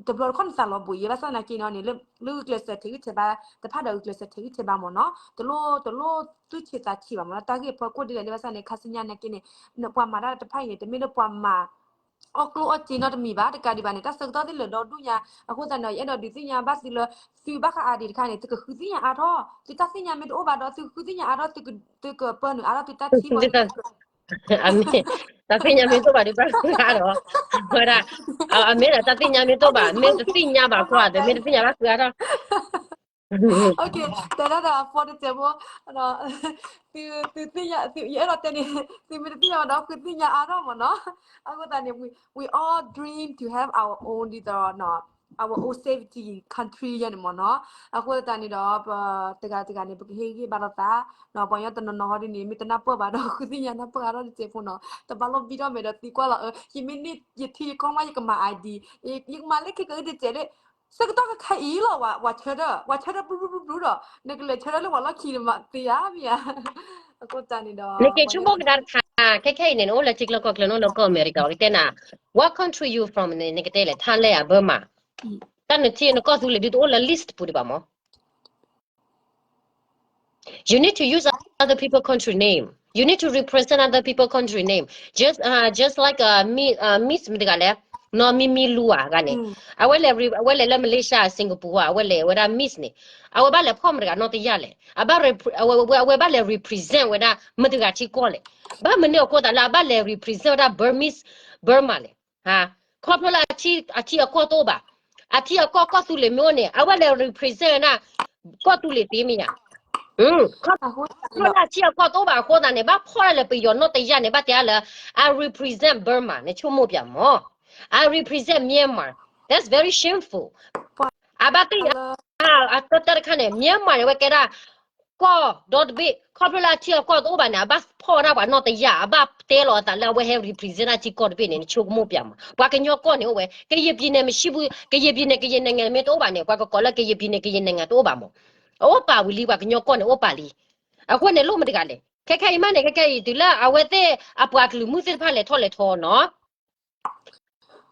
တဘျီတခီၣ်နသးလီၤဘှံးယဲ ဘၣ်ဆၣ်သနာ်က့န့ၣ်န့ၣ် လၢဂုာ်ကျဲးစၢးထဲးဂံၢ်ထဲးဘါတဖၣ်ဒီးဂုာ်ကျဲးစၢးထဲးဂံၢ်ထဲးဘါမ့ၢ်နီၤ တလိၣ် တလိၣ်သူၣ်ဆံးသးဆံးဘၣ်မ့ၢ်နီၤ တၢ်ဂ့ၢ်အဖီခိၣ်ဒ်လဲၣ်န့ၣ် ဘၣ်ဆၣ်န့ၣ် ခါဆူညါနာ်က့န့ၣ် ပှၤမၤတၢ်တဖၣ်အံၤန့ၣ် တမ့ၢ်လၢပှၤမၤ အီၣ်ကျိၣ်အီၣ်စ့နီတမံၤဘၣ် တကးဒံးဘၣ်န့ၣ် တၢ်ဆၢကတီၢ်သ့ၣ်လၢာ်ဒီဒူၣ်ညါ အဃိသတးန့ၣ် ယအဲၣ်ဒိးဒုးသ့ၣ်ညါဘၣ်သုလၢ သုဘၣ်ဃးအါဒံးတခါန့ၣ် သုကဃုသ့ၣ်ညါအါထီၣ် သုတၢ်သ့ၣ်ညါမ့ၢ်တအိၣ်ဘၣ်ဒီး သုဃုသ့ၣ်ညါအါထီၣ် သုကပၢနုာ်အါထီၣ်သုတၢ်ထံၣ်ဝဲ အမ့ၢ် တၢ်သ့ၣ်ညါမ့ၢ်တအိၣ်ဘၣ်ဒီး ဘၣ်ဃးဒီး ဝဲဒၣ် အမ့ၢ်ဒီးတၢ်သ့ၣ်ညါမ့ၢ်တအိၣ်ဘၣ် မ့ၢ်တသ့ၣ်ညါဘၣ်ကွၢ် ဒီးမ့ၢ်တသ့ၣ်ညါဘၣ်ဃုအါထီၣ် တၢ်ဒီးအဖီတစဲးဖိ သု သုသ့ၣ်ညါ သု ယအဲၣ်ဒိးတဲန့ၣ် သုမ့ၢ်တသ့ၣ်ညါဘၣ်ဒီး ဃုသ့ၣ်ညါအါထီၣ်မ့ၢ်နီၤ အဃိသတးန့ၣ် we, we all dream to have our own ဒ်သိး our own safety country ယဲန့ၣ်မ့ၢ်နီၤ အဃိသတးန့ၣ်ဒီး ပတဂၤတဂၤန့ၣ် ပကဟ့ၣ်ဂံၢ်ဘါလိာ်သး ပှၤကညီတနီၤနီၤဟီဒ်န့ၣ် မ့ၢ်တနၢ်ပၢၢ်ဘၣ်ဒီး ဃုသ့ၣ်ညါနၢ်ပၢၢ်အါထီၣ်တစဲးဖိနီၤ တဘၣ်လိၣ်ဘံထီၣ်မဲာ်ဒီးသံကွၢ်လီၤ အၢ ယမ့ၢ်န့ၢ်ယထံယကီၢ်မး ယကမၤ I D ယကမၤလၢခံကဂ့ၤတစဲးလၢ ဆၢကတီၢ်ခဲအံၤလီၤ ဝဲဆၢထၢၣ် ဝဲဆၢထၢၣ်ဘျုးဘျုးဘျုးဘျုးဒီး နကလဲၤဆၢထၢၣ်လၢပှၤလီၢ်ခံန့ၣ်မး သ့ဧါမ့ၢ်ဧါ အဃိသတးန့ၣ်ဒီး နက့ၤဆိကမိၣ်ကဒါတခါ ခဲခဲအံၤန့ၣ် နအိၣ်လၢထံချၢကီၢ်ချၢ နအိၣ်လၢကီၢ်အမဲရကၤ နကတဲနၤ What country you from န့ၣ် နကတဲလဲၣ် Thailand ဧါ Burma တၢ်နထံနကီၢ်သူလ့ၤဒုးတအိၣ်လၢ list ပူၤဒံးဘၣ်မး You need to use other people country name. You need to represent other people country name. Just uh, just like uh, me, uh, Miss မတဂၤလဲၣ် နီၢ်မံမံလူဧါ ဂၤန့ၣ် အဝဲလဲၤ အဝဲလဲၤလၢ Malaysia Singapore ဧါ အဝဲလဲၤဝဲဒၣ် Miss န့ၣ် အဝဲဘၣ်လဲၤဖီၣ်မတဂၤနီၢ်တယၢ်လဲၣ် အဘၣ် အဝဲ အဝဲဘၣ်လဲၤ represent ဝဲဒၣ်မတဂၤထံကီၢ်လဲၣ် ဘၣ်မနုၤအဃိသတးလၢအဘၣ်လဲၤ represent ဝဲဒၣ် Burmese Burma လဲၣ် ခီဖျိလၢအထံအကီၢ်တအိၣ်ဘၣ် အထံအကီၢ်ကီၢ်သူလ့ၤမ့ၢ်အိၣ်န့ၣ် အဝဲလဲၤ represent ဝဲဒၣ် ကီၢ်သူလ့ၤသ့မ့ၢ်ဧါ ခီဖျိလၢအထံအကီၢ်တအိၣ်ဘၣ်အဃိသတးန့ၣ် ဘၣ်ဖီၣ်ဒၣ်လၢပယီၤနီၢ်တယၢ်န့ၣ် ဘၣ်တဲအါလၢ I represent Burma န့ၣ် ဆိကမိၣ်ပၠးမး I represent Myanmar. That's very shameful. အဘၣ်သ့ၣ်ညါ အတၢတၢတခါန့ၣ် Myanmar န့ၣ် အဝဲကဲဒၣ် ကီၢ်ဒီတဘ့ၣ် ခီဖျိလၢအထံအကီၢ်တအိၣ်ဘၣ်န့ၣ် အဘၣ်ဖီၣ်ဒၣ်ပှၤနီၢ်တယၢ် အဘၣ်တဲလီၤအသးလၢအဝဲဟဲ represent ဒၣ်ထံကီၢ်တဘ့ၣ်န့ၣ် နဆိကမိၣ်ပၠးမး ပှၤကညီကီၢ်န့ၣ်အိၣ်ဝဲ ကရင်ပြည်နယ် မရှိဘူး ကရင်ပြည်နယ် ကရင်နိုင်ငံ မ့ၢ်တအိၣ်ဘၣ်န့ၣ် ပှၤကကိးလၢ ကရင်ပြည်နယ် ကရင်နိုင်ငံ တအိၣ်ဘၣ်မး အအိၣ်ပာ်ဝံၤလံ ပှၤကညီကီၢ်န့ၣ်အိၣ်ပာ်လံ အဃိန့ၣ်လိၣ်မတဂၤလဲၣ် ခဲခဲအံၤမးန့ၣ် ခဲခဲအံၤ တုၤလၢအဝဲသ့ၣ်အပှၤကလုာ်မုၣ်သ့ၣ်တဖၣ်လဲၤထီၣ်လဲၤထီနီၤ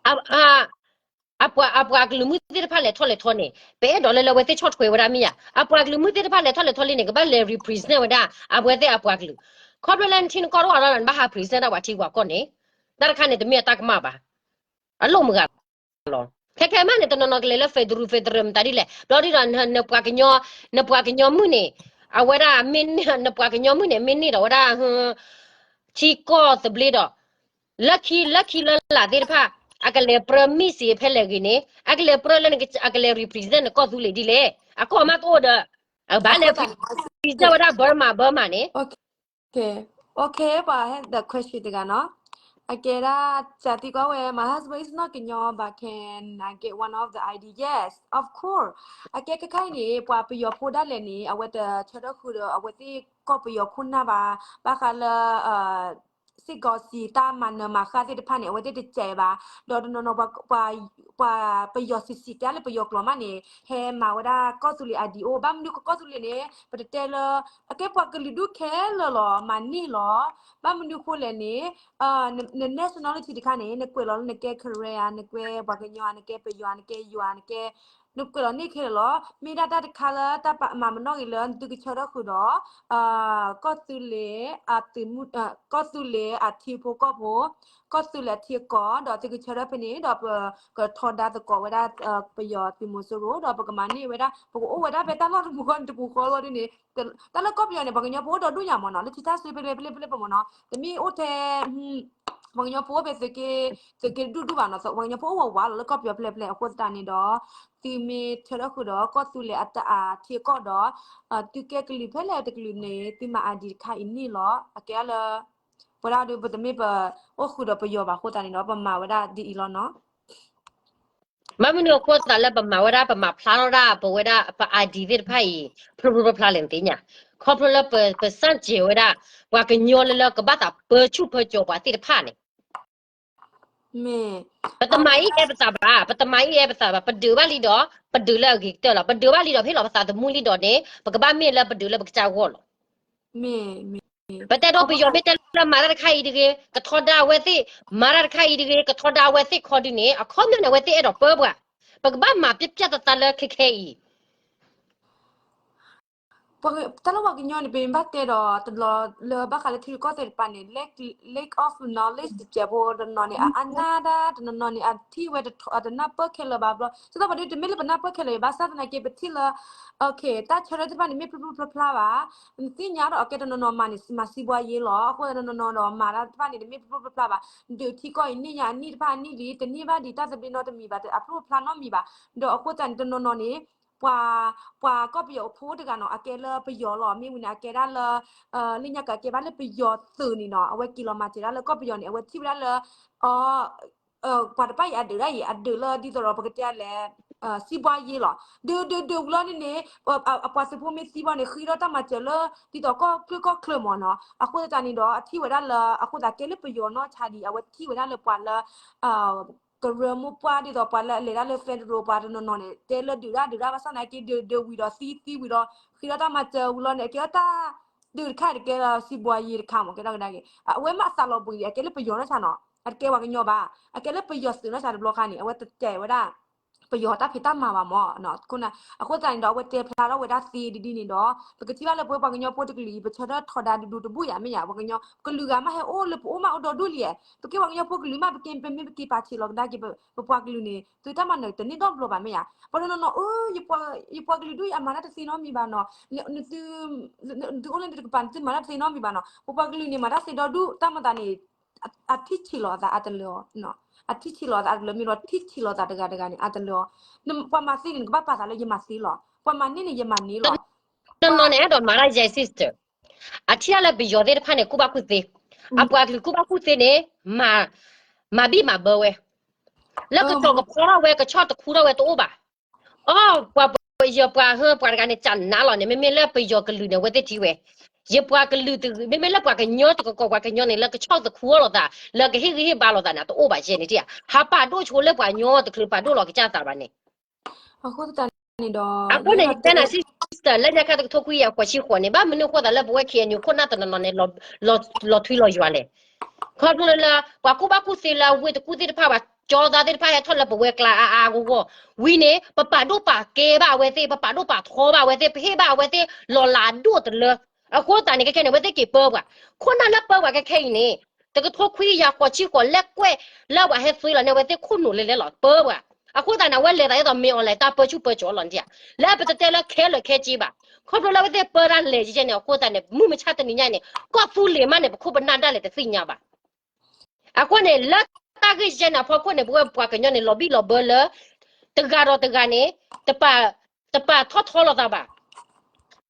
အ အပှၤ အပှၤကလုာ်မုၣ်သ့ၣ်တဖၣ်လဲၤထီၣ်လဲၤထီန့ၣ် ပအဲၣ်ဒိးလၢလၢအဝဲသ့ၣ်ဆီၣ်ထွဲဝဲဒၣ်မ့ၢ်ဧါ အပှၤကလုာ်မုၣ်သ့ၣ်တဖၣ်လဲၤထီၣ်လဲၤထီလံန့ၣ် ကဘၣ်လဲၤ represent ဝဲဒၣ် အဝဲသ့ၣ်အပှၤကလုာ် ခီဖျိလၢနထံနကီၢ်တအိၣ်ဒီး နဘၣ်ဟး present ဒၣ်ပှၤထံပှၤကီၢ်န့ၣ် တၢ်တခါန့ၣ် တမ့ၢ်အတၢ်ကမၣ်ဘၣ် အလိၣ်မုာ်ဂၤလီၤ ခဲခဲမးန့ၣ် တနီၤနီၤကလဲၤလၢ federal federal မတၤဒ်လဲၣ် ဘျီဒ်ဒီး နပှၤကညီ နပှၤကညီမုၣ်န့ၣ် အဝဲဒၣ် နပှၤကညီမုၣ်န့ၣ် မ့ၢ်န့ၢ်ဒီးဝဲဒၣ် ထံကီၢ်သဘျ့ဒီး လၢခံ လၢခံလၢလာ်သ့ၣ်တဖၣ် အကလဲၤပြၢ Miss ဖဲလဲၣ်ဂ့ၤန့ၣ် အကလဲၤပြၢလၢ အကလဲၤ represent နကီၢ်သူလ့ၤဒ်လဲၣ် အကီၢ်မးတအိၣ်ဒီး အဘၣ်လဲၤ represent ဝဲဒၣ် Burma Burma န့ၣ် Okay, okay, ပှၤဟဲ the question တဂၤနီၤ အကဲဒၣ် စၢ်သံကွၢ်ဝဲ my husband is not ကညီ but can I get one of the I D yes of course အကဲခဲခါအံၤန့ၣ် ပှၤပယီၤဖိဒၣ်လဲာ်န့ၣ် အဝဲတဆၢထၢၣ်ဃုာ်ဒီး အဝဲသ့ၣ်ကီၢ်ပယီၤခိၣ်နၢ်ဘၣ် ဘၣ်ဃးလၢ စစ်ကောင်စီ တၢ်မၤနၢၤမၤဃၣ်သ့ၣ်တဖၣ်န့ၣ် အဝဲသ့ၣ်တစဲးဘၣ် ဒီးတနီၤနီၤ ပှၤ ပှၤပယီၤစံးစံး တဲလၢပယီၤကျိာ်မးန့ၣ် ဟဲမၤဝဲဒၣ်ကီၢ်သူလ့ၤ I D အိၣ် ဘၣ်မနုၤကီၢ်သူလ့ၤန့ၣ် ပတတဲလၢ အကဲပှၤကလုာ်ဒူၣ်ခဲလၢာ်လီၤ မၤန့ၢ်လီၤ ဘၣ်မနုၤဃိလဲၣ်န့ၣ် န nationality တခါန့ၣ် နကွဲးလီၤလၢနကဲ Karen ဧါ နကဲပှၤကညီ နကဲပယီၤ နကဲယွၤ နကဲ နကွဲးလီၤန့ၢ်ခဲလၢာ်လီၤ. မ့ၢ်ဒၣ်တၢ်တခါလၢတၢ်မၤမနီၣ်ဂ့ၤလၢနသုကဆၢထၢၣ်ဃုာ်ဒီး ကီၢ်သူလ့ၤအသုးမုၢ် ကီၢ်သူလ့ၤအထံဖိကီၢ်ဖိ, ကီၢ်သူလ့ၤအထံအကီၢ် ဒီးသုကဆၢထၢၣ်ဖဲန့ၣ် ဒီးပကထီဒါသကိးဝဲဒၣ် ပယီၤသုးမီၤစိရိၤ ဒီးပကမၤန့ၢ်ဝဲဒၣ် ပကအိၣ်ဝဲဒၣ်ဖဲတၢ်လီၢ်တပူၤဃီန့ၣ်တပူၤဃီလီၤဒ်န့ၣ် တၢ်လၢကီၢ်ပယီၤန့ၣ် ပှၤကညီဖိအိၣ်ဒီဒူၣ်ညါမ့ၢ်နီၤ လၢထံထၣ်စွ့ဖဲလဲၣ်ဖဲလဲၣ်ဖဲလဲၣ်ပမ့ၢ်နီၤ တမ့ၢ်အိၣ်ထဲ ပှၤကညီဖိအိၣ်ဖဲသုးက့ သုးက့တဒူၣ်ဒူၣ်ဘၣ်နီၤ ပှၤကညီဖိအိၣ်ဝးဝးလီၤလၢကီၢ်ပယီၤဖဲလဲၣ်ဖဲလဲၣ် အဃိသတးန့ၣ်ဒီး သုမ့ၢ်ဆၢထၢၣ်ဃုာ်ဒီးကီၢ်သူလ့ၤအတအါထံအကီၢ်ဒီး သုကဲကလုာ်ဖဲလဲၣ်တကလုာ်န့ၣ် သုမၤ I D တခါအံၤန့ၢ်လီၤ အကဲဒၣ်လၢ ပဝဲဒၣ်ဒီး ပတမ့ၢ်ပအိၣ်ဃုာ်ဒီးပယီၤဘၣ်အဃိသတးန့ၣ်ဒီး ပမၤဝဲဒၣ်ဒ်အံၤလီၤနီၤ မ့ၢ်မနုၤအဃိသတးလၢပမၤဝဲဒၣ် ပမၤဖျါထီၣ်ဒၣ် ပဝဲဒၣ် ပ I D သ့ၣ်တဖၣ်အံၤ ဖျိဖျိဖျါဖျါလဲၣ်နသ့ၣ်ညါ, ခီဖျိလၢပ ပစၢ်စဲးဝဲဒၣ် ပှၤကညီလၢလၢကဘၣ်သးပၢဆူၣ်ပၢကၠီၤပှၤသ့ၣ်တဖၣ်န့ၣ် ပတမၤအံၤအဲၣ်ပသးဘၣ်, ပတမၤအံၤအဲၣ်ပသးဘၣ်, ပဒုးဘၣ်လံဒီး ပဒုးလၢအဂ့ၤကတၢၢ်လီၤ, ပဒုးဘၣ်လံဒီး ပဟ့ၣ်လီၤပသးသမူလံဒီးန့ၣ် ပကဘၣ်မ့ၢ်လၢပဒုးလၢပကစၢ်ဂီၢ်လီၤ. ပတဲဒီးပယီၤမ့ၢ်တဲလၢမၤတၢ်တခါအံၤတဂ့ၤ, ကထီဒါအဝဲသ့ၣ်, မၤတၢ်တခါအံၤတဂ့ၤ, ကထီဒါအဝဲသ့ၣ်ခီဒုန့ၣ် အခီပညီန့ၣ် အဝဲသ့ၣ်အဲၣ်ဒိးပၢပှၤ, ပကဘၣ်မၤပျၢ်ပျၢ်တၢ်တၢ်လၢခဲခဲအံၤ တၢ်လၢပှၤကညီန့ၣ် ပမ့ၢ်ဘၣ်တဲဒီးတဘျီလၢဘၣ်ဃးလၢထံရူၣ်ကီၢ်သဲးတပၤန့ၣ် lack of knowledge တစဲးဖိတနီၤန့ၣ် အအနၢ်ဒၣ်တနီၤနီၤန့ၣ် အထံၣ်ဝဲတနီၤန့ၣ် အထံၣ်ဝဲတဘျီ စ့ၢ်ကီးပှၤဒုးတမ့ၢ်လၢပနၢ်ပၢၢ်ခဲလၢာ်ဘၣ်ဆၣ်သနာ်က့ ပထံၣ်လၢ တၢ်ဆၢထၢၣ်သ့ၣ်တဖၣ်န့ၣ် မ့ၢ်ဖျိဖျိဖျါဖျါဘၣ်, နသ့ၣ်ညါဒီးအကဲတနီၤနီၤမၤန့ၣ် မၤစံးဘှါယ့လီၤ, အဃိတနီၤနီၤဒီးမၤတၢ်တဖၣ်န့ၣ် တမ့ၢ်ဖျိဖျိဖျါဖျါဘၣ်, ဒုးထံကီၢ်အံၤန့ၢ်ညါအနံၣ်တဖၣ်အနံၣ်လံ, တန့ၢ်ဘၣ်ဒံးတၢ်သဘျ့နီတမံၤဘၣ်, အဖျိဖျါနီတမံၤဘၣ်, ဒီးအဃိသတးန့ၣ် တနီၤနီၤန့ၣ် ပှၤ ပှၤကီၢ်ပယီၤအဖိတဂၤနီၤ အကဲလၢပယီၤလီၤ, မ့ၢ်ဝံၤန့ၣ် အကဲဒၣ်လၢ လၢညါကကဲဘၣ်လၢပယီၤသုးန့ၣ်နီၤ, အဝဲက့ၤလီၤမၤစၢၤဒၣ်လၢကီၢ်ပယီၤန့ၣ် အဝဲထံၣ်ဝဲဒၣ်လၢ ပှၤတဖၣ်အံၤအဒုးဒၣ်အံၤ အဒုးလၢဒ်သိးဒီးပကတဲလဲၣ် စံးဘှါယ့လီၤ, ဒုးဒုးဒုးဝံၤလီၤန့ၣ်န့ၣ် အပှၤသုးဖိမ့ၢ်သံဘၣ်န့ၣ် ဃ့ထီၣ်တၢ်မၤစၢၤလၢ ဒ်သိးကီၢ်ချၢကီၢ်ချၢမ့ၢ်နီၤ, အဃိသတးန့ၣ်ဒီး အထံၣ်ဝဲဒၣ်လၢ အဃိသတးကဲလၢပယီၤနီၢ်ဆါဒံး အဝဲထံၣ်ဝဲဒၣ်လၢပှၤလၢ ကရၢမိၢ်ပှၢ်ဒ်သိးပှၤလၢအလဲၤဒၣ်လၢ federal ပှၤတနီၤနီၤန့ၣ် တဲလၢဒုးဒၣ်ဒုးဒၣ်ဘၣ်ဆၣ်သနာ်က့ ဒုးဒုးဝံၤဒီးသံသံဝံၤဒီး ဃ့ထီၣ်တၢ်မၤစၢၤဝံၤလီၤန့ၣ် အကဲတၢ်ဒုးတခါတကဲလၢစံးဘှါယ့တခါမ့ၢ် ကဲထီၣ်ကဒါက့ၤ အဝဲမ့ၢ်အသးလီၤဘှံးအံၤ အကဲလၢပယီၤနီၢ်ဆါနီၤ, အတကဲပှၤကညီဘၣ်, အကဲလၢပယီၤသုးနီၢ်ဆါတဘျီခါန့ၣ် အဝဲတတဲဝဲဒၣ် ပယီၤတၢ်ဖံးတၢ်မၤဘၣ်မ့ၢ်, အဃိသတးန့ၣ်ဒီး အဝဲတဲဖျါထီၣ်ဝဲဒၣ်သ့ဒ်ဒ်န့ၣ်ဒီး ပကထံၣ်ဘၣ်လၢပဝဲပှၤကညီဖိတကလုာ်အံၤ ပဆၢထၢၣ်ထီဒါဒူဒူတဘူၣ်ယၤမ့ၢ်ယၤ ပှၤကညီ ကလုာ်ဂၤမ့ၢ်ဟဲအိၣ်လၢပအိၣ်မးအိၣ်ဒီဒူၣ်လံ, ပကဲပှၤကညီဖိကလုာ်မး ပကဲပမ့ၢ်ပက့ၤပာ်ဆံးလီၤကဒါက့ၤ ပပှၤကလုာ်န့ၣ် သုတၢ်မၤနၢၤတန့ၢ်ဒီတဘျီဘၣ်မ့ၢ်ယၤ, ပှၤတနီၤနီၤ အၢ ယပှၤကလုာ်ဒူၣ်ယၤမၤတၢ်တသ့နီတမံၤဘၣ်နီၤ, သုအိၣ်လၢတကပၤ သုမၤတၢ်တသ့နီတမံၤဘၣ်နီၤ, ပပှၤကလုာ်န့ၣ် မၤတၢ်သ့ဒီဒူၣ် တၢ်မၤသးန့ၣ် အထံၣ်ဆံးလီၤအသးအတလၢအီၤ, အထံၣ်ဆံးလီၤအသးအတလၢ မ့ၢ်ဒီးထံၣ်ဆံးလီၤသးတဂၤတဂၤန့ၣ် အတလၢအီၤ, ပှၤမၤသ့န့ၣ် နကဘၣ်ပာ်သးလၢယမၤသ့လီၤ, ပှၤမၤန့ၢ်န့ၣ် ယမၤန့ၢ်လီၤ, တနီၤန့ၣ် အဲၣ်ဒိးမၤတၢ်ယဲ sister, အထံၣ်လၢပယီၤသ့ၣ်တဖၣ်န့ၣ် ကူၣ်ဘၣ်ကူၣ်သ့, အပှၤကလုာ်ကူၣ်ဘၣ်ကူၣ်သ့န့ၣ် မၤ မၤဘံၣ်မၤဘၢဝဲ, လၢကတီၤကဖီထီၣ်ဝဲ ကဆီၣ်တခူထီၣ်ဝဲတအိၣ်ဘၣ်, အီ ပှၤ ယပှၤဟၢ ပှၤတဂၤန့ၣ် ကနးလီၤန့ၣ် မ့မ့ၢ်လၢပယီၤကလုာ်န့ၣ် အဝဲသ့ၣ်ထံၣ်ဝဲ, ယပှၤကလုာ်တဂၤ မ့မ့ၢ်လၢပှၤကညီတကီၢ် ပှၤကညီန့ၣ် လၢကဆီၣ်သခူအီၤလိာ်သး လၢကဟ့ၣ်ဂံၢ်ဟ့ၣ်ဘါလိာ်သးန့ၣ် တအိၣ်ဘၣ်ယဲန့ၣ်တဧါ, ဟးပာ်ဒိၣ်ဆိလၢပှၤကညီတချုးပာ်ဒိၣ်လီၤကစၢ်သးဘၣ်န့ၣ် အဃိန့ၣ် ယတဲနၤ sister လၢညါခါတကထိခွံကယၤဃိးဆံဃိးန့ၣ် ဘၣ်မနုၤအဃိသးလၢပဝဲ K N U ခိၣ်နၢ်တနီၤနီၤန့ၣ် လီၤထွံလီၤယွၤလဲၣ်, ခီဖျိလၢ ပှၤကူၣ်ဘၣ်ကူၣ်သ့လၢအဝ့ၢ်တကူၣ်သ့ၣ်တဖၣ် ပှၤကၠီသးသ့ၣ်တဖၣ်ဟဲထီၣ်လၢပဝဲကျါအါအါဂီၢ်ဂီၢ်, ဝံၤန့ၣ် ပပာ်ဒိၣ်ပာ်ကဲဘၣ်အဝဲသ့ၣ် ပပာ်ဒိၣ်ပာ်ထီဘၣ်အဝဲသ့ၣ် ပဟ့ၣ်ဘၣ်အဝဲသ့ၣ် လီၤလးဒိၣ်တလၢ, အဃိသတးန့ၣ် ခဲခဲန့ၣ် အဝဲသ့ၣ်က့ၤပၢပှၤ, ခိၣ်နၢ်လၢပၢပှၤခဲခဲအံၤန့ၣ် တကထိခွံကယၤဃိးဆံဃိး လဲၤကွဲးလၢပှၤဟဲသွံလီၤန့ၣ် အဝဲသ့ၣ်ခိၣ်နူာ်လဲၤလဲၤလီၤ ပၢပှၤ, အဃိသတးန့ၣ် အဝဲလဲၤသးဒ်သိး မင်းအောင်လှိုင် တၢ်ပၢဆူၣ်ပၢကၠီၤလီၤန့ၣ်ဧါ, လၢပတတဲလၢခဲလၢာ်ခဲဆ့ဘၣ်, ခီဖျိလၢအဝဲသ့ၣ်ပၢတၢ်လဲၤကဲန့ၣ် အဃိသတးန့ၣ် မုၢ်မဆါတနံၤညါန့ၣ် ကီၢ်သူလ့ၤမးန့ၣ် ပခိၣ်ပနၢ်ဒၣ်လဲာ်တသ့ၣ်ညါဘၣ် အဃိန့ၣ် လၢတၢ်ဂ့ၢ်ယဲန့ၣ်အဖီခိၣ်န့ၣ် ပဝဲပှၤကညီန့ၣ် လီၤဘံၣ်လီၤဘၢလၢ တဂၤဒီးတဂၤန့ၣ် တပာ်ထီၣ်ထီလိာ်သးဘၣ်.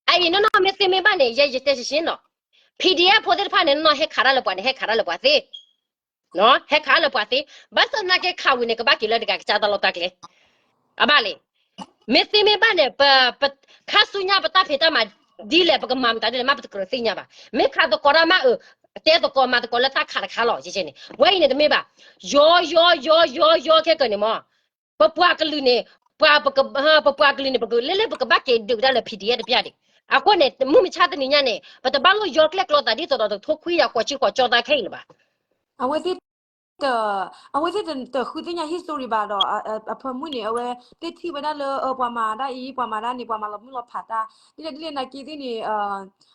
အအံၤနီၢ်နီၢ်မ့ၢ်သ့မ့ၢ်ဘၣ်န့ၣ် ယယတဲရှင်းရှင်းနီၤ, P D F ဖိသ့ၣ်တဖၣ်န့ၣ် နီၢ်ဟဲခးတၢ်လၢပှၤန့ၣ် ဟဲခးတၢ်လၢပှၤသ့, ဟဲခးတၢ်လၢပှၤသ့, ဘၣ်ဆၣ်သနာ်က့ခးဝံၤန့ၣ် ကဘၣ်က့ၤလၢတဂၤကစၢ်တၢ်လီၢ်တၢ်ကျဲ အဘၣ်လဲၣ် မ့ၢ်သ့မ့ၢ်ဘၣ်န့ၣ် ပ ခါဆူညါပတၢ်ဖံးတၢ်မၤဒ်လဲၣ် ပကမၤမတၤဒ်လဲၣ် မ့ၢ်ပတကြၢးသ့ၣ်ညါဘၣ်. မ့ၢ်ခးသကိးတၢ်မးအၢ, တဲသကိးမၤသကိးလၢတၢ်ခးတခါလီၤ ယဲန့ၣ်. ဝဲအံၤန့ၣ်တမ့ၢ်ဘၣ်. ယီယီယီယီယီခဲကၢန့ၣ်မး, ပပှၤကလုာ်န့ၣ်, ပှၤ ပပှၤကလုာ်န့ၣ် ပကလဲၤလဲၤ ပကဘၣ်က့ၤဒုးကဒါလၢ P D F တပျၢ်ဒံး. အဃိန့ၣ် မုၢ်မဆါတနံၤညါန့ၣ် ပတဘၣ်လိၣ်ယီကျဲၣ်ကျီသးဒ်သိးဒီးတထိခွံယၤဃိးဆံဃိးကၠီသးခဲအံၤလၢၤဘၣ်. အဝဲသ့ၣ် အဝဲသ့ၣ်တဃုသ့ၣ်ညါ history ဘၣ်ဒီး အဖၢမုၢ်န့ၣ် အဝဲသ့ၣ်ထံၣ်ဝဲဒၣ်လၢ ပှၤမၤဒၣ်အံၤ ပှၤမၤဒၣ်န့ၣ် ပှၤမၤလီၤမုၢ်လီၤဖးတၢ် ဒ်လဲၣ်ဒ်လဲၣ်နာ်က့သ့ၣ်န့ၣ်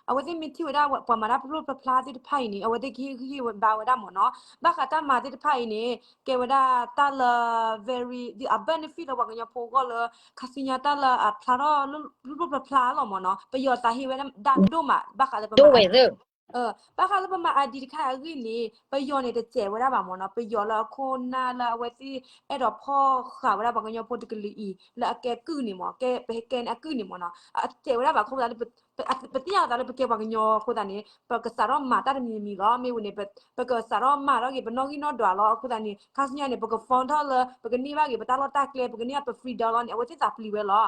အဝဲသ့ၣ်မ့ၢ်ထံၣ်ဝဲဒၣ်ပှၤမၤတၢ်ဖျိဖျါဖျါသ့ၣ်တဖၣ်အံၤန့ၣ် အဝဲသ့ၣ်ကဟ့ၣ်ဂံၢ်ဟ့ၣ်ဘါဝဲဒၣ်မ့ၢ်နီၤ ဘၣ်ဃးတၢ်မၤသ့ၣ်တဖၣ်အံၤန့ၣ် ကဲဝဲဒၣ်တၢ်လၢ very ဒ်အ benefit လၢပှၤကညီဖိအဂီၢ်လၢ ခါဆူညါတၢ်လၢအဖျါထီၣ်ဖျိဖျိဖျါဖျါလီၤမ့ၢ်နီၤ ပယီၤသးဟ့ဝဲဒၣ်ဒိၣ်မး ဘၣ်ဃးလၢပမၤ ဘၣ်ဃးလၢပမၤ ID တခါအဂ့ၢ်န့ၣ် ပယီၤန့ၣ် တစဲးဝဲဒၣ်ဘၣ်မ့ၢ်နီၤ ပယီၤလၢအခိၣ်နၢ်လၢအဝဲသ့ၣ်အဲၣ်ဒိးဖီၣ်ဃာ်ဝဲဒၣ်ပှၤကညီဖိတကလုာ်အံၤ လၢအကဲကုၢ်န့ၣ်မ့ၢ် ကဲပဟဲကဲန့ၣ်အကုၢ်န့ၣ်မ့ၢ်နီၤ အတစဲးဝဲဒၣ်ဘၣ်အဃိသတးလၢ ပသ့ၣ်ညါသးလၢပကဲပှၤကညီအဃိသတးန့ၣ် ပကစးထီၣ်မၤတၢ်တမံၤမံၤလီၤ မ့ၢ်ဝံၤန့ၣ် ပကစးထီၣ်မၤထီၣ်က့ၤ ပနီၣ်ဂံၢ်နီၣ်ဒွးလီၤ အဃိသတးန့ၣ် ခါဆူညါန့ၣ် ပက form ထီၣ်လၢ ပကန့ၢ်ဘၣ်က့ၤ ပတၢ်လီၢ်တၢ်ကျဲ ပကန့ၢ်ဘၣ်ပ freedom လီၤန့ၣ် အဝဲသ့ၣ်သးပျံၤဝဲလီၤ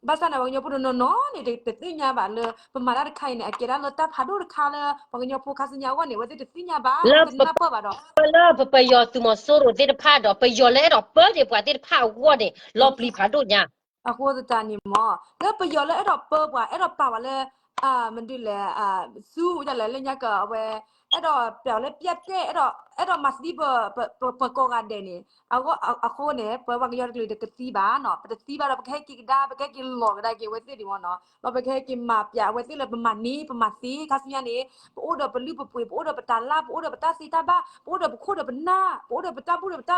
ဘၣ်ဆၣ်န့ၣ် ပှၤကညီဖိတနီၤနီၤန့ၣ် တသ့ၣ်ညါဘၣ်လၢ ပမၤတၢ်တခါအံၤန့ၣ် အကဲဒၣ်လၢတၢ်ဖးဒိၣ်တခါလၢ ပှၤကညီဖိခါဆူညါအဂီၢ်န့ၣ် အဝဲသ့ၣ်တသ့ၣ်ညါဘၣ် လၢပ တနၢ်ပၢၢ်ဘၣ်ဒီး လၢပပယီၤသုးမီၤစိရိၤသ့ၣ်တဖၣ်ဒီး ပယီၤလၢအဲၣ်ဒိးပၢဒၣ်ပှၤသ့ၣ်တဖၣ်အဂီၢ်န့ၣ် လီၤပျံၤဖးဒိၣ်ညါ အဃိသတးန့ၣ်မ့ၢ် လၢပယီၤလၢအဲၣ်ဒိးပၢပှၤ အဲၣ်ဒိးပာ်ပှၤလၢ မနုၤလဲၣ် ဆူဝဲဒၣ်လဲၣ် လၢညါက အဝဲ အဲၣ်ဒိးပာ်လၢပျၢ်တဲၣ် အဲၣ်ဒိးမၤသံပ ပကိးဂၤဒဲးန့ၣ် အဃိန့ၣ် ပဝဲပှၤကညီတကလုာ်တကသံဘၣ်နီၤ ပတသံဘၣ်ဒီး ပကဟဲက့ၤကဒါ ပကဟဲက့ၤလီၤကဒါက့ၤအဝဲသ့ၣ်ဒံးမ့ၢ်နီၤ ဒီးပကဟဲက့ၤမၤပၠးအဝဲသ့ၣ်လၢပမၤန့ၢ် ပမၤသ့ ခါဆူညါန့ၣ် ပအိၣ်ဒီးပလုၢ်ပပှ့ၤ ပအိၣ်ဒီးပတၢ်လၢ် ပအိၣ်ဒီးပတၢ်သ့တၢ်ဘၣ် ပအိၣ်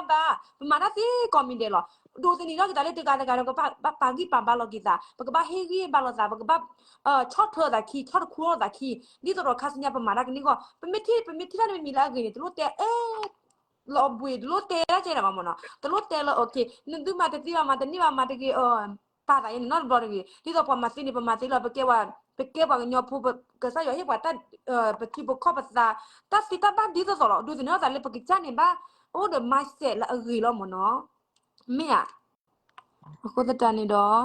ဒီးပခိၣ်ဒီးပနၢ် ပအိၣ်ဒီးပတၢ်ဘူၣ်ဒီးပတၢ်ဘါ ပမၤတၢ်သ့ကိးမံၤဒဲးလီၤ ဒိးသန့ၤထီၣ်က့ၤသးလၢတဂၤတဂၤဒီး ကဘၣ်ပာ်ဂံၢ်ပာ်ဘါလီၤက့ၤသး ပကဘၣ်ဟ့ၣ်ဂံၢ်ဘါလီၤသး ပကဘၣ် ဆီၣ်ထွဲသးခံ ဆီၣ်တခူထီၣ်သးခံ ဒ်သိးဒီးခါဆူညါပမၤတၢ်ကန့ၢ်အဂီၢ် ပမ့ၢ်ထံၣ် ပမ့ၢ်ထံၣ်တၢ်တမံၤမံၤလၢအဂ့ၤန့ၣ် တလိၣ်တဲအဲ လီၤဘှံး တလိၣ်တဲတၢ်ကဲဒၣ်ဘၣ်မ့ၢ်နီၤ တလိၣ်တဲလၢ okay နသုမၤတသ့ဘၣ် မၤတန့ၢ်ဘၣ် မၤတဂ့ၤ ပာ်သးအံၤန့ၣ် နီတဘျီတဂ့ၤ ဒ်သိးပှၤမၤသ့န့ၣ် ပမၤသ့လီၤ ပကဲပှၤ ပကဲပှၤကညီဖိ ကစၢ်ယွၤဟ့ၣ်ပှၤတၢ် ပထံပကီၢ်ပသး တၢ်သ့တၢ်ဘၣ်ဒ်သိးသိးလီၤ ဒိးသန့ၤထီၣ်သးလၢပကစၢ်န့ၣ်ဘၣ် အိၣ်ဒီး mindset လၢအဂ့ၤလီၤမ့ၢ်နီၤ မ့ၢ်ဧါ အဃိသတးန့ၣ်ဒီး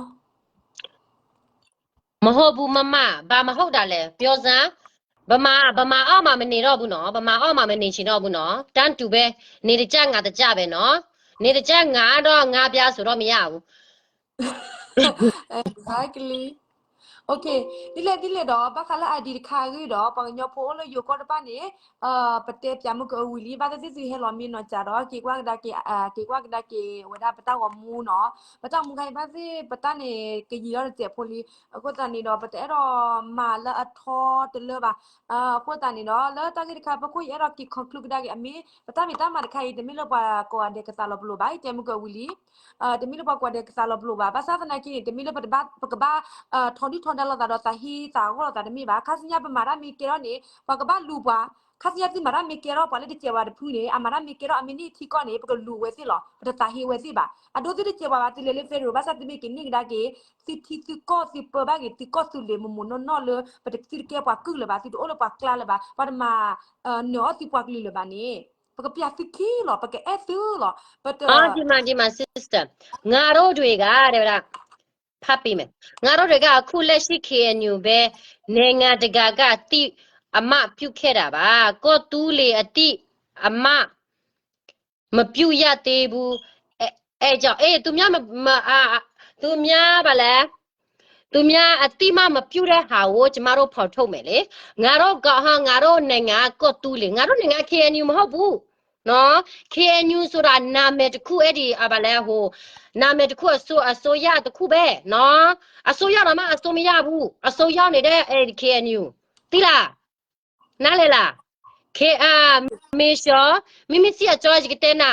မဟုတ်ဘူး မမ ဘာမဟုတ်တာလဲ ပြောစမ်း ဗမာ ဗမာအောက်မှာ မနေတော့ဘူးနော် ဗမာအောက်မှာ မနေချင်တော့ဘူးနော် တန်းတူပဲ နေတကျ ငါတကျပဲနော် နေတကျ ငါတော့ ငါးပြားဆိုတော့ မရဘူး Exactly. Okay, ဒ်လဲၣ်ဒ်လဲၣ်ဒီး ဘၣ်ဃးလၢ ID တခါအဂ့ၢ်ဒီး ပှၤကညီဖိအိၣ်လၢယိၤကီၢ်တဖၣ်န့ၣ် ပတဲပၠးမုၢ်ကအဝံၤလံ ဘၣ်သ့ၣ်သ့ၣ်သုဟဲလီၤမ့ၢ်နီၢ်ကၠးဒီး က့ၤကွၢ်ကဒါက့ၤ က့ၤကွၢ်ကဒါက့ၤဝဲဒၣ်ပတၢ်ဂီၤမူနီၤ ပတၢ်ဂီၤမူခါအံၤဘၣ်သ့ၣ် ပတၢ်န့ၣ် ကယံာ်လီၤတစဲးဖိလံ အဃိသတးန့ၣ်ဒီး ပတအဲၣ်ဒိးမၤလၢအထီတလၢဘၣ် အဃိသတးန့ၣ်ဒီး လၢတၢ်ဂ့ၢ်တခါ ဖီခိၣ်ယအဲၣ်ဒိးက့ၤ conclude ကဒါက့ၤ အမ့ၢ် ပတၢ်မ့ၢ်တၢ်မၤတခါအံၤ တမ့ၢ်လၢပှၤကိးဂၤဒဲးကသးလီၤပလိာ်ဘၣ် ယတဲမုၢ်ကအဝံၤလံ တမ့ၢ်လၢပှၤကိးဂၤဒဲးကသးလီၤပလိာ်ဘၣ် ဘၣ်ဆၣ်သနာ်က့န့ၣ် တမ့ၢ်လၢပတဘၣ် ပကဘၣ် ထီဒုၣ်ထီဒါလိာ်သးဒီးသးဟ့သးဂီၢ်လိာ်သးတမ့ၢ်ဘၣ် ခါဆူညါပမၤတၢ်မ့ၢ်ကဲထီၣ်န့ၣ် ပှၤကဘၣ်လူၤပှၤ ခါဆူညါသုမၤတၢ်မ့ၢ်ကဲထီၣ် ပှၤလၢတစဲးဝဲတဖုန့ၣ် အမၤတၢ်မ့ၢ်ကဲထီၣ် အမ့ၢ်န့ၢ်ထံကီၢ်န့ၣ် ပကလူၤဝဲသ့ၣ်လီၤ ပတသးဟ့ဝဲသ့ၣ်ဘၣ် အဒိသုတစဲးဝဲဘၣ် သုလဲၤလၢ federal ဘၣ်ဆၣ်သုမ့ၢ်က့ၤန့ၢ်ကဒါက့ၤ သုထံသုကီၢ်သုပၢဘၣ်က့ၤ သုကီၢ်သုလ့ၤမိၢ်မိၢ်နီၢ်နီၢ်လၢ ပတသုတကဲပှၤကုၢ်လၢၤဘၣ် သုတအိၣ်လၢပှၤကျါလၢၤဘၣ် ပှၤတမၤ နၢၤအီၣ်သုပှၤကလုာ်လၢၤဘၣ်န့ၣ် ပကပျးသုခံလီၤ ပကအဲၣ်သုလီၤ ပတ ဒီမၤ ဒီမၤ sister ငါတို့တွေက ဖတ်ပေးမယ် ငါတို့တွေက အခုလက်ရှိ KNU ပဲ နိုင်ငံတကာကအသိအမှတ်ပြုခဲ့တာပါ ကော့တူးလေအသိအမှတ် မပြုတ်ရသေးဘူးအဲအဲကြောင့်အေးသူများမမအာသူများပါလဲသူများအသိမှမပြုတ်တဲ့ဟာကိုကျမတို့ဖော်ထုတ်မယ်လေငါတို့ကဟာငါတို့နိုင်ငံကကော့တူးလေငါတို့နိုင်ငံ KNU မဟုတ်ဘူးနော် KNU ဆိုတာနာမည်တစ်ခုအဲ့ဒီအပါလဲဟိုနာမည်တစ်ခုအစိုးအစိုးရတစ်ခုပဲနော်အစိုးရတော့မှအစိုးမရဘူးအစိုးရနေတဲ့အဲ့ဒီ KNU သိလားနားလည်လား K အာမေရှော်မိမိစီအကျော်ရကတဲနာ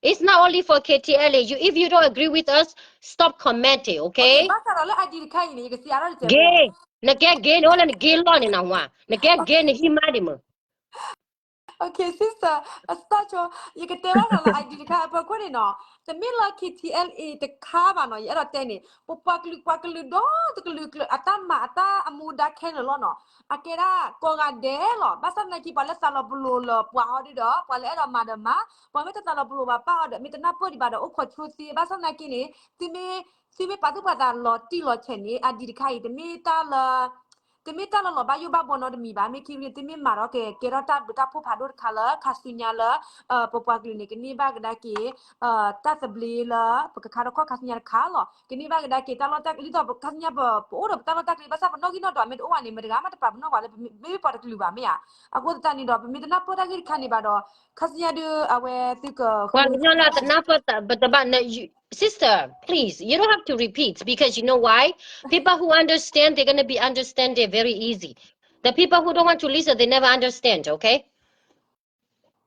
it's not only for KTLA you if you don't agree with us stop commenting okay ဘၣ်ဆၣ်ဒီးလၢ ID တခါအံၤန့ၣ် ယကစံးအါထီၣ်တစဲး gay နကဲ gay န့ၣ်အိၣ်လၢန gay လီၢ်န့ၣ်နဝါနကဲ gay နဟံးမါဒံးမုၢ် Okay sister အစတၢ်ဆိ ယကတဲဘၣ်ဃးလၢ ID တခါအဖီခိၣ်န့ၣ်နီၤ တမ့ၢ်လၢ KTLA တခါဘၣ်နီၤ ယအဲၣ်ဒိးတဲန့ၣ် ပပှၤကလုာ်ပှၤကလုာ်ဒီတကလုာ်ကလုာ် အတၢ်မၤအတၢ်အမူဒါခဲလၢာ်လီၤနီၤ အကဲဒၣ်ကိးဂၤဒဲးလီၤ ဘၣ်ဆၣ်သနာ်က့ ပှၤလၢသးလီၤပလိာ်လၢပှၤဟီဒုဒီး ပှၤလၢအဲၣ်ဒိးမၤဒီးမၤ ပှၤမ့ၢ်တသးလီၤပလိာ်ဘၣ်ပၢ်အီၤဒီး မ့ၢ်တနၢ်ပၢၢ်ဒံးဘၣ်ဒီး အိၣ်ခိးဆိသ့ ဘၣ်ဆၣ်သနာ်က့န့ၣ် သုမ့ၢ် သုမ့ၢ်ပာ်သူၣ်ပာ်သးလီၤတံၢ်လီၤဆဲးန့ၣ် ID တခါအံၤ တမ့ၢ်တၢ်လၢ တမ့ၢ်တၢ်လီၤလီၤဘၣ်ယိၣ်ဘၣ်ဘီနီတမံၤဘၣ်. မ့ၢ်ခံန့ၣ် တမ့ၢ်မၤထီၣ်က့ၤ ကဲထီၣ်တၢ်ဘျုးတၢ်ဖှိၣ်ဖးဒိၣ်တခါလၢ ခါဆူညါလၢ ပပှၤကလုာ်န့ၣ် ကန့ၢ်ဘၣ်ကဒါက့ၤ တၢ်သဘျ့လၢ ပကခါထီၣ်ခီၣ်ခါဆူညါတခါလီၤ. ကန့ၢ်ဘၣ်ကဒါက့ၤတၢ်လီၢ်တၢ်ကျဲ ဒ်သိးခါဆူညါပ ပအိၣ်ဒီးပတၢ်လီၢ်တၢ်ကျဲ ဘၣ်ဆၣ်ပနီၣ်ဂံၢ်နီၣ်ဒွးမ့ၢ်တအိၣ်ဘၣ်န့ၣ် မတၤတဂၤမးတပာ်ပနီၣ်ပှၤလၢ မ့ၢ်ပှၤတကလုာ်ဘၣ်မ့ၢ်ဧါ. အဃိသတးန့ၣ်ဒီး ပမ့ၢ်တနၢ်ပၢၢ်တၢ်ဂ့ၢ်တခါန့ၣ်ဘၣ်ဒီး ခါဆူညါဒုး အဝဲသုက ပှၤကညီလၢတနၢ်ပၢၢ်တဘၣ် sister, please, you don't have to repeat because you know why? People who understand, they're gonna be understand it very easy. The people who don't want to listen, they never understand, okay?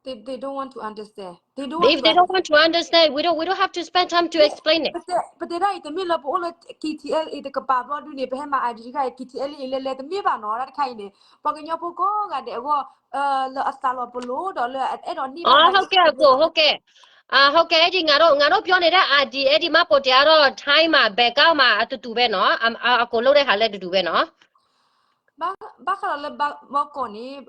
They, they don't want to understand. They don't want If to they don't want to understand, we don't we don't have to spend time to explain it. ပတဲဒၣ်အံၤ တမ့ၢ်လၢပအိၣ်လၢ K T L A တကပၤဘျီဒုန့ၣ် ပဟဲမၤ I D တခါအံၤ K T L A လဲၤလဲၤတမ့ၢ်ဘၣ်နီၤ တၢ်တခါအံၤန့ၣ် ပှၤကညီဖိကိးဂၤဒဲးအဂီၢ် လၢအသးလီၤပလိာ်ဒီးလၢအဲၣ်ဒိးန့ၢ်ဘၣ် ဟုတ်ကဲ့ ဟုတ်ကဲ့ ဟုတ်ကဲ့ အဲဒ် ငါတို့ ငါတို့ပြောနေတဲ့ I D အဲဒ် မှတ်ပုံတင် အရတော့ time မှာ ဘယ်ကောက်မှာ အတူတူပဲနော် အကိုလုပ်တဲ့ဟာလည်း အတူတူပဲနော် ဘၣ်ဃးဒီးလၢဘီကီၢ်န့ၣ်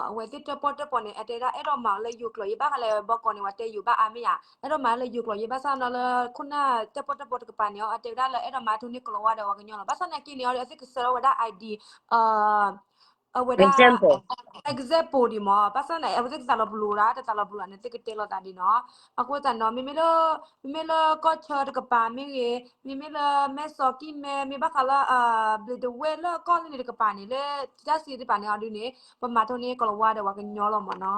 အဝဲသ့ၣ်တၢၣ်ပီၣ်တၢၣ်ပီၣ်န့ၣ် အတဲဒၣ်အဲၣ်ဒိးမၤလၢယိၤကျိာ်ယဲ ဘၣ်ဃးလၢဘီကီၢ်န့ၣ် ဝဲတဲယိၤဘၣ်အါမ့ၢ်ဧါ အဲၣ်ဒိးမၤလၢယိၤကျိာ်ယဲ ဘၣ်ဆၣ်နီၤလၢ ခိၣ်နၢ်တၢၣ်ပီၣ်တၢၣ်ပီၣ်တကပၤန့ၣ် အတဲဝဲဒၣ်လၢအဲၣ်ဒိးမၤထိန့ၢ်ကလီၤဝါဒီးပှၤကညီလီၤ ဘၣ်ဆၣ်သနာ်က့န့ၣ် အဝဲသ့ၣ်ကဆှၢထီၣ်ဝဲဒၣ် I D အဝဲဒၣ် example ဒံးမး ဘၣ်ဆၣ်န့ၣ် အဝဲသ့ၣ်ကသးလီၤပလိာ်ဒၣ် တသးလီၤပလိာ်န့ၣ် သ့ၣ်ကတဲလိာ်သးဒ်နီၤ အဃိသတးနီၤ မ့မ့ၢ်လၢ မ့မ့ၢ်လၢကီၢ်ဆၢတကပၤမ့ၢ်ဂ့ၤ မ့မ့ၢ်လၢမဲၢ်စီၤကံၢ်မဲ မ့ၢ်ဘၣ်ဃးလၢ ဘျံးတဝဲၢ်လၢကီၢ်လၢန့ၣ်တကပၤန့ၣ် လၢတၢ်စံးတပၤန့ၣ်အီၤဒုန့ၣ် ပမၤထိန့ၢ်ကလီၤဝါဒီးပှၤကညီလီၤမးနီၤ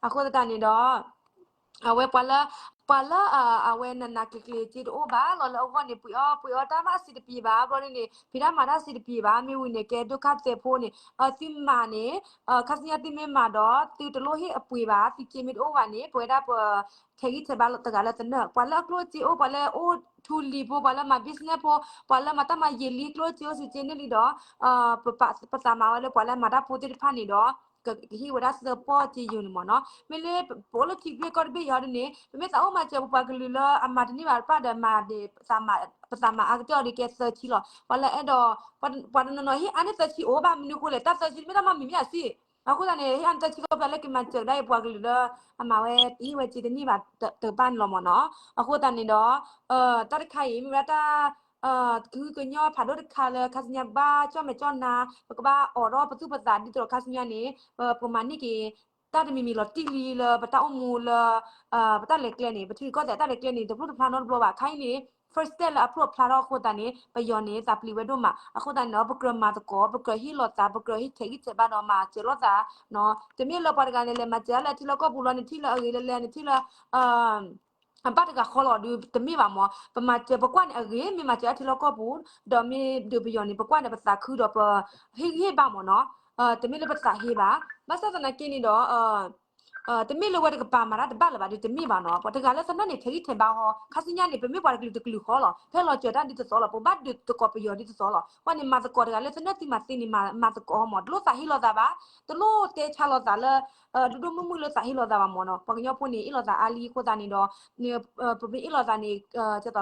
အဃိသတးန့ၣ်ဒီး အဝဲပှၤလၢ ပှၤလၢ အဝဲနးနးကျံၤကျံၤစ့တအိၣ်ဘၣ်လီၤလၢအဂီၢ်န့ၣ် ပှ့ၤအီၣ်ပှ့ၤအီတၢ်မးအဆံးတပံၤဘၣ် ဘျီဒ်န့ၣ် ဖံးတၢ်မၤတၢ်အဆံးတပံၤဘၣ် မ့ၢ်ဝံၤန့ၣ် ကဲဒုက္ခသည်ဖိန့ၣ် သုမၤန့ၣ် ခါဆူညါသုမ့ၢ်မၤဒီး သုတလိၣ်ဟ့ၣ်အပှ့ၤဘၣ် သုစ့မ့ၢ်တအိၣ်ဘၣ်န့ၣ် ပဝဲဒၣ်ပ ထဲးဂံၢ်ထဲးဘါတဂၤလၢသနၢၣ် ပှၤလၢအကျိၣ်စ့အိၣ် ပှၤလၢအိၣ်ထူလံၤဖိ ပှၤလၢမၤ business ဖိ ပှၤလၢမၤတၢ်မၤယံာ်လံ ကျိၣ်စ့အိၣ်စ့က့န့ၢ်လံဒီး ပသးမၤဝဲလၢပှၤလၢမၤတၢ်ဖိသ့ၣ်တဖၣ်န့ၣ်ဒီး ကဟ့ၣ်ဝဲဒၣ်စၢပီၣ်စ့ယိာ်န့ၣ်မးနီၤ မ့ၢ်လၢပအိၣ်လၢထံဂုၤကီၢ်တဘ့ၣ်အံၤဒ်န့ၣ် ပမ့ၢ်သးအိၣ်မၤစၢၤပပှၤကလုာ်လၢအမၤတန့ၢ်ဘၣ်တဖၣ်ဒီးမၤ ပသးမၤအါကတၢၢ်အီၤဒ်ကဲသၢဆံလီၤ ပှၤလၢအဲၣ်ဒိး ပှၤတနီၤနီၤဟ့ၣ်အါန့ၢ်သၢဆံအိၣ်ဘၣ် မနုၤအဃိလဲၣ် တၢ်သၢဆံတမ့ၢ်တၢ်မၤမံၤမ့ၢ်ဧါစ့ၢ် အဃိသတးန့ၣ် ဟ့ၣ်အါန့ၢ်သၢဆံကီၢ်ပျၢၤလၢကမၤစၢၤကဒါအံၤ ပှၤကလုာ်လၢအမၤဝဲ ဟ့ၣ်ဝဲစ့တန့ၢ်ဘၣ်တကပၤန့ၣ်လီၤမးနီၤ အဃိသတးန့ၣ်ဒီး တၢ်တခါအံၤ မ့ၢ်ဝဲဒၣ်တၢ် ကဟုကညီဖးဒိၣ်တခါလၢ ခါဆူညါဘၣ်ကၠီၣ်မဲာ်ကၠီၣ်နါ ပကဘၣ်အိးထီၣ်ပသူၣ်ပသးဒ်သိးဒီးခါဆူညါန့ၣ် ပမၤန့ၢ်က့ၤ တၢ်တမံၤမံၤလီၤတံၢ်လံလၢပတၢ်အိၣ်မူလၢ ပတၢ်လဲၤကျဲန့ၣ် ပထံရူၢ်ကီၢ်သဲးတၢ်လဲၤကျဲန့ၣ် တဖျိတဖျါနီတဘျီဘၣ် ခါအံၤန့ၣ် first step လၢအဖျိအဖျါထီၣ်အဃိသတးန့ၣ် ပယီၤန့ၣ် သးပျံၤဝဲဒိၣ်မး အဃိသတးန့ၣ်ဒီး ပကြၢးမၤသကိး ပကြၢးဟ့ၣ်လီၤသး ပကြၢးဟ့ၣ်ထဲးဂံၢ်ထဲးဘါဒီးမၤစၢၤလိာ်သး တမ့ၢ်လၢပှၤတဂၤန့ၣ် လဲၤမၤစၢၤလၢထံလီၢ်ကီၢ်ပူၤလီၤန့ၣ် ထံၣ်လၢအဂ့ၤလဲၤလဲၤန့ၣ် ထံၣ်လၢ အဘၣ်တဂၤဃီလီၤဒုး တမ့ၢ်ဘၣ်မး ပမၤစၢၤပကွၢ်န့ၣ်အဂ့ၤ မ့ၢ်မၤစၢၤအထံလီၢ်ကီၢ်ပူၤ ဒီးမ့ၢ်ဒုးပယီၤန့ၣ် ပကွၢ်န့ၣ်ပသးခုဒီးပ ဟ့ၣ်ဂံၢ်ဟ့ၣ်ဘါမးနီၤ တမ့ၢ်လၢပသးဟ့ဘၣ် ဘၣ်ဆၣ်သနာ်က့န့ၣ်ဒီး တမ့ၢ်လၢဝဲတကပၤမၤတၢ်တဘၣ်လၢၤဘၣ်ဒုး တမ့ၢ်ဘၣ်နီၤ ပှၤတဂၤလၢသနၢၣ်န့ၣ် ထဲးဂံၢ်ထဲးဘါဟီ ခါဆူညါန့ၣ် ပမ့ၢ်ပှၤတကလုာ်တကလုာ်ဃီလီၤ ဖဲလီၤစၢၤတၢ်ဒ်သိးသိးလီၤ ပဘၣ်ဒုးသကိးပယီၤဒ်သိးသိးလီၤ ပှၤန့ၣ်မၤသကိးတဂၤလၢသနၢၣ်သံမၤသ့န့ၣ် မၤသကိးမး တလိၣ်သးဟ့လိာ်သးဘၣ် တလိၣ်တဲဆါလိာ်သးလၢ ဒိၣ်ဒိၣ်မုၢ်မုၢ်လၢသးဟ့လိာ်သးဘၣ်မးနီၤ ပှၤကညီဖိန့ၣ် အ့ၣ်လိာ်သးအါလံအဃိသတးန့ၣ်ဒီး ပမ့ၢ်အ့ၣ်လိာ်သးန့ၣ် ဒ်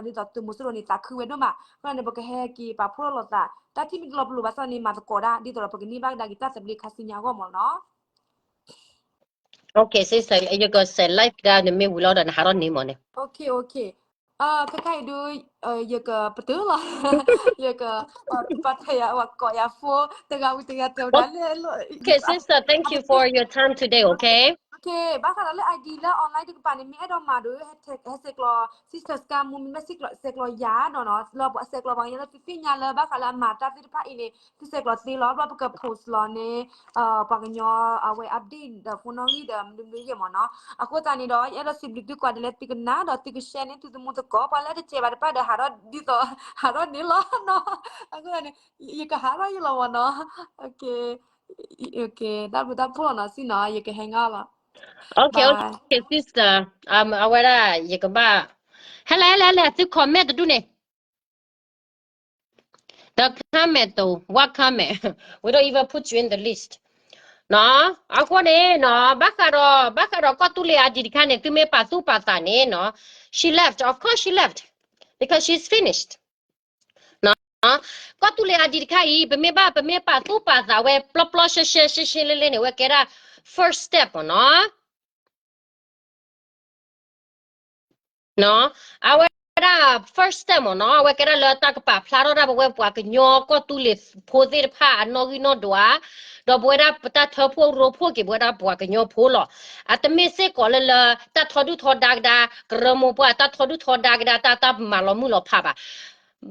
သိးသုးမီၤစိရိၤန့ၣ် သးခုဝဲဒိၣ်မး အဃိန့ၣ် ပကဟဲက့ၤပာ်ဖှိၣ်ထီၣ်လိာ်သး တၢ်ထံၣ်မ့ၢ်တလီၤပလိာ်ဘၣ်ဆၣ်န့ၣ် မၤသကိးဒၣ် ဒ်သိးဒီးပကန့ၢ်ဘၣ်ကဒါက့ၤတၢ်သဘျ့ခါဆူညါအဂီၢ်မးနီၤ Okay, sister, ယကစဲး live ကဒါနမ့ၢ်ဝံၤလီၤဒီးနဟးထီၣ်န့ၣ်မးန့ၣ်. Okay, okay. ခဲခါအံၤဒုး ယကပတုာ်လီၤ ယက ပာ်ထွဲယၤ ကိးယၤ phone တဂၤဝံၤတဂၤတဲဝဲဒၣ်လၢ Okay, sister, thank you for your time today, okay? Okay, ဘၣ်ဃးဒီးလၢ I D လၢ online တကပၤန့ၣ် မ့ၢ်အဲၣ်ဒိးမၤဒီး ဟဲဆဲးကျိး sister စကါမူ မ့မ့ၢ်ဆဲးကျိးယၤဒီးနီၤ လၢပှၤဆဲးကျိးပှၤကညီလၢသုသ့ၣ်ညါလၢဘၣ်ဃးလၢအမၤတၢ်သ့ၣ်တဖၣ်အံၤန့ၣ် သုဆဲးကျိးသ့လီၤ ဘျီပက post လီၤန့ၣ် ပှၤကညီအဝဲ update ဒီး phone နီၣ်ဂံၢ်ဒီးမနုၤမနုၤယဲၢ်မးနီၤ အဃိသတးန့ၣ်ဒီး ယအဲၣ်ဒိးစံးဘျုးသုကိးဂၤဒဲးလၢသုကနၣ်ဒီးသုက share န့ၣ် သုသမူသကိး ပှၤလၢတစဲးဘၣ်တဖၣ်ဒီးဟးထီၣ်ဒ်သိး ဟးထီၣ်န့ၣ်လီၤနီၤ အဃိသတးန့ၣ် ယကဟးထီၣ်ယလီၤမးနီၤ တၢ်ဘျုးတၢ်ဖှိၣ်လီၤနီၤ စံၣ်နီၤ ယက hang up လီၤ Okay, okay, sister. အဝဲဒၣ် ယကဘၣ် ဟဲလဲၣ် ဟဲလဲၣ် ဟဲလဲၣ် သု comment တဒူၣ်န့ၣ် The comment though, what comment? We don't even put you in the list. နီၤ အဃိန့ၣ်နီၤ ဘၣ်ဃးဒီး ဘၣ်ဃးဒီးကီၢ်သူလ့ၤအါဒံးတခါန့ၣ် သုမ့ၢ်ပာ်သူၣ်ပာ်သးန့ၣ်နီၤ she left, of course she left because she's finished. ကီၢ်သူလ့ၤအါဒံးတခါအံၤ ပမ့ၢ်ဘၣ် ပမ့ၢ်ပာ်သူၣ်ပာ်သးဝဲ ပျီပျီရှဲရှဲ ရှဲရှဲလဲလဲန့ၣ် ဝဲကဲဒၣ် first step မးနီၤ အဝဲဒၣ် first step မ့ၢ်နီၤ, အဝဲကဲဒၣ်လၢတၢ်ကပာ်ဖျါထီၣ်ဒၣ်ပဝဲပှၤကညီကီၢ်သူလ့ၤဖိသ့ၣ်တဖၣ်အနီၣ်ဂံၢ်နီၣ်ဒွး, ဒီးပဝဲဒၣ်ပတၢ်ထၢဖှိၣ်ရိဖှိၣ်က့ၤပဝဲဒၣ်ပှၤကညီဖိလီၤ. အတမ့ၢ်စ့ၢ်ကီးလၢလၢတၢ်ထီဒုၣ်ထီဒါကဒါ ကရၢမိၢ်ပှၢ် တၢ်ထီဒုၣ်ထီဒါကဒါ တၢ်တၢ်မၤလီၤမုၢ်လီၤဖးဘၣ်.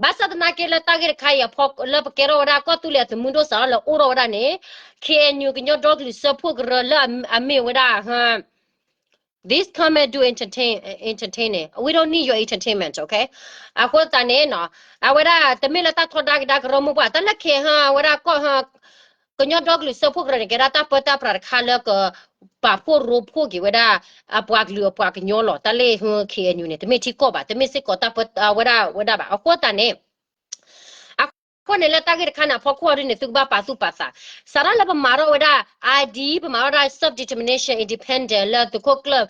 ဘၣ်ဆၣ်သနာ်က့လၢတၢ်ဂ့ၢ်တခါအံၤအဖီ လၢပကဲထီၣ်ဝဲဒၣ်ကီၢ်သူလ့ၤအသုးမုၢ်ဒိၣ်စးထီၣ်လၢအိၣ်ထီၣ်ဝဲဒၣ်န့ၣ် K N U ကညီဒီကလုာ်စၢဖှိၣ်ကရၢလၢအမ့ၢ်ဝဲဒၣ် This come and do entertain, entertaining. We don't need your entertainment, okay? အဃိသတးန့ၣ်နီၤ, အဝဲဒၣ်တမ့ၢ်လၢတၢ်ထီဒါကဒါကရၢမိၢ်ပှၢ် တၢ်လၢခဲဟၢဝဲဒၣ်ကီၢ်ဟၢ ကညီဒီကလုာ်စၢဖှိၣ်ကရၢန့ၣ် ကဲဒၣ်တၢ်ပၢတၢ်ပြးတခါလၢက ပာ်ဖှိၣ်ရိဖှိၣ်က့ၤဝဲဒၣ် အပှၤကလုာ်အပှၤကညီလီၤ. တၢ်လၢဟၢ K N U န့ၣ် တမ့ၢ်ထံကီၢ်ဘၣ်, တမ့ၢ်စ့ၢ်ကီးတၢ်ပၢဝဲဒၣ်ဝဲဒၣ်ဘၣ်. အဃိသတးန့ၣ် အဃိန့ၣ်လၢတၢ်ဂ့ၢ်တခါန့ၣ် အဖီခိၣ်အီၤဒ်န့ၣ် သုကဘၣ်ပာ်သူၣ်ပာ်သး, စးထီၣ်လၢပမၤထီၣ်ဝဲဒၣ် I D, ပမၤထီၣ်ဝဲဒၣ် self determination independent လၢသုးခိၣ်ကျၢၢ်,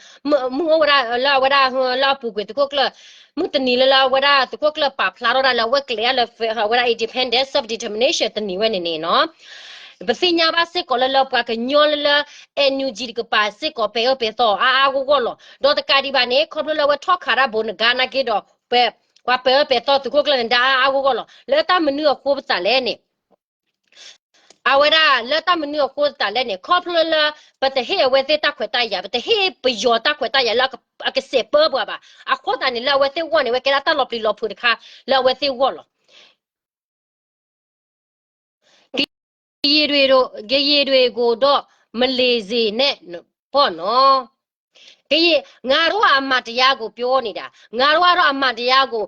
မုၢ်အိၣ်ဝဲဒၣ်လၢအဝဲဒၣ်လၢအပူၤကွံာ်သုးခိၣ်ကျၢၢ်, မုၢ်တနံၤလၢလၢအဝဲဒၣ်သုးခိၣ်ကျၢၢ်ပာ်ဖျါထီၣ်ဒၣ်လၢအဝဲကျဲၤလၢအဝဲဒၣ် independent self determination တနံၤဝဲန့ၣ်န့ၣ်နီၤ, ပသ့ၣ်ညါဘၣ်စ့ၢ်ကီးလၢလၢပှၤကညီလၢလၢ N U G တကပၤစ့ၢ်ကီး ပဲာ်အၢပဲာ်သီအါအါဂီၢ်ဂီၢ်လီၤ. ဒီးတကးဒံးဘၣ်န့ၣ် ခီဖျိလၢအဝဲထီၣ်ခးတၢ်ဘိးနဂါနာ်က့ဒီး ပှၤပဲာ်အၢပဲာ်သီသုးခိၣ်ကျၢၢ်န့ၣ် ဒၣ်အါအါဂီၢ်ဂီၢ်လီၤ. လၢတၢ်မနုၤအဃိပသးလဲၣ်န့ၣ် အဝဲဒၣ်လၢတၢ်မနုၤအဃိသးလဲၣ်န့ၣ် ခီဖျိလၢ ပတဟ့ၣ်အဝဲသ့ၣ်တၢ်ခွဲးတၢ်ယာ်, ပတဟ့ၣ်ပယီၤတၢ်ခွဲးတၢ်ယာ်လၢအကစဲးပၢပှၤဘၣ်. အဃိသတးန့ၣ် လၢအဝဲသ့ၣ်ဂီၢ်န့ၣ် အဝဲကဲဒၣ်တၢ်လီၤပျံၤလီၤဖုးတခါလၢအဝဲသ့ၣ်ဂီၢ်လီၤ. ကယံၤဒွဲၣ်, ကယံၤဒွဲၣ်ကိၣ်ဒီး Malaysia န့ၣ်ပီၢ်နီၤ, ကယံၤ, ငါတို့အမှန်တရားကို ပြောနေတာ, ငါတို့ကတော့ အမှန်တရားကို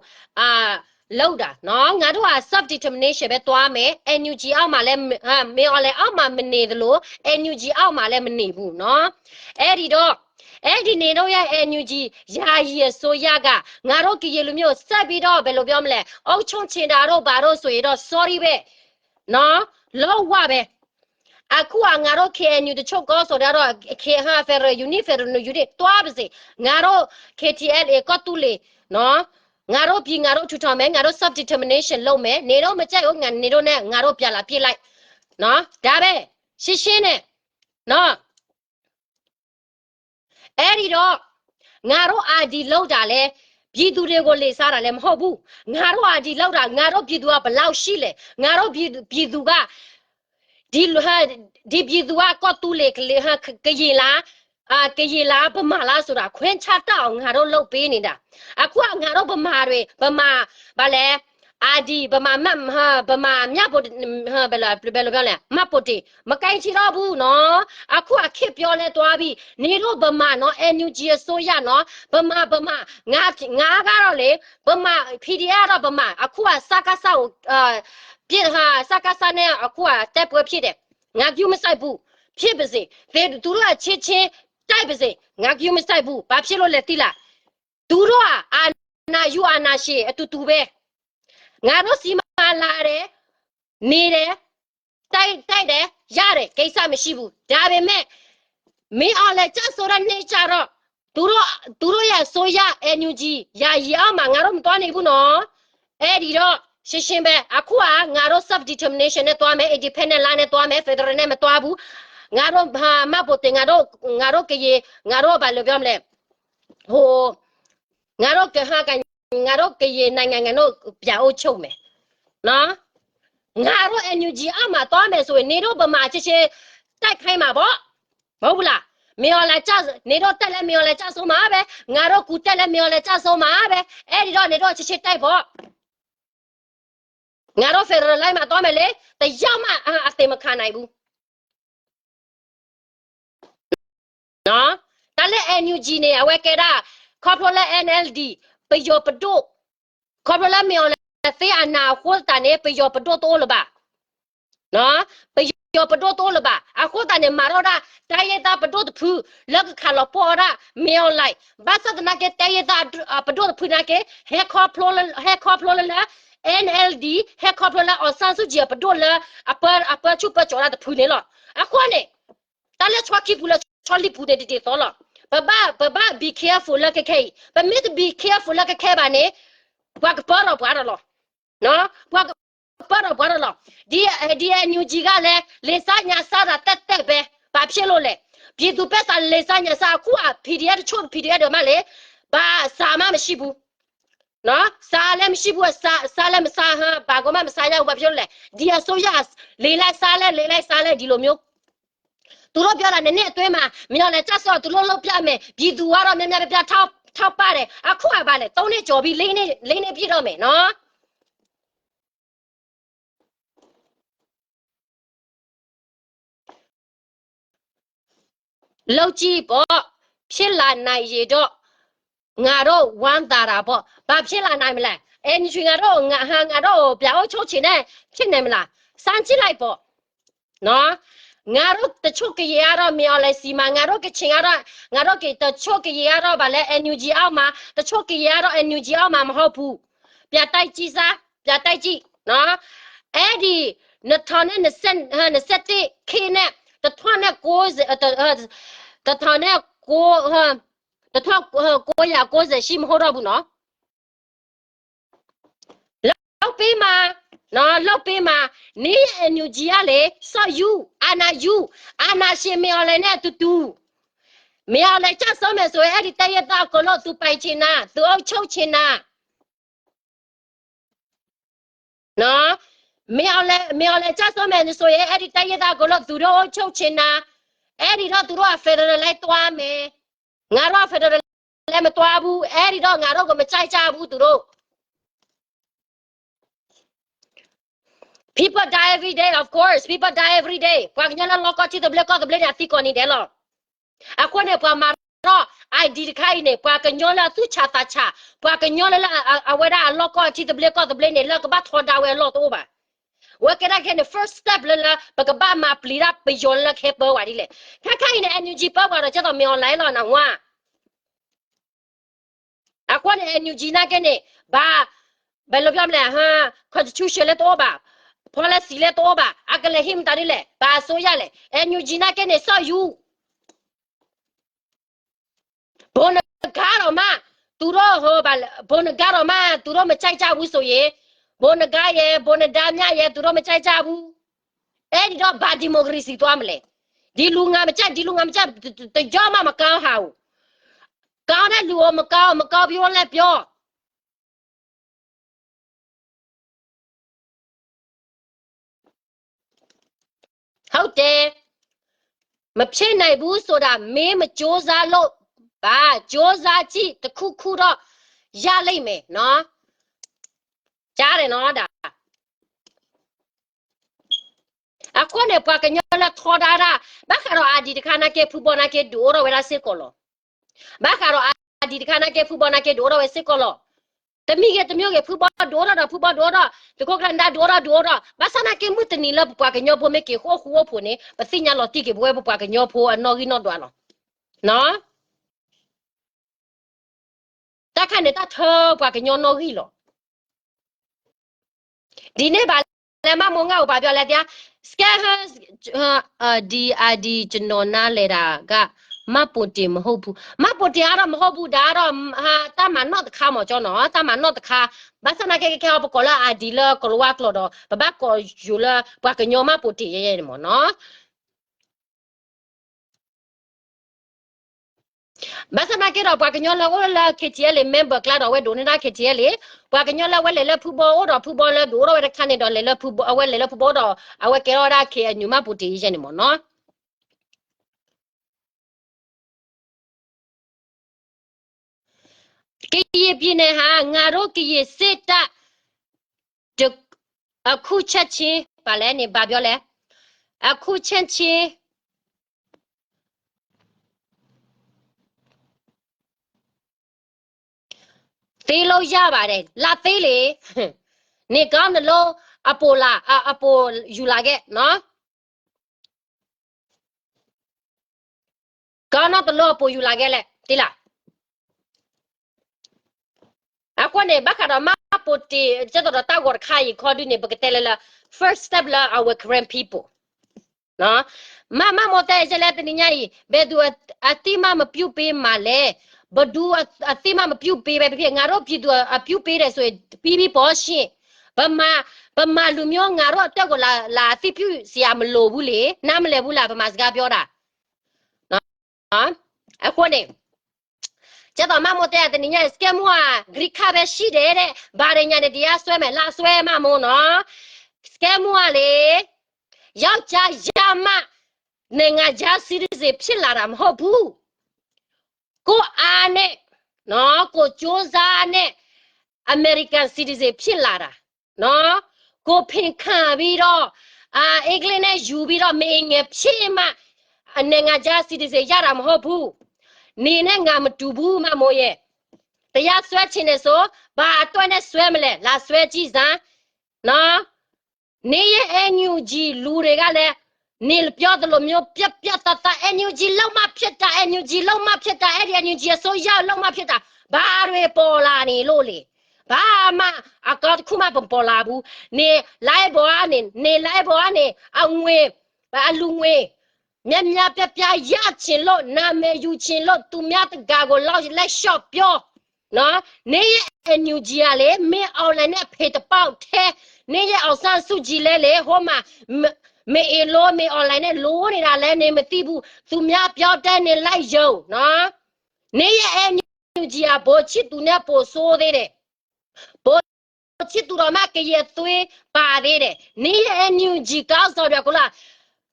လုပ်တာနော်, ငါတို့က self determination ပဲသွားမယ်, NUG အောက်မှာလည်း, မင်းအောင်လှိုင်အောက်မှာမနေသလို NUG အောက်မှာလည်းမနေဘူးနော်. အဲ့ဒီတော့, အဲ့ဒီနေတော့ရ NUG ယာယီအစိုးရက ငါတို့ကရင်လူမျိုးဆက်ပြီးတော့ ဘယ်လိုပြောမလဲ, အုပ်ချုပ်ချင်တာတို့ဘာတို့ဆိုရင်တော့ sorry ပဲနော်, လုံးဝပဲ. အခုကငါတို့ KNU တချို့ခေါင်းဆောင်တွေကတော့ K- ဟ Federal Unit, Federal Unit သွားပါစေ, ငါတို့ KTLA ကီၢ်သူလ့ၤနော်, ငါတို့ပြည် ငါတို့ထူထောင်မယ်, ငါတို့ self determination လုပ်မယ်, နေတော့မကြိုက်ဘူး, ငါနေတော့နဲ့ ငါတို့ပြန်လာပြစ်လိုက်နော်, ဒါပဲ, ရှင်းရှင်းနဲ့နော်. အဲ့ဒီတော့, ငါတို့ ID လုပ်တာလဲ, ပြည်သူတွေကိုလစ်စားတာလဲမဟုတ်ဘူး. ငါတို့ ID လုပ်တာ, ငါတို့ပြည်သူကဘယ်လောက်ရှိလဲ, ငါတို့ပြည်သူက, ဒီ, ဒီပြည်သူက ကီၢ်သူလ့ၤ, ကရင်လား, ကရင်လား, ဗမာလားဆိုတာ ခွဲခြားတတ်အောင် ငါတို့လုပ်ပေးနေတာ. အခုက ငါတို့ဗမာတွေ, ဗမာ, ဘာလဲ, ID ဗမာ, ဗမာ မှတ်ပုံတင်, ဘယ်လိုပြောလဲ, မှတ်ပုံတင် မကိုင်ချင်တော့ဘူးနော်. အခုကခေတ်ပြောင်းလဲသွားပြီ. နေတို့ဗမာနော်, NUG အစိုးရနော်, ဗမာ, ဗမာ, ငါ, ငါကတော့လေ, ဗမာ, PDF တော့ဗမာ, အခုကစကစကို, ပြစ်, စကစနဲ့အခုကတိုက်ပွဲဖြစ်တယ်. ငါဂရုမစိုက်ဘူး. ဖြစ်ပါစေ. သူတို့ကချင်းချင်း တိုက်ပါစေ. ငါဂရုမစိုက်ဘူး. ဘာဖြစ်လို့လဲသိလား? သူတို့ကအာဏာယူအာဏာရှင်အတူတူပဲ. ငါတို့ဆီမှာလာတယ်, နေတယ်, တိုက်, တိုက်တယ်, ရတယ်, ကိစ္စမရှိဘူး. ဒါပေမဲ့, မင်းအောင်လှိုင်ကျဆုံးတဲ့နေ့ကျတော့, သူတို့, သူတို့ရဲ့အစိုးရ NUG ယာယီအောက်မှာ ငါတို့မသွားနိုင်ဘူးနော်. အဲ့ဒီတော့, ရှင်းရှင်းပဲ, အခုကငါတို့ self determination နဲ့သွားမယ်, independent လမ်းနဲ့သွားမယ်, federal နဲ့မသွားဘူး. ငါတို့, မှတ်ပုံတင်, ငါတို့, ငါတို့ကရင်, ငါတို့ဘာလို့ပြောမလဲ, ဟို, ငါတို့ကဟက ငါတို့ကရင်နိုင်ငံ ငါတို့ပြန်အုပ်ချုပ်မယ်နော်. ငါတို့ NUG အောက်မှာသွားမယ်ဆိုရင် နေတို့ဗမာချစ်ချစ် တိုက်ခိုက်မှာပေါ့. မဟုတ်ဘူးလား? မင်းအောင်လှိုင်ကျ, နေတို့တက်လဲ မင်းအောင်လှိုင်ကျဆုံးမှာပဲ. ငါတို့ကူတက်လဲ မင်းအောင်လှိုင်ကျဆုံးမှာပဲ. အဲ့ဒီတော့ နေတို့ချစ်ချစ်တိုက်ပေါ့. ငါတို့ federal လမ်းမှာသွားမယ်လေ. တယောက်မှအ, အသင်မခံနိုင်ဘူး. နော်. တၢ်လၢ NUG န့ၣ် အဝဲကဲဒၣ်, ခီဖျိလၢ NLD ပယီၤပဒိၣ်, ခီဖျိလၢမင်းအောင်လှိုင် သိမ်းအာဏာ အဃိသတးန့ၣ် ပယီၤပဒိၣ်တအိၣ်လၢၤဘၣ်. နော်. ပယီၤပဒိၣ်တအိၣ်လၢၤဘၣ်. အဃိသတးန့ၣ် မၤထီၣ်ဒၣ် တိုင်းရင်းသား ပဒိၣ်တဖု လၢကခးလီၤပှီၢ်အီၤဒၣ် မင်းအောင်လှိုင်. ဘၣ်ဆၣ်သနာ်က့ တိုင်းရင်းသား ပဒိၣ်တဖုနာ်က့ ဟဲခီဖျိလၢ, ဟဲခီဖျိလၢလၢ NLD, ဟဲခီဖျိလၢ အောင်ဆန်းစုကြည် အပဒိၣ်လၢ အပၢ, အပၢဆူၣ်ပၢကၠီၤဒၣ်တဖုန့ၣ်လီၤ. အဃိန့ၣ် တၢ်လၢဆီခံပူၤလၢ ဆီလံပူၤန့ၣ် တဒ်သိးလီၤ. ပဘၣ်, ပဘၣ် be careful လၢခဲခဲအံၤ. ပမ့ၢ်တ be careful လၢခဲခဲဘၣ်န့ၣ်, ပှၤကပၢထီၣ်ပှၤဒီးလီၤ. နော်. ပှၤကပၢထီၣ်ပှၤဒီးလီၤ. ဒီ, ဒီ NUG ကလဲၤ, လိာ်စားညၣ်စားတာ တတ်တတ်ပဲ. ဘာဖြစ်လို့လဲ? ပြည်သူဘက်က လိာ်စားညၣ်စား, အခုက PDF တချို့ PDF တွေမှလဲ, ဘာမှမရှိဘူး. နော်, စားလည်းမရှိဘူး, စား, စားလည်းမစား, ဟမ်, ဘာမှမစားရဘူး, ဘာဖြစ်လို့လဲ? ဒီအစိုးရ လေလိုက်စားလိုက်, လေလိုက်စားလိုက်, ဒီလိုမျိုး. သူတို့ပြောတာ နည်းနည်းအတွင်းမှာ မင်းအောင်လှိုင်ကျဆုံးအောင် သူတို့လုပ်ပြမယ်, ပြည်သူကတော့ များများပြပြ ထောက်, ထောက်ပံ့တယ်, အခုကဘာလဲ, သုံးနှစ်ကျော်ပြီ, လေးနှစ်, လေးနှစ်ပြည့်တော့မယ်နော်. လုပ်ကြည့်ပေါ့, ဖြစ်လာနိုင်ရင်တော့ ငါတို့ဝမ်းသာတာပေါ့. ဘာဖြစ်လာနိုင်မလဲ? အဲ, ငါတို့, ငါ, ငါတို့ပြန်အုပ်ချုပ်ချင်တဲ့ ဖြစ်နေမလား? စမ်းကြည့်လိုက်ပေါ့နော်. ငါတို့တချို့ကရင်ကတော့ မင်းအောင်လှိုင်ဆီမှာ, ငါတို့ကချင်ကတော့, ငါတို့က, တချို့ကရင်ကတော့ ဘာလဲ, NUG အောက်မှာ, တချို့ကရင်ကတော့ NUG အောက်မှာမဟုတ်ဘူး. ပြန်တိုက်ကြည့်စမ်း, ပြန်တိုက်ကြည့်နော်. အဲဒီ နှစ်ထောင်နှစ်ဆယ့်, နှစ်ဆယ့်တစ် ခေတ်နဲ့ တစ်ထောင်နဲ့ကိုးဆယ်, တစ်ထောင်နဲ့ကိုး, တစ်ထောင်ကိုးရာကိုးဆယ်ရှိ မဟုတ်တော့ဘူးနော်. လုပ်ပေးမှာနော်, လုပ်ပေးမှာ. နည်း NUG ကလေ, ဆော့ယူ, အာဏာယူ, အာဏာရှင် မင်းအောင်လှိုင်နဲ့အတူတူ. မင်းအောင်လှိုင်ကျဆုံးမယ်ဆိုရင် အဲဒီတိုင်းရင်းသားအကုန်လုံး သူပိုင်ချင်တာ, သူအုပ်ချုပ်ချင်တာနော်. မင်းအောင်လှိုင်, မင်းအောင်လှိုင်ကျဆုံးမယ်ဆိုရင် အဲဒီတိုင်းရင်းသားအကုန်လုံး သူတို့အုပ်ချုပ်ချင်တာ, အဲဒီတော့ သူတို့က federal လည်းသွားမယ်. ငါတို့က federal လည်းမသွားဘူး, အဲဒီတော့ ငါတို့ကို မကြိုက်ကြဘူး သူတို့. People die every day, of course, people die every day. ပှၤကညီလၢလီၢ်ကီၢ်ထံသဘျ့ကီၢ်သဘျ့န့ၣ် အသံကိးနံၤဒဲးလီၤ. အဃိန့ၣ် ပှၤမၤထီၣ် ID တခါအံၤန့ၣ် ပှၤကညီလၢအသူၣ်ဆးသးဆး, ပှၤကညီလၢလၢအ, အဝဲဒၣ်အလီၢ်ကီၢ်ထံသဘျ့ကီၢ်သဘျ့န့ၣ် လၢကဘၣ်ထီဒါဝဲအလီၢ်တအိၣ်ဘၣ်. ဝဲကဲဒၣ်ခဲန့ၣ် first step လၢလၢ ပကဘၣ်မၤပျံၤတၢ်ပယီၤလၢလၢခဲပၢဝဲဒ်လဲၣ်. ခဲခါအံၤန့ၣ် NUG ပၢဝဲဒီး ကဲသိး မင်းအောင်လှိုင် လီၤ နဝါ. အဃိန့ၣ် NUG နာ်က့န့ၣ် ဘၣ်, ဘယ်လိုပြောမလဲ, ဟမ်, constitution လည်းတအိၣ်ဘၣ်, policy လည်းတအိၣ်ဘၣ်, အကလဲၤဟံးမတၤဒ်လဲၣ်, ဘာအစိုးရလဲၣ်, NUG နာ်က့န့ၣ် စီၣ်ယူၤဘိနဂါဒီးမး, သူတို့ဟို, ဘိနဂါဒီးမး, သူတို့မကြိုက်ကြဘူးဆိုရင်, ဘိနဂါရယ်, ဘိနဒါမြရယ်, သူတို့မကြိုက်ကြဘူး. အဲဒီတော့ ဘာ democracy သွားမလဲ? ဒီလူငါမကြိုက်, ဒီလူငါမကြိုက်, တ, တ, တကြောမှမကောင်းဟာဘူး. ကောင်းတဲ့လူကိုမကောင်း, မကောင်းပြောလည်းပြော. ဟုတ်တယ်. မဖြစ်နိုင်ဘူးဆိုတာ မင်းမကြိုးစားလို့ပါ. ကြိုးစားကြည့်, တစ်ခုခုတော့ရလိမ့်မယ်နော်. ကြားတယ်နော်, ဒါ. အဃိန့ၣ် ပှၤကညီလၢထီဒါဒၣ်, ဘၣ်ဃးဒီး ID တခါနာ်က့ ဖုဘီနာ်က့ ဒုးအိၣ်ထီၣ်ဝဲဒၣ်စ့ၢ်ကီးလီၤ. ဘၣ်ဃးဒီး ID တခါနာ်က့ ဖုဘီနာ်က့ ဒုးအိၣ်ထီၣ်ဝဲစ့ၢ်ကီးလီၤ. တမံၤဂ့ၤတမံၤဂ့ၤ ဖုဘီဒုးအိၣ်ထီၣ်ဒီး ဖုဘီဒုးအိၣ်ထီၣ်, သုးခိၣ်ကျၢၢ်နဒါဒုးအိၣ်ထီၣ်, ဒုးအိၣ်ထီၣ်, ဘၣ်ဆၣ်နာ်က့ မုၢ်တနံၤလၢပပှၤကညီဖိမ့ၢ်က့ၤဃီၣ်ဃူအိၣ်ဖိးန့ၣ် ပသ့ၣ်ညါလီၤတံၢ်က့ၤ ပဝဲပပှၤကညီဖိအနီၣ်ဂံၢ်နီၣ်ဒွးလီၤ. တၢ်ခါန့ၣ် တၢ်ထၢပှၤကညီနီၣ်ဂံၢ်လီၤ. ဒီနေ့ ဘာလဲ မမငါ့ကို ဘာပြောလဲ တရား, scam ဟ ဒီ ID ကျွန်တော်နားလည်တာက မှတ်ပုံတင်မဟုတ်ဘူး, မှတ်ပုံတင်ကတော့မဟုတ်ဘူး, ဒါကတော့ တၢ်မၤနီၣ်တခါမ့ၢ် ကၠီနီၤ, တၢ်မၤနီၣ်တခါ, ဘၣ်ဆၣ်နာ်က့ ခဲခဲအံၤ ပကိးလၢ ID လၢကလၤဝါကျိာ်ဒီး ပဘၣ်ကိးယိာ်လၢ ပှၤကညီမှတ်ပုံတင် ယဲန့ၣ်မ့ၢ်နီၤ. ဘၣ်ဆၣ်နာ်က့ဒီး ပှၤကညီလၢအိၣ်လၢ KTLA member ကျါဒီး အဝဲဒိးန့ၢ်တၢ် KTLA, ပှၤကညီလၢအဝဲလဲၤလၢဖုဘီအိၣ်ဒီး ဖုဘီလၢဒိးအိၣ်ထီၣ်ဝဲတခါန့ၣ်ဒီး လဲၤလၢဖုဘီ, အဝဲလဲၤလၢဖုဘီဒီး အဝဲကဲထီၣ်ဝဲဒၣ် KNU မှတ်ပုံတင် ယဲန့ၣ်မ့ၢ်နီၤ. ကရင်ပြည်နယ်ဟာ ငါတို့ကရင်စစ်တပ် တစ်, အခုချက်ချင်း, ဘာလဲန့ၣ် ဘာပြောလဲ, အခုချက်ချင်း သိမ်းလို့ရပါတယ်, လာသိမ်းလေ, နေကောင်းသလို အပိုလာ, အ, အပိုယူလာခဲ့နော်. ကောင်းသလို အပိုယူလာခဲ့လဲၣ်, သိလား. အဃိန့ၣ် ဘၣ်ဃးဒီး မှတ်ပုံတင် ကဲသိးဒီးတၢ်ဂီၤတခါအံၤခီဒုန့ၣ် ပကတဲလၢလၢ first step လၢ our Karen people မ့ၢ်, မ့ၢ်မိၢ်တဲ ယဲလဲၣ် တနံၤညါအံၤ ဘယ်သူအ, အသိအမှတ်မပြုပေးမှာလဲ, ဘယ်သူအ, အသိအမှတ်မပြုပေးဘဲဖြစ်ဖြစ် ငါတို့ပြည်သူအ, အပြုပေးတယ်ဆိုရင် ပြီးပြီပေါ့ရှင်, ဗမာ, ဗမာလူမျိုး ငါတို့အတွက်ကို လာ, လာအသိပြုစရာမလိုဘူးလေ, နားမလည်ဘူးလား ဗမာစကားပြောတာ. အဃိန့ၣ် ကဲသိးမးမိၢ်တဲတနံၤညါ စကဲမူဧါ green card ဖဲ ရှိတယ်တဲ့ ဘာတွေညာ နဲ့ တရားစွဲမယ် လာစွဲ မးမိၢ်နီၤ. စကဲမူဧါလံ ယောက်ျားရမှ နိုင်ငံခြား citizen ဖြစ်လာတာမဟုတ်ဘူး. ကိုယ့်အားနဲ့နော် ကိုယ်ကြိုးစားနဲ့ American citizen ဖြစ်လာတာနော်. ကိုယ်ဖင်ခံပြီးတော့ အာ အင်္ဂလိပ်နဲ့ယူပြီးတော့ မအင်ငယ်ဖြစ်မှ နိုင်ငံခြား citizen ရတာမဟုတ်ဘူး. နေနဲ့ငါမတူဘူး မမိုးရဲ့. တရားစွဲချင်တယ်ဆို ဘာအတွက်နဲ့စွဲမလဲ လာစွဲကြည့်စမ်းနော်. နေရဲ့ NUG လူတွေကလည်း နင်ပြောသလိုမျိုး ပြတ်ပြတ်သားသား NUG လောက်မှဖြစ်တာ NUG လောက်မှဖြစ်တာ အဲ့ဒီ NUG အစိုးရလောက်မှဖြစ်တာ ဘာတွေပေါ်လာနေလို့လဲ. ဘာမှ အကောင်းတစ်ခုမှ မပေါ်လာဘူး. နေ live ပေါ်ကနေ နေ live ပေါ်ကနေ အငွေ အလူငွေ များများပြားပြား ရချင်လို့ နာမည်ယူချင်လို့ သူများတကာကို လိုက် လိုက်လျှောက်ပြောနော်. နေရဲ့ NUG ကလေ မင်းအောင်လှိုင်နဲ့ ဖေတပေါက်ထဲ, နေရဲ့ အောင်ဆန်းစုကြည် လဲလေ ဟိုမှာ မ မအင်လို့ မင်းအောင်လှိုင် နဲ့ လိုနေတာလဲ နေမသိဘူး. သူများပြောတတ်နေ လိုက်ယုံနော်. နေရဲ့ NUG က ဗိုလ်ချစ်သူ နဲ့ ပိုဆိုးသေးတယ်. ဗိုလ်ချစ်သူ တောင်မှ ကရင်သွေး ပါသေးတယ်. နေရဲ့ NUG ခေါင်းဆောင်တွေ အကုန်လုံး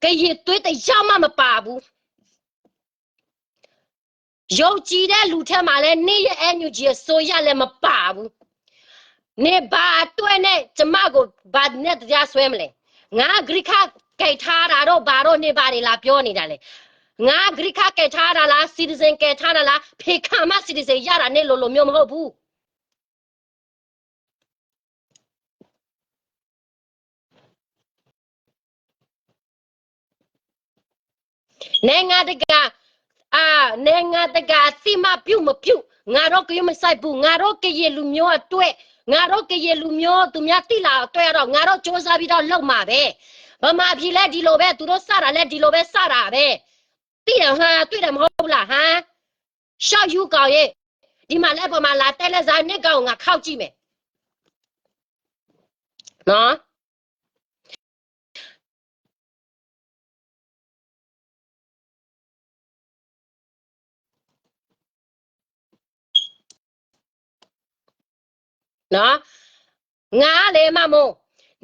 ကရင်သွေး တစ်ယောက်မှ မပါဘူး. ယုံကြည်တဲ့လူထဲမှာလည်း နေရဲ့ NUG အစိုးရလည်း မပါဘူး. နေဘာအတွက်နဲ့ ကျမကို ဘာနဲ့ တရားစွဲမလဲ. ငါ green card ကိုင်ထားတာတို့ ဘာတို့ နေဘာတွေ လာပြောနေတာလဲ. ငါ green card ကိုင်ထားတာလား citizen ကိုင်ထားတာလား ဖင်ခံမှ citizen ရတာ နေလိုလိုမျိုး မဟုတ်ဘူး. နိုင်ငံတကာ အာ နိုင်ငံတကာ အသိအမှတ်ပြုမပြု ငါတို့ ဂရုမစိုက်ဘူး. ငါတို့ ကရင်လူမျိုးအတွက် ငါတို့ ကရင်လူမျိုး သူများသိလာအောင်အတွက်တော့ ငါတို့ ကြိုးစားပြီးတော့ လုပ်မှာပဲ. ဗမာပြည်လည်း ဒီလိုပဲ သူတို့ စတာလည်း ဒီလိုပဲ စတာပဲ. သိတယ်ဟါ တွေ့တယ်မဟုတ်ဘူးလားဟါ. ရှောက်ယူကောင်ရေ ဒီမှာလဲ ဗမာလာတဲလဲ ဇာတ်နဲ့ကောင် ငါခေါက်ကြည့်မယ်. နော်. နော်. ငါလေ မမိုး,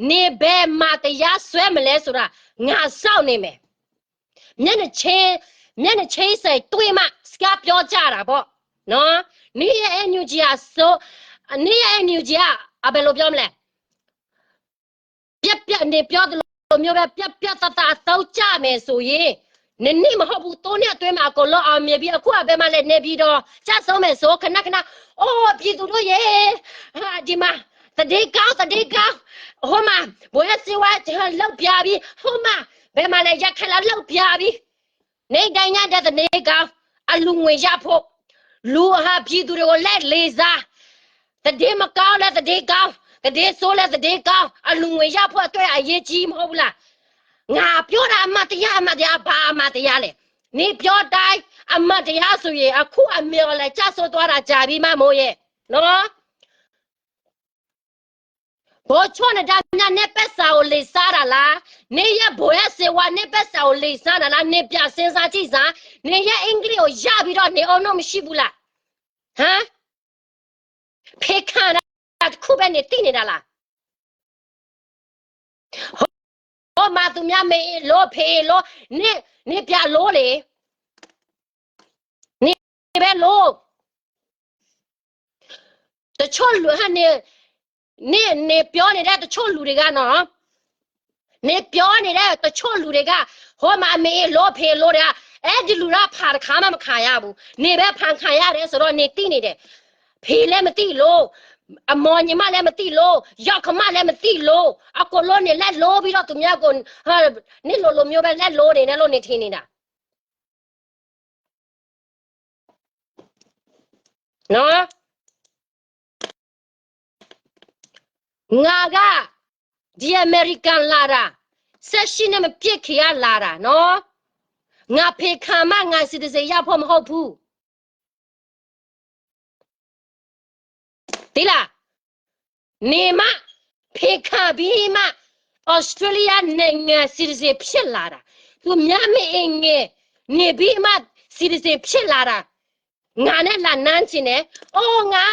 နေဘယ်မှာ တရားစွဲမလဲဆိုတာ ငါစောင့်နေမယ်. မျက်နှာချင်း မျက်နှာချင်းဆိုင်တွေ့မှ စကားပြောကြတာပေါ့နော်. နေရဲ့ NUG အစိုး နေရဲ့ NUG က အဘယ်လိုပြောမလဲ. ပြတ်ပြတ်နေပြောသလိုမျိုးပဲ ပြတ်ပြတ်သားသား အသုံးကျမယ်ဆိုရင် နှစ်နှစ်မဟုတ်ဘူး သုံးနှစ်အတွင်းမှာ အကုန်လုံးအောင်မြင်ပြီး အခုက ဘယ်မှာလဲ နေပြည်တော် ကျဆုံးမယ်ဆို ခဏခဏ အိုး ပြည်သူတို့ရေ ဟာ ဒီမှာ သတင်းကောင်း သတင်းကောင်း ဟိုမှာ ဘဝဲစဝါ လုပ်ပြပြီ ဟိုမှာ ဘယ်မှာလဲ ရခိုင်လာ လုပ်ပြပြီ. နေတိုင်းညတဲ့ သတင်းကောင်း အလူငွေရဖို့ လူဟာ ပြည်သူတွေကို လှည့်လေးစား သတင်းမကောင်းလည်း သတင်းကောင်း သတင်းဆိုးလည်း သတင်းကောင်း အလူငွေရဖို့အတွက် အရေးကြီး မဟုတ်ဘူးလား. ငါပြောတာ အမှန်တရား အမှန်တရား ဘာအမှန်တရားလဲ. နေပြောတိုင်း အမှန်တရားဆိုရင် အခု အမေအောင်လှိုင် ကျဆုံးသွားတာ ကြာပြီ မမိုးရဲ့ နော်. ဗိုလ်ချုပ်နဒါမြတ်နဲ့ ပိုက်ဆံကို လီဆါတာလား. နေရဲ့ ဘဝဲစဝါနဲ့ ပိုက်ဆံကို လီဆါတာလား. နေပြန်စဉ်းစားကြည့်စမ်း. နေရဲ့ အင်္ဂလိပ်ကို ရပြီးတော့ နေအုံနောက်မရှိဘူးလား. ဟမ်. ဖင်ခံတာတစ်ခုပဲ နေသိနေတာလား. ဟိုမှာ သူများ မအင်လို့ ဖင်အင်လို့ နေ နေပြန်လို့လေ. နေပဲလို့ တချို့လူဟဲနေ နေ နေပြောနေတဲ့ တချို့လူတွေကနော် နေပြောနေတဲ့ တချို့လူတွေက ဟိုမှာ မအင်လို့ ဖင်လို့တွေက အဲဒီလူတွေက ဖမ်းတခါမှ မခံရဘူး. နေပဲ ဖမ်းခံရတယ်ဆိုတော့ နေသိနေတယ်. ဖင်လည်း မသိလို့ အမောင်ညီမလည်း မသိလို့ ယောက်ျားမလည်း မသိလို့ အကုန်လုံး နေလက်လိုပြီးတော့ သူများကို နေလိုလိုမျိုးပဲ လက်လိုနေတယ်လို့ နေထင်နေတာ. နော်. ငါက ဒီအမေရိကန်လာတာ ဆယ့်ရှစ်နှစ်မပြည့်ခင်က လာတာနော်. ငါ ဖင်ခံမှ ငါ citizen ရဖို့ မဟုတ်ဘူး. သိလား. နေမှ ဖင်ခံပြီးမှ Australia နိုင်ငံ citizen ဖြစ်လာတာ. သူများ မအင်ငယ် နေပြီးမှ citizen ဖြစ်လာတာ. ငါန့ၣ်လၢနၢ်ဆံးန့ၣ်, အိၣ် ငါ,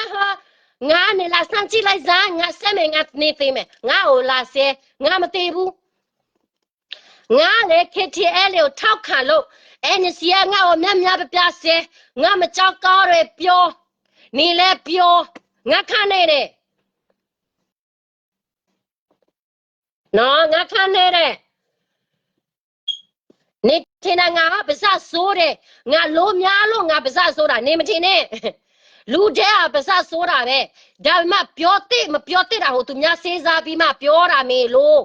ငါန့ၣ်လၢစၢ်ကံၣ်လၢစၢ်, ငါစဲးမဲာ် ငါန့ၢ်သ့မဲာ်, ငါအိၣ်လၢစဲး, ငါမသ့ဘူး. ငါန့ၣ် KTLA အိၣ်ထောက်ခံလို့, NCA ငါအိၣ်များများပြားပြားစဲး, ငါမကြောက်ကောင်းရဲပြော, နလဲၤပြော, ငါခါန့ၣ်န့ၣ် ငါခါန့ၣ်န့ၣ်, နထံၣ်နၤ ငါပစၢ်စိဒီး, ငါလိုများလို့ငါပစၢ်စိဒၣ်, နမ့ၢ်ထံၣ်န့ၣ်, လူဒဲအပစၢ်စိဒၣ်ဝဲ, ဒါပေမဲ့ ပြောသင့်မပြောသင့်တာကို သူများစဉ်းစားပြီးမှပြောတာမေလို.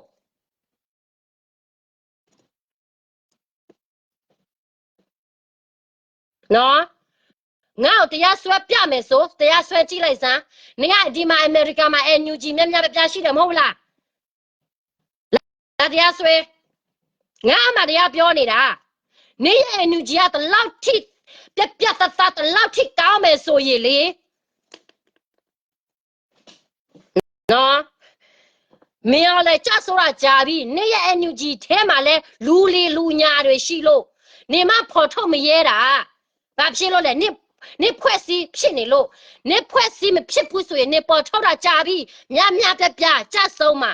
ငါ့ကို တရားစွဲပြမယ်ဆို, တရားစွဲကြည့်လိုက်စမ်း. နင်က ဒီမှာ အမေရိကန်မှာ NUG များများပြားပြားရှိတယ် မဟုတ်လား? လာတရားစွဲ. ငါမှ တရားပြောနေတာ. နင်ရဲ့ NUG က ဒီလောက်ထိ, ပြတ်ပြတ်သားသား ဒီလောက်ထိ ကောင်းမယ်ဆိုရင်လေ. နော်, မင်းအောင်လှိုင် ကျဆုံးတာ ကြာပြီ. နင်ရဲ့ NUG ထဲမှာလည်း လူလီလူညါတွေ ရှိလို့, နင်မှ ဖော်ထုတ်မရဲတာ. ဘာဖြစ်လို့လဲ? နင်, နင်ဖွဲ့စည်းဖြစ်နေလို့. နင်ဖွဲ့စည်းမဖြစ်ဘူးဆိုရင် နင်ဖော်ထုတ်တာ ကြာပြီ. များများပြားပြား ကျဆုံးမှာ.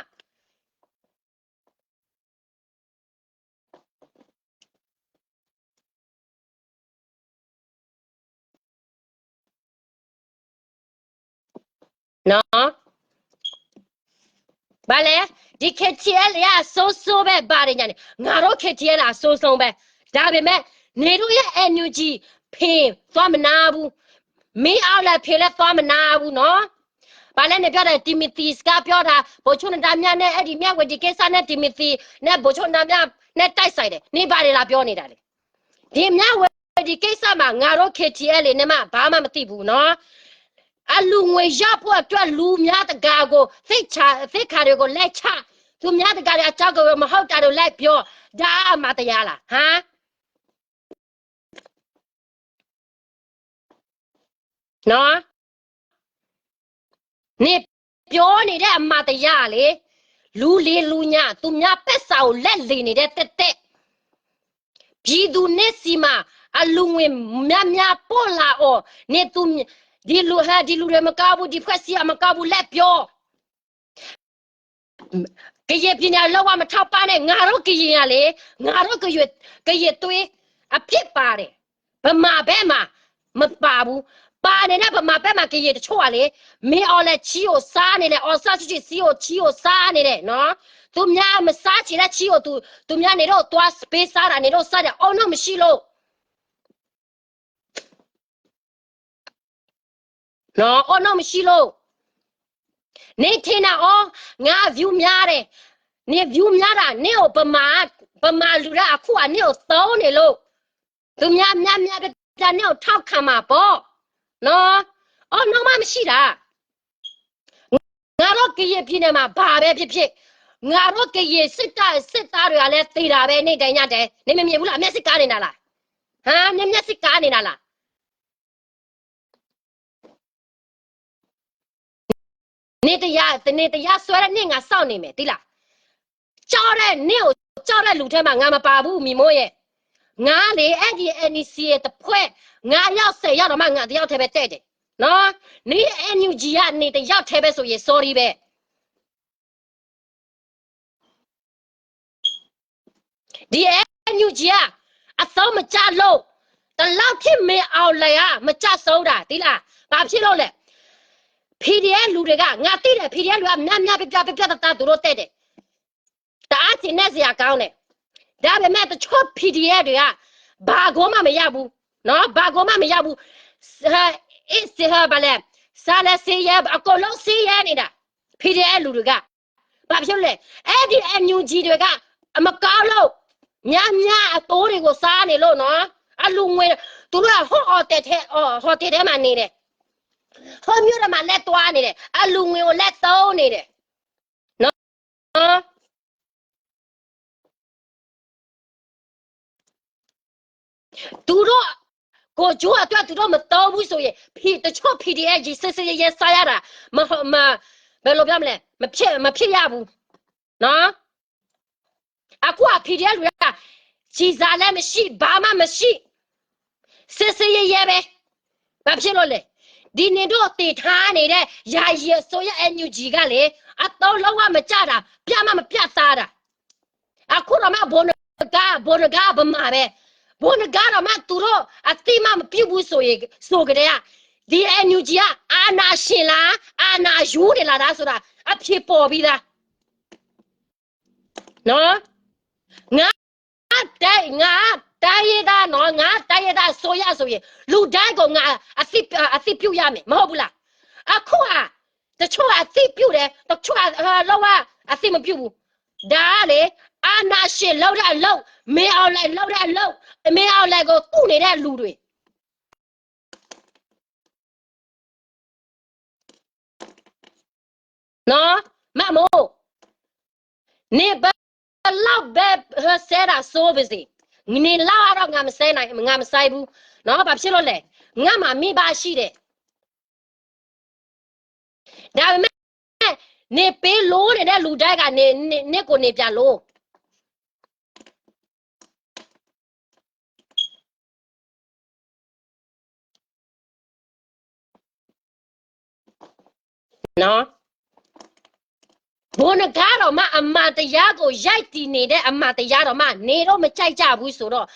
နော်, ဘာလဲ, ဒီ KTLA က အဆိုးဆိုးပဲ ဘာတွေညာနေ, ငါတို့ KTLA အဆိုးဆုံးပဲ. ဒါပေမဲ့ နင်တို့ရဲ့ NUG ဖင်သွားမနာဘူး, မင်းအောင်လှိုင် ဖင်လည်း သွားမနာဘူးနော်. ဘာလဲ နပြောတယ်, တီမသီ စကားပြောတာ, ဗိုလ်ချုပ်နန္ဒမြနဲ့ အဲ့ဒီ မြဝတီကိစ္စနဲ့ တီမသီနဲ့ ဗိုလ်ချုပ်နန္ဒမြနဲ့ တိုက်ဆိုင်တယ်. နင်ဘာတွေလာပြောနေတာလဲ? ဒီမြဝတီကိစ္စမှာ ငါတို့ KTLA နဲ့မှ ဘာမှမသိဘူးနော်. အလှူငွေရဖို့အတွက် လူများတကာကို သိက္ခာ, သိက္ခာတွေကို လိုက်ချ, သူများတကာတွေအကြောင်းကို မဟုတ်တာတွေ လိုက်ပြော, ဒါအမှန်တရားလား, ဟမ်? နော်, နပြောနေတဲ့ အမှန်တရားလေ, လူလီလူညါ, သူများပိုက်ဆံကို လက်လီနေတဲ့ သက်သက်. ပြည်သူတွေဆီမှာ အလှူငွေ များများ ပို့လာအောင်, နင်သူ, ဒီလူဟဲ, ဒီလူတွေ မကောင်းဘူး, ဒီဖွဲ့စည်းအ မကောင်းဘူး, လိုက်ပြော. ကရင်ပြည်နယ် လုံးဝ မထောက်ပံ့နဲ့, ငါတို့ ကရင်ကလေ, ငါတို့ ကရင်, ကရင်သွေး အပြည့်ပါတယ်. ဗမာဘက်မှာ မပါဘူး. ပါနေတဲ့ ဗမာဘက်မှာ ကရင်တချို့ကလေ, မင်းအောင်လှိုင် ချီကို စားနေတယ်, အောင်ဆန်းစုကြည် ချီကို ချီကို စားနေတယ်နော်. သူများ မစားချင်တဲ့ ချီကို သူ, သူများ နင်တို့ သွားပေးစားတာ, နင်တို့ စားတယ်, အုံနောက်မရှိလို့. နော်, အုံနောက်မရှိလို့. နင်ထင်တာ, အိုး, ငါ view များတယ်. နင် view များတာ, နင့်ကို ဗမာ, ဗမာလူတွေက အခုက နင့်ကို သုံးနေလို့. သူများ များများပြားပြား နင့်ကို ထောက်ခံမှာပေါ့နော်. အုံနောက်မှ မရှိတာ. ငါတို့ ကရင်ပြည်နယ်မှာ ဘာပဲဖြစ်ဖြစ်, ငါတို့ ကရင်စစ်တပ် စစ်သားတွေကလည်း သေတာပဲ နေ့တိုင်းညတိုင်း. နင်မမြင်ဘူးလား? မျက်စိကန်းနေတာလား? ဟမ်? နင်မျက်စိကန်းနေတာလား? နင်တရား, နင်တရားစွဲတဲ့နေ့ ငါစောင့်နေမယ်, သိလား? ကြောက်တဲ့နေ့ကို ကြောက်တဲ့လူထဲမှာ ငါမပါဘူး, မီမို့ရဲ့. ငါလေ, အဲ့ဒီ NCA တစ်ဖွဲ့, ငါးယောက် ဆယ်ယောက်တောင်မှ ငါတစ်ယောက်ထဲပဲ တက်တယ်နော်. နင် NUG က နင်တစ်ယောက်ထဲပဲဆိုရင် sorry ပဲ. ဒီ NUG က အသုံးမကျလို့, ဒီလောက်ထိ မင်းအောင်လှိုင်က မကျဆုံးတာ, သိလား? ဘာဖြစ်လို့လဲ? PDF လူတွေက, ငါသိတယ်, PDF လူက များများပြားပြား ပြတ်ပြတ်သားသား သူတို့ တက်တယ်. တအား ကျေနပ်စရာကောင်းတယ်. ဒါပေမဲ့ တချို့ PDF တွေက ဘာကိုမှ မရဘူးနော်, ဘာကိုမှ မရဘူး. ဟဲ, အ့, ဟဲ, ဘာလဲ, စားလည်း ဆင်းရဲ, အကုန်လုံး ဆင်းရဲနေတာ, PDF လူတွေက. ဘာဖြစ်လို့လဲ? အဲ့ဒီ NUG တွေက အမကောင်းလို့, များများ အသိုးတွေကို စားနေလို့နော်. အလှူငွေ, သူတို့က ဟို ဟိုတယ်ထဲ, ဟို ဟိုတယ်ထဲမှာ နေတယ်, ဟိုမြို့တွေမှာ လဲသွားနေတယ်, အလှူငွေကို လဲသုံးနေတယ်နော်. သူတို့ကိုယ်ကျိုးအတွက် သူတို့မသုံးဘူးဆိုရင်, ဖီ-, တချို့ PDF ကြီး စစ်စစ်ရဲရဲ စားရတာ, မဟုတ်, မ, ဘယ်လိုပြောမလဲ, မဖြစ်, မဖြစ်ရဘူးနော်. အခုက PDF လူတွေက ကျည်ဆံလည်းမရှိ, ဘာမှမရှိ, စစ်စစ်ရဲရဲပဲ. ဘာဖြစ်လို့လဲ? ဒ်န့ၣ်ဒိၣ်သ့ၣ်ထါန့ၣ်ဒီး ယာယီအစိုးရ NUG ကလဲၣ်, အသုံးလုံးဝမကျတာ, ပြမှမပြသတာ. အခုတော့မှဗိုလ်နဂါ, ဗိုလ်နဂါဗမာပဲ. ဗိုလ်နဂါတော့မှသူတို့အသိမှမပြုဘူးဆိုရင်, ဆိုကြတဲ့က, ဒီ NUG ကအာဏာရှင်လား, အာဏာယူနေလားဆိုတာ အဖြေပေါ်ပြီးသား. နော်, ငါ, ငါတိုင်းရင်းသားနော်, ငါတိုင်းရင်းသားအစိုးရဆိုရင် လူတိုင်းကိုငါအသိ, အသိပြုရမယ်, မဟုတ်ဘူးလား? အခုဟာ, တချို့ကအသိပြုတယ်, တချို့က, ဟို, လုံးဝအသိမပြုဘူး. ဒါကလေ, အာဏာရှင်လုပ်တဲ့အလုပ်, မင်းအောင်လှိုင်လုပ်တဲ့အလုပ်, မင်းအောင်လှိုင်ကိုကုနေတဲ့အလူတွေ. နော်, မမိုး, နင်ဘယ်လောက်ပဲဟိုဆဲတာဆိုပါစေ, နင်လောက်ကတော့ငါမဆဲနိုင်, ငါမဆိုင်ဘူးနော်, ဘာဖြစ်လို့လဲ? ငါမှာမိဘရှိတယ်. ဒါပေမဲ့, နင်ပေးလို့နေတဲ့လူတိုင်းက နင်, နင်, နင့်ကိုယ်နေပြန်လို့. နော်, ဗိုလ်နဂါတော်မှအမှန်တရားကိုရပ်တည်နေတဲ့အမှန်တရားတော်မှ နေတော့မကြိုက်ကြဘူးဆိုတော့,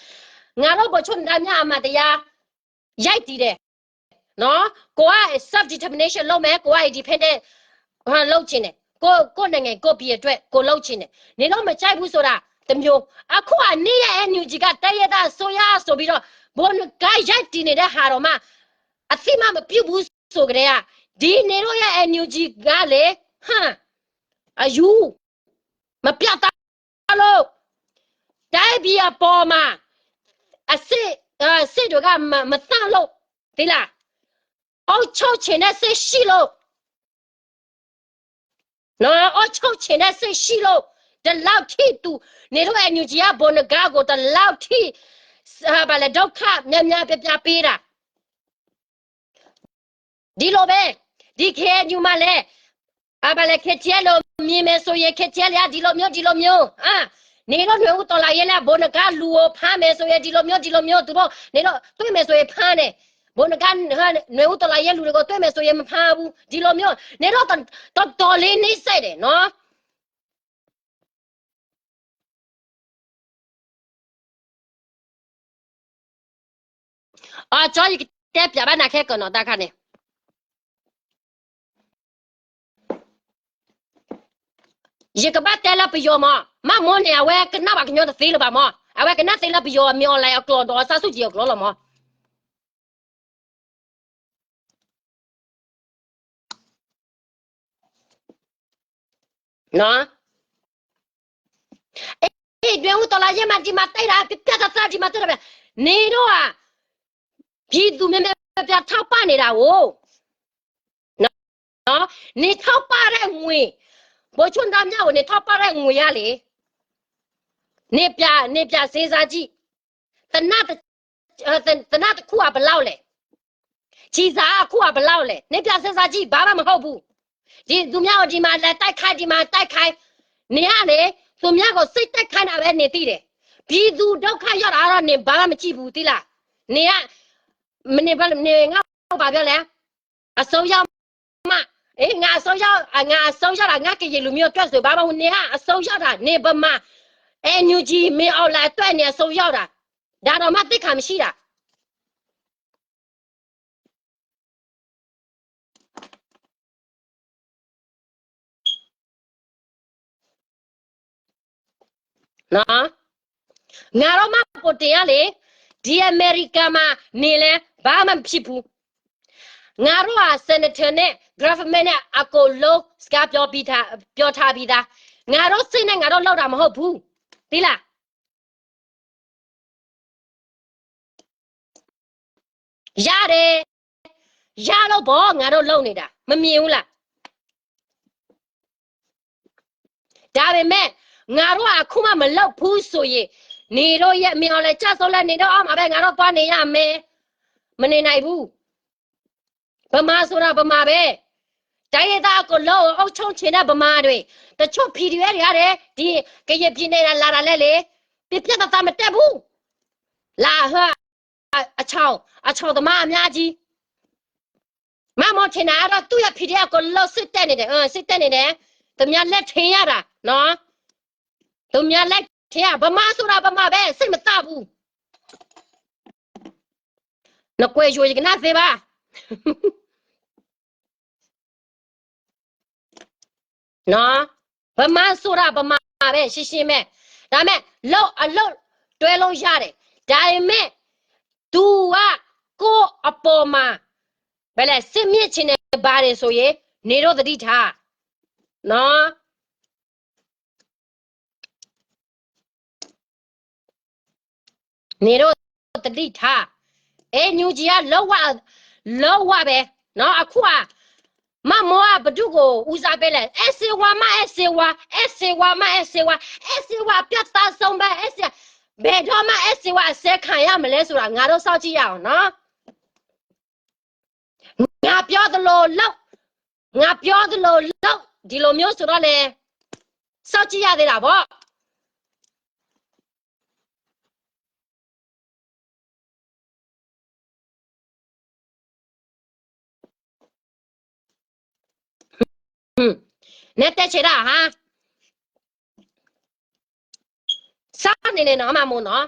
ငါတို့ဗိုလ်ချုပ်နဒါမြအမှန်တရား ရပ်တည်တယ်နော်, ကိုက self determination လုပ်မယ်, ကိုက independent လုပ်ချင်တယ်, ကိုယ့်, ကိုယ့်နိုင်ငံကိုယ့်ပြည်အတွက်ကိုလုပ်ချင်တယ်, နေတော့မကြိုက်ဘူးဆိုတာတစ်မျိုး. အခုကနင့်ရဲ့ NUG ကတိုင်းရင်းသားအစိုးရဆိုပြီးတော့ ဗိုလ်နဂါရပ်တည်နေတဲ့ဟာတော်မှ အသိမှမပြုဘူးဆိုကြတဲ့က, ဒီနေတော့ရဲ့ NUG ကလေ, ဟမ်, အယူ, မပြတ်သားလို့, တိုင်းပြည်အပေါ်မှာ အစစ်, အစစ်တွေကမ, မသန့်လို့, သိလား, အုပ်ချုပ်ချင်တဲ့စိတ်ရှိလို့, နော်, အုပ်ချုပ်ချင်တဲ့စိတ်ရှိလို့, ဒီလောက်ထိသူ, နေတော့ NUG ကဗိုလ်နဂါကိုဒီလောက်ထိ, ဘာလဲ, ဒုက္ခများများပြပြပေးတာ. ဒီလိုပဲ, ဒီ KNU မှာလည်း, အ, ဘာလဲ, KTLA မြင်မယ်ဆိုရင် KTLA ကဒီလိုမျိုး, ဒီလိုမျိုး, အာ, နေတော့နွေဦးတော်လှန်ရေးလၢ ဗိုလ်နဂါလူကိုဖမ်းမယ်ဆိုရင် ဒီလိုမျိုး, ဒီလိုမျိုး, သူတို့, နေတော့တွေ့မယ်ဆိုရင်ဖမ်းတယ်, ဗိုလ်နဂါ, နွေဦးတော်လှန်ရေးလူတွေကိုတွေ့မယ်ဆိုရင်မဖမ်းဘူး, ဒီလိုမျိုး, နေတော့တော်တော်လေးနှိပ်စက်တယ်နော်. အကၠီ ယကတဲပၠးဘၣ်နၤခဲကၢၢ်နီၤ တၢ်ခါန့ၣ်, ယကဘၣ်တဲလၢပယီၤမး, မးမိၢ်န့ၣ် အဝဲကနၣ်ဘၣ်ကညီတသ့လၢၤဘၣ်မး, အဝဲကနၣ်သ့လၢပယီၤ မင်းအောင်လှိုင် အကျိာ်ဒီး အောင်ဆန်းစုကြည် အကျိာ်လီၤမး. နော်, အဲ, နွေဦးတော်လှန်ရေးမှာ ဒီမှာတိုက်တာ, ပြတ်ပြတ်သားသား ဒီမှာတိုက်တာပဲ, နေတော့က, ပြည်သူများများပြပြထောက်ပံ့နေတာကို, နော်, နေထောက်ပံ့တဲ့ငွေ, ဗိုလ်ချုပ်နဒါမြကို နေထောက်ပံ့တဲ့ငွေကလေ, နေပြ, နေပြစဉ်းစားကြည့်, သေနတ်တစ်, အဲ, သေနတ်တစ်ခုကဘယ်လောက်လဲ, ကျည်ဆံတစ်ခုကဘယ်လောက်လဲ, နေပြစဉ်းစားကြည့်, ဘာမှမဟုတ်ဘူး. ဒီသူများကို ဒီမှာလာတိုက်ခိုက်, ဒီမှာတိုက်ခိုက်, နေရလေ, သူများကိုစိတ်တိုက်ခိုက်တာပဲ နေသိတယ်. ပြည်သူဒုက္ခရောက်တာတော့ နေဘာမှမကြည့်ဘူး သိလား. နေက, မနေ, နေငါ့ကိုဘာပြောလဲ, အစိုးရမှ, အေး, ငါအစိုးရ, ငါအစိုးရတာ, ငါကရင်လူမျိုးအတွက်ဆို ဘာမှမဟုတ်ဘူး. နေကအစိုးရတာ, နေဗမာ, NUG မင်းအောင်လှိုင်အတွက် နေအစိုးရတာ, ဒါတော့မှသိက္ခာမရှိတာ. နော်, ငါတို့မှ ပူတင်ကလေ, ဒီအမေရိကန်မှာနေလဲ ဘာမှမဖြစ်ဘူး. ငါတို့က senator နဲ့ government နဲ့ အကုန်လုံး စကားပြောပြီးသား, ပြောထားပြီးသား. ငါတို့စိတ်နဲ့ ငါတို့လုပ်တာမဟုတ်ဘူး, သိလား. ရတယ်, ရလို့ပေါ့, ငါတို့လုပ်နေတာ မမြင်ဘူးလား. ဒါပေမဲ့, ငါတို့က အခုမှမလုပ်ဘူးဆိုရင်, နေတို့ရဲ့ မင်းအောင်လှိုင်ကျဆုံးလဲ နေတို့အောက်မှာပဲ ငါတို့သွားနေရမယ်. မနေနိုင်ဘူး. ဗမာဆိုတာဗမာပဲ. တိုင်းရင်းသားအကုန်လုံးကို အုပ်ချုပ်ချင်တဲ့ဗမာတွေ, တချို့ PDF တွေကလည်း ဒီကရင်ပြည်နယ်လာတာလဲလေ, ပြတ်ပြတ်သားသားမတက်ဘူး. လာဟ အချောင်, အချောင်သမားအများကြီး. မ့ၢ်မိၢ်ထံၣ်နၤအါထီၣ် သူၣ်ယၤ PDF ကလၢစ့ၢ်တဲန့ၣ်ဒီး စ့ၢ်တဲန့ၣ်ဒီး သူများလက်ထင်ရတာနော်, သူများလက်ထင်ရ ဗမာဆိုတာ ဗမာပဲ စိတ်မသဘူး. နကွဲးယိုယကနၣ်သ့ဘၣ်. နော်, ဗမာဆိုတာ ဗမာပဲ ရှင်းရှင်းပဲ. ဒါပေမဲ့ လုပ် အလုပ်တွဲလို့ရတယ်. ဒါပေမဲ့ သူက ကိုယ့်အပေါ်မှာ ဘယ်လဲ စစ်မျက်ခြေနဲ့ ဘာတွေဆိုရင် နေတော့သတိထား. နော်. နေတော့သတိထား. NUG က လုံးဝ လုံးဝပဲ. နော်, အခုက မမောက ဘယ်သူ့ကို ဦးစားပေးလဲ. အဲၣ်စ့ဝါ မ့ၢ်အဲၣ်စ့ဝါ, အဲၣ်စ့ဝါ မ့ၢ်အဲၣ်စ့ဝါ, အဲၣ်စ့ဝါ အပြတ်သားဆုံးပဲ, အဲၣ်စ့, ဘယ်တော့မှ အဲၣ်စ့ဝါ အစဲခံရမလဲဆိုတာ ငါတို့စောင့်ကြည့်ရအောင်နော်. ငါပြောသလိုလုပ်, ငါပြောသလိုလုပ်, ဒီလိုမျိုးဆိုတော့လဲ စောင့်ကြည့်ရသေးတာပေါ့. နဲတဲဆဲးဒၣ်ဟါ, စးန့ၣ်န့ၣ်နီၤ မမိၢ်နီၤ,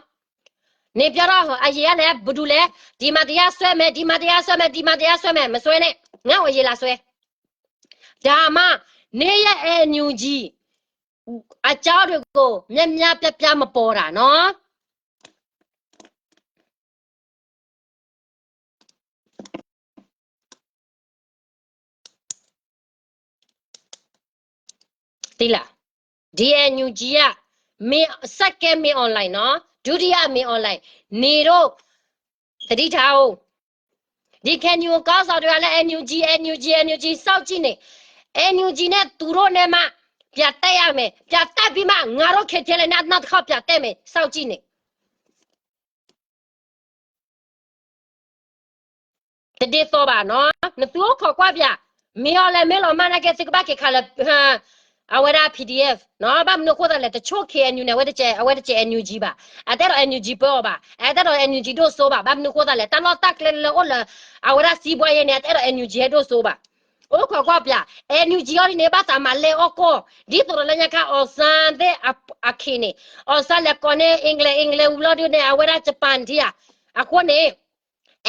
နပြောတော့ အရင်ကလည်း ဘယ်သူလဲ, ဒီမှာတရားစွဲမယ်, ဒီမှာတရားစွဲမယ်, ဒီမှာတရားစွဲမယ်, မစွဲနဲ့, ငါ့ကိုအရင်လာစွဲ. ဒါမှ နေရဲ့ NUG အကြောင်းတွေကို များများပြားပြားမပေါ်တာနော်. သိလား, ဒီ NUG က မင်း, စက္ကဲ မင်းအောင်လှိုင်နော်, ဒုတိယ မင်းအောင်လှိုင်, နေတော့ သတိထားဦး. ဒီ KNU ခေါင်းဆောင်တွေကလည်း NUG, NUG, NUG စောင့်ကြည့်နေ, NUG နဲ့သူတို့နဲ့မှ ပြန်တက်ရမယ်, ပြန်တက်ပြီးမှ ငါတို့ KTLA နဲ့ နောက်တစ်ခေါက်ပြန်တက်မယ်, စောင့်ကြည့်နေ. တဒ်သိးဘၣ်နီၤ, နသုအိၣ်ခိးကွၢ်ပၠး, မ့ၢ်အီၤလဲၤမ့ၢ်လီၤမၢ်နာ်က့ သုကဘၣ်က့ၤခးလၢ အဝဲဒၣ် PDF နီၤ, ဘၣ်မနုၤအဃိသတးလဲၣ်, တချို့ KNU န့ၣ် အဝဲတကဲ အဝဲတကဲ NUG ဘၣ်, အတအဲၣ်ဒိး NUG ပၢအီၤဘၣ်, အတအဲၣ်ဒိး NUG ဒိၣ်စိဘၣ်, ဘၣ်မနုၤအဃိသတးလဲၣ်, တၢ်လီၢ်တၢ်ကျဲလၢအိၣ်လၢ အဝဲဒၣ်စံးဘှါယဲန့ၣ် အတအဲၣ်ဒိး NUG ဟဲဒိၣ်စိဘၣ်. အိၣ်ခိးကွၢ်ပၠး, NUG အီၤဒ်န့ၣ် ဘၣ်သးမၤလဲၢ်အီၣ်ကီၢ်, ဒ်သိးဒီးလၢညါခါ အောင်ဆန်း သ့ၣ်အခ့န့ၣ်, အောင်ဆန်း လဲၤကိးန့ၢ် အင်္ဂလန်, အင်္ဂလန် ဝံၤဘျီဒုန့ၣ် အဝဲဒၣ် Japan ထံၣ်ဧါ, အဃိန့ၣ်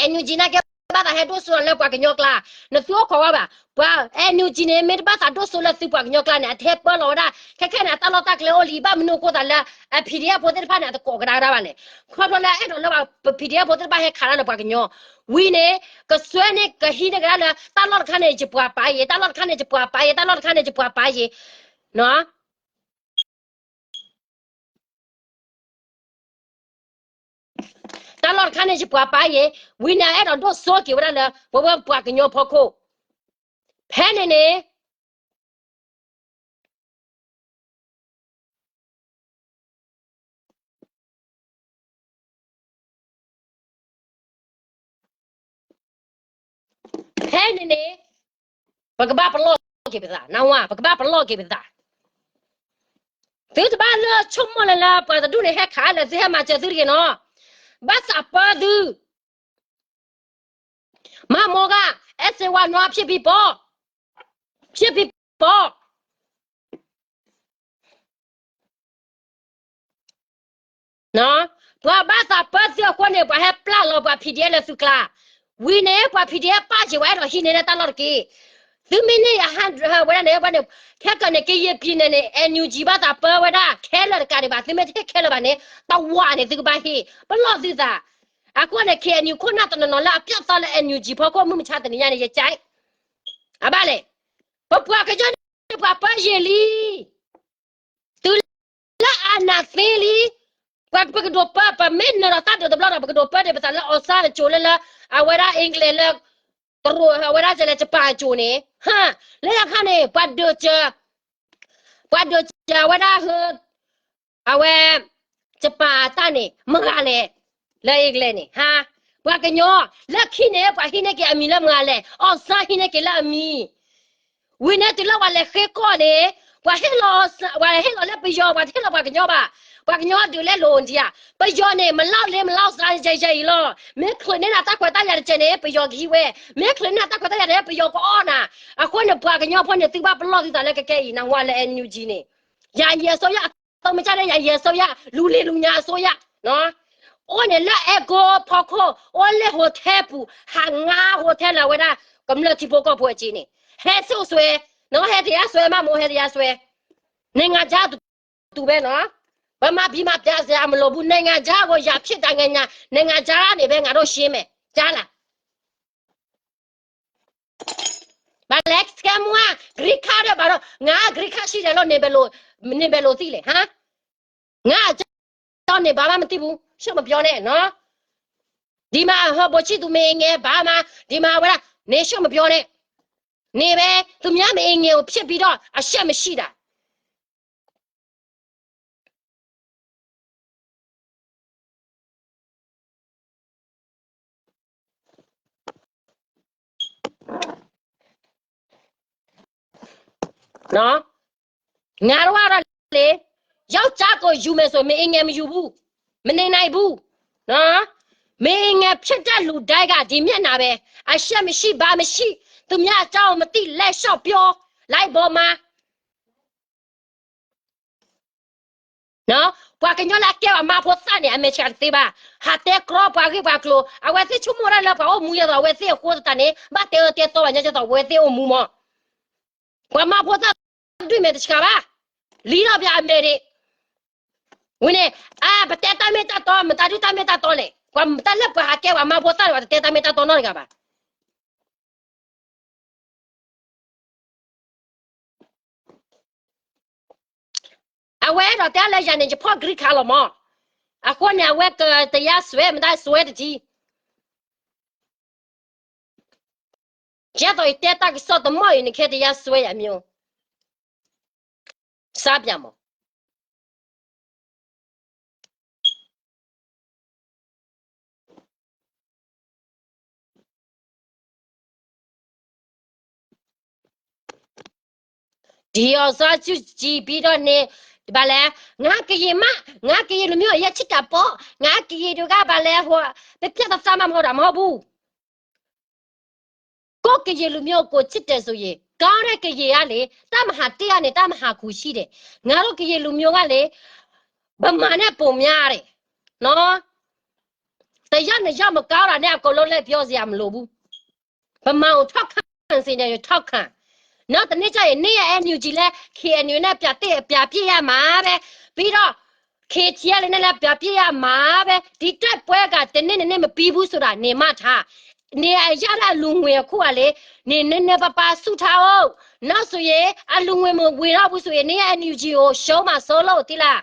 NUG နာ်က့ ဘၣ်သးဟဲဒိၣ်စိလၢပှၤကညီကျါ, နသုအိၣ်ခိးဝဲဘၣ်, ပှၤ NUG န့ၣ် မ့ၢ်တဘၣ်သးဒိၣ်စိလၢသုပှၤကညီကျါန့ၣ် အတဟဲပၢလီၤဝဲဒၣ်, ခဲခဲန့ၣ် အတၢ်လီၢ်တၢ်ကျဲအိၣ်လံ, ဘၣ်မနုၤအဃိသတးလၢ အ PDF ဖိသ့ၣ်တဖၣ်န့ၣ် အတကိးကဒါကဒါဘၣ်လဲၣ်, ခီဖျိလၢအဲၣ်ဒိးလၢပ PDF ဖိသ့ၣ်တဖၣ်ဟဲခးတၢ်လၢပှၤကညီ, ဝံၤန့ၣ် ကစွဲန့ၢ်ကဟံးန့ၢ်ကဒါလၢ တၢ်လီၢ်တခါန့ၣ် ယပှၤပာ်ယဲ, တၢ်လီၢ်တခါန့ၣ် ယပှၤပာ်ယဲ, တၢ်လီၢ်တခါန့ၣ် ယပှၤပာ်ယဲ, နီၤ. တၢ်လီၢ်တခါန့ၣ် ယပှၤပာ်ယဲ, ဝံၤန့ၣ် အဲၣ်ဒိးဒိၣ်စိက့ၤဝဲဒၣ်လၢ ပဝဲပှၤကညီဖီခိၣ်, ဖဲန့ၣ်န့ၣ် ဖဲန့ၣ်န့ၣ် ပကဘၣ်ပလီၢ်က့ၤပသး, နဝၤ, ပကဘၣ်ပလီၢ်က့ၤပသး. သုတဘၣ်လၢဆိကမိၣ်လၢ်လၢ ပှၤတဒူၣ်န့ၣ်ဟဲခးလၢသုဟဲမၤစၢၤသုတဂ့ၤနီၤ, ဘၣ်သးပၢသု, မၤမိၢ်ဂၤ, အဲၣ်စ့ဝါနွါ ဖြစ်ပြီပေါ့, ဖြစ်ပြီပေါ့. ပှၤဘၣ်သးပၢသုအဃိန့ၣ် ပှၤဟဲပျၢ်လီၤပှၤ PDF လၢသုကျါ, ဝံၤန့ၣ် ပှၤ PDF ပာ်က့ၤဝဲ အဲၣ်ဒိးဟံးန့ၢ်တၢ်လီၢ်တက့ၢ်. သုမ့ၢ်န့ၢ်ယဟဲဝဲဒၣ်န့ၣ် ဝဲန့ၣ် ခဲကနံၣ် ကရင်ပြည်နယ်န့ၣ် NUG ဘၣ်သးပၢဝဲဒၣ်ခဲလၢာ်တကးဒံးဘၣ်, သုမ့ၢ်တဟ့ၣ်ခဲလၢာ်ဘၣ်န့ၣ် တဝးန့ၣ် သုကဘၣ်ဟ့ၣ်, ပလီၢ်သုသး. အဃိန့ၣ် KNU ခိၣ်နၢ်တနီၤနီၤလၢအပျၢ်သီလၢ NUG ဖီခိၣ် မုၢ်မဆါတနံၤညါန့ၣ် ယကဲ အဘၣ်လဲၣ်, ပပှၤကညီန့ၣ် ပှၤပၢယံာ်လံ. တုၤလၢအနးသ့လံ, ပှၤပကဒိးပၢ, ပမ့ၢ်နၢၤဒီးတၢ်ဒုးတဘျီဒီး ပကဒိးပၢဒံးပသးလၢ အောင်ဆန်း အစိၤလၢလၢ အဝဲဒၣ် England လၢ တရူး အဝဲဒၣ်ကလဲၤ Japan အစိၤန့ၣ်, ဟါ, လၢယခါန့ၣ် ပှၤဒုးစၢၤ, ပှၤဒုးစၢၤဝဲဒၣ် အဝဲ Japan အတၢ်န့ၣ် မတၤလဲၣ်, လၢ England န့ၣ်, ဟါ, ပှၤကညီ, လၢခံန့ၣ် ပှၤဟံးန့ၢ်က့ၤအမံၤလၢမတၤလဲၣ်, အောင်ဆန်း ဟံးန့ၢ်က့ၤလၢအမံၤ ဝံၤန့ၣ်တုၤလၢပှၤလဲၤဃ့ကီၢ်န့ၣ်, ပှၤဟ့ၣ်လီၤ, ပှၤဟ့ၣ်လီၤလၢပယီၤ, ပှၤတဟ့ၣ်လီၤပှၤကညီဘၣ်. ပှၤကညီဒုးလဲလိာ်ဒံးဧါ. ပယီၤန့ၣ် မလီၤလ့မလီၤစှၤယဲၢ်ယဲၢ်အံၤလီၤ. မ့ၢ်ချုးန့ၢ်နၤတၢ်ခွဲးတၢ်ယာ်တကဲးန့ၣ် ပယီၤကဟံးဝဲ, မ့ၢ်ချုးန့ၢ်နၤတၢ်ခွဲးတၢ်ယာ်န့ၣ် ပယီၤကအီၣ်နၤ. အဃိန့ၣ် ပှၤကညီဖိန့ၣ် သုဘၣ်ပလီၢ်သုသးလၢကကဲအံၤ နၢ်ဟူလၢ NUG န့ၣ်, ယၤယဲၢ်အစိုးရ အသုံးမကျတဲ့ ယၤယဲၢ်အစိုးရ လူလံလူညါအစိုးရ အိၣ်န့ၣ်လၢ အဲကိ ဖီခိၣ် အိၣ်လၢ hotel ပူၤ ဟးငါ hotel လၢအဝဲဒၣ် ကမျၢၢ်ထံဖိကီၢ်ဖိအစ့န့ၣ်, ဟဲစိာ်စွဲ, ဟဲတရားစွဲမး မ့ၢ်ဟဲတရားစွဲ, နိုင်ငံခြားတူဝဲနီၤ, ဗမာပြည်မှာ ပြဿနာမလိုဘူး, နိုင်ငံခြားကို ရန်ဖြစ်တာ နိုင်ငံခြား, နိုင်ငံခြားကနေပဲ ငါတို့ရှင်းမယ်, ကြားလား. ဘၣ်လဲၣ် စကဲမူ green card ဒီးဘၣ်ဒီး ငါ green card ရှိတယ်လို့ နေဘယ်လိုသိလဲ ဟါ? ငါအကြောင်းနေ ဘာမှမသိဘူး, ရှုပ်မပြောနဲ့နော်. ဒီမှာ ဟော်ဘိုချစ်သူ မအင်္ဂယ် ဘာမှ ဒီမှာ ဝဲဒၣ် နေ ရှုပ်မပြောနဲ့. နေပဲ သူများမအင်္ဂယ်ကို ဖြစ်ပြီးတော့ အရှက်မရှိတာ. နော်, ငါတို့ကတော့လေ, ယောက်ျားကိုယူမယ်ဆို မအင်္ဂယ်မယူဘူး, မနေနိုင်ဘူး, နော်. မအင်္ဂယ်ဖြစ်တဲ့လူတိုင်းက ဒီမျက်နှာပဲ, အရှက်မရှိ ဘာမရှိ, သူများအကြောင်းမသိ လိုက်လျှောက်ပြော, လိုက်ပေါ်မှာ. ပှၤကညီလၢအကဲပှၤမါဖိသၣ်န့ၣ် အမဲာ်ဆှးတသ့ဘၣ်, ဟးတဲကြီပှၤဂ့ၢ်ပှၤကျိၤ, အဝဲသ့ၣ်ဆိကမိၣ်တၢ်လၢပှၤအိၣ်မူယဲသိး အဝဲသ့ၣ်အဃိသတးန့ၣ် ဘၣ်တဲအၢတဲသီဘၣ် ညါကဲသိး အဝဲသ့ၣ်အိၣ်မူမး. ပှၤမါဖိသၣ်ဒုးမဲာ်တဆှးဘၣ်, လံထီၣ်ပှၤအမဲာ်ဒံး. ဝံၤန့ၣ် အါ ပတဲတၢ်မ့ၢ်တၢ်တီ မတၤဒုးတၢ်မ့ၢ်တၢ်တီလဲၣ်, ပှၤတၢ်လၢပှၤဟးကဲပှၤမါဖိသၣ်န့ၣ် ပှၤတတဲတၢ်မ့ၢ်တၢ်တီနီတဂၤဘၣ်. အဝဲအဲၣ်ဒိးတဲလၢယၤန့ၣ် ယဖီၣ် green card လီၤမး. အဃိန့ၣ် အဝဲကတရားစွဲ မတၤစွဲတထံး. ယဲသိးယတဲတၢ်ကစီၣ်တမီၢ်အံၤန့ၣ် ခဲတရားစွဲယၤမျိုး. စါပၠးမး. ဒီးစါစုကြည်ပြီးတော့န့ၣ် ဘာလဲ, ငါကရင်မ, ငါကရင်လူမျိုး အရပ်ချစ်တာပေါ့, ငါကရင်တွေက ဘာလဲ, ဟို, ပျက်ပြတ်သားမှ မဟုတ်တာ မဟုတ်ဘူး. ကိုယ့်ကရင်လူမျိုးကို ချစ်တယ်ဆိုရင် ကောင်းတဲ့ ကရင်ကလေ, တပ်မဟာတစ်ကနေ တပ်မဟာကိုးရှိတယ်. ငါတို့ကရင်လူမျိုးကလေ, ဗမာနဲ့ပိုများတယ်နော်. တစ်ယောက်နှစ်ယောက်မကောင်းတာနဲ့ အကုန်လုံးလည်း ပြောစရာမလိုဘူး. ဗမာကို ထောက်ခံစေချင်ရင် ထောက်ခံ. နောက်တစ်နေ့ကျရင် နင့်ရဲ့ NUG လည်း KNU နဲ့ ပြန်သင့် ပြန်ပစ်ရမှာပဲ. ပြီးတော့ KTLA နဲ့လည်း ပြန်ပစ်ရမှာပဲ. ဒီတိုက်ပွဲက တစ်နေ့နှစ်နေ့ မပြီးဘူးဆိုတာ နေမှတ်ထား. နေရတဲ့အလူငွေအခုကလေ, နေနည်းနည်းပါးပါးစုထားအောင်. နောက်ဆိုရင် အလူငွေမဝင်တော့ဘူးဆိုရင် နင့်ရဲ့ NUG ကို ရှုံးမှာစိုးလို့ သိလား.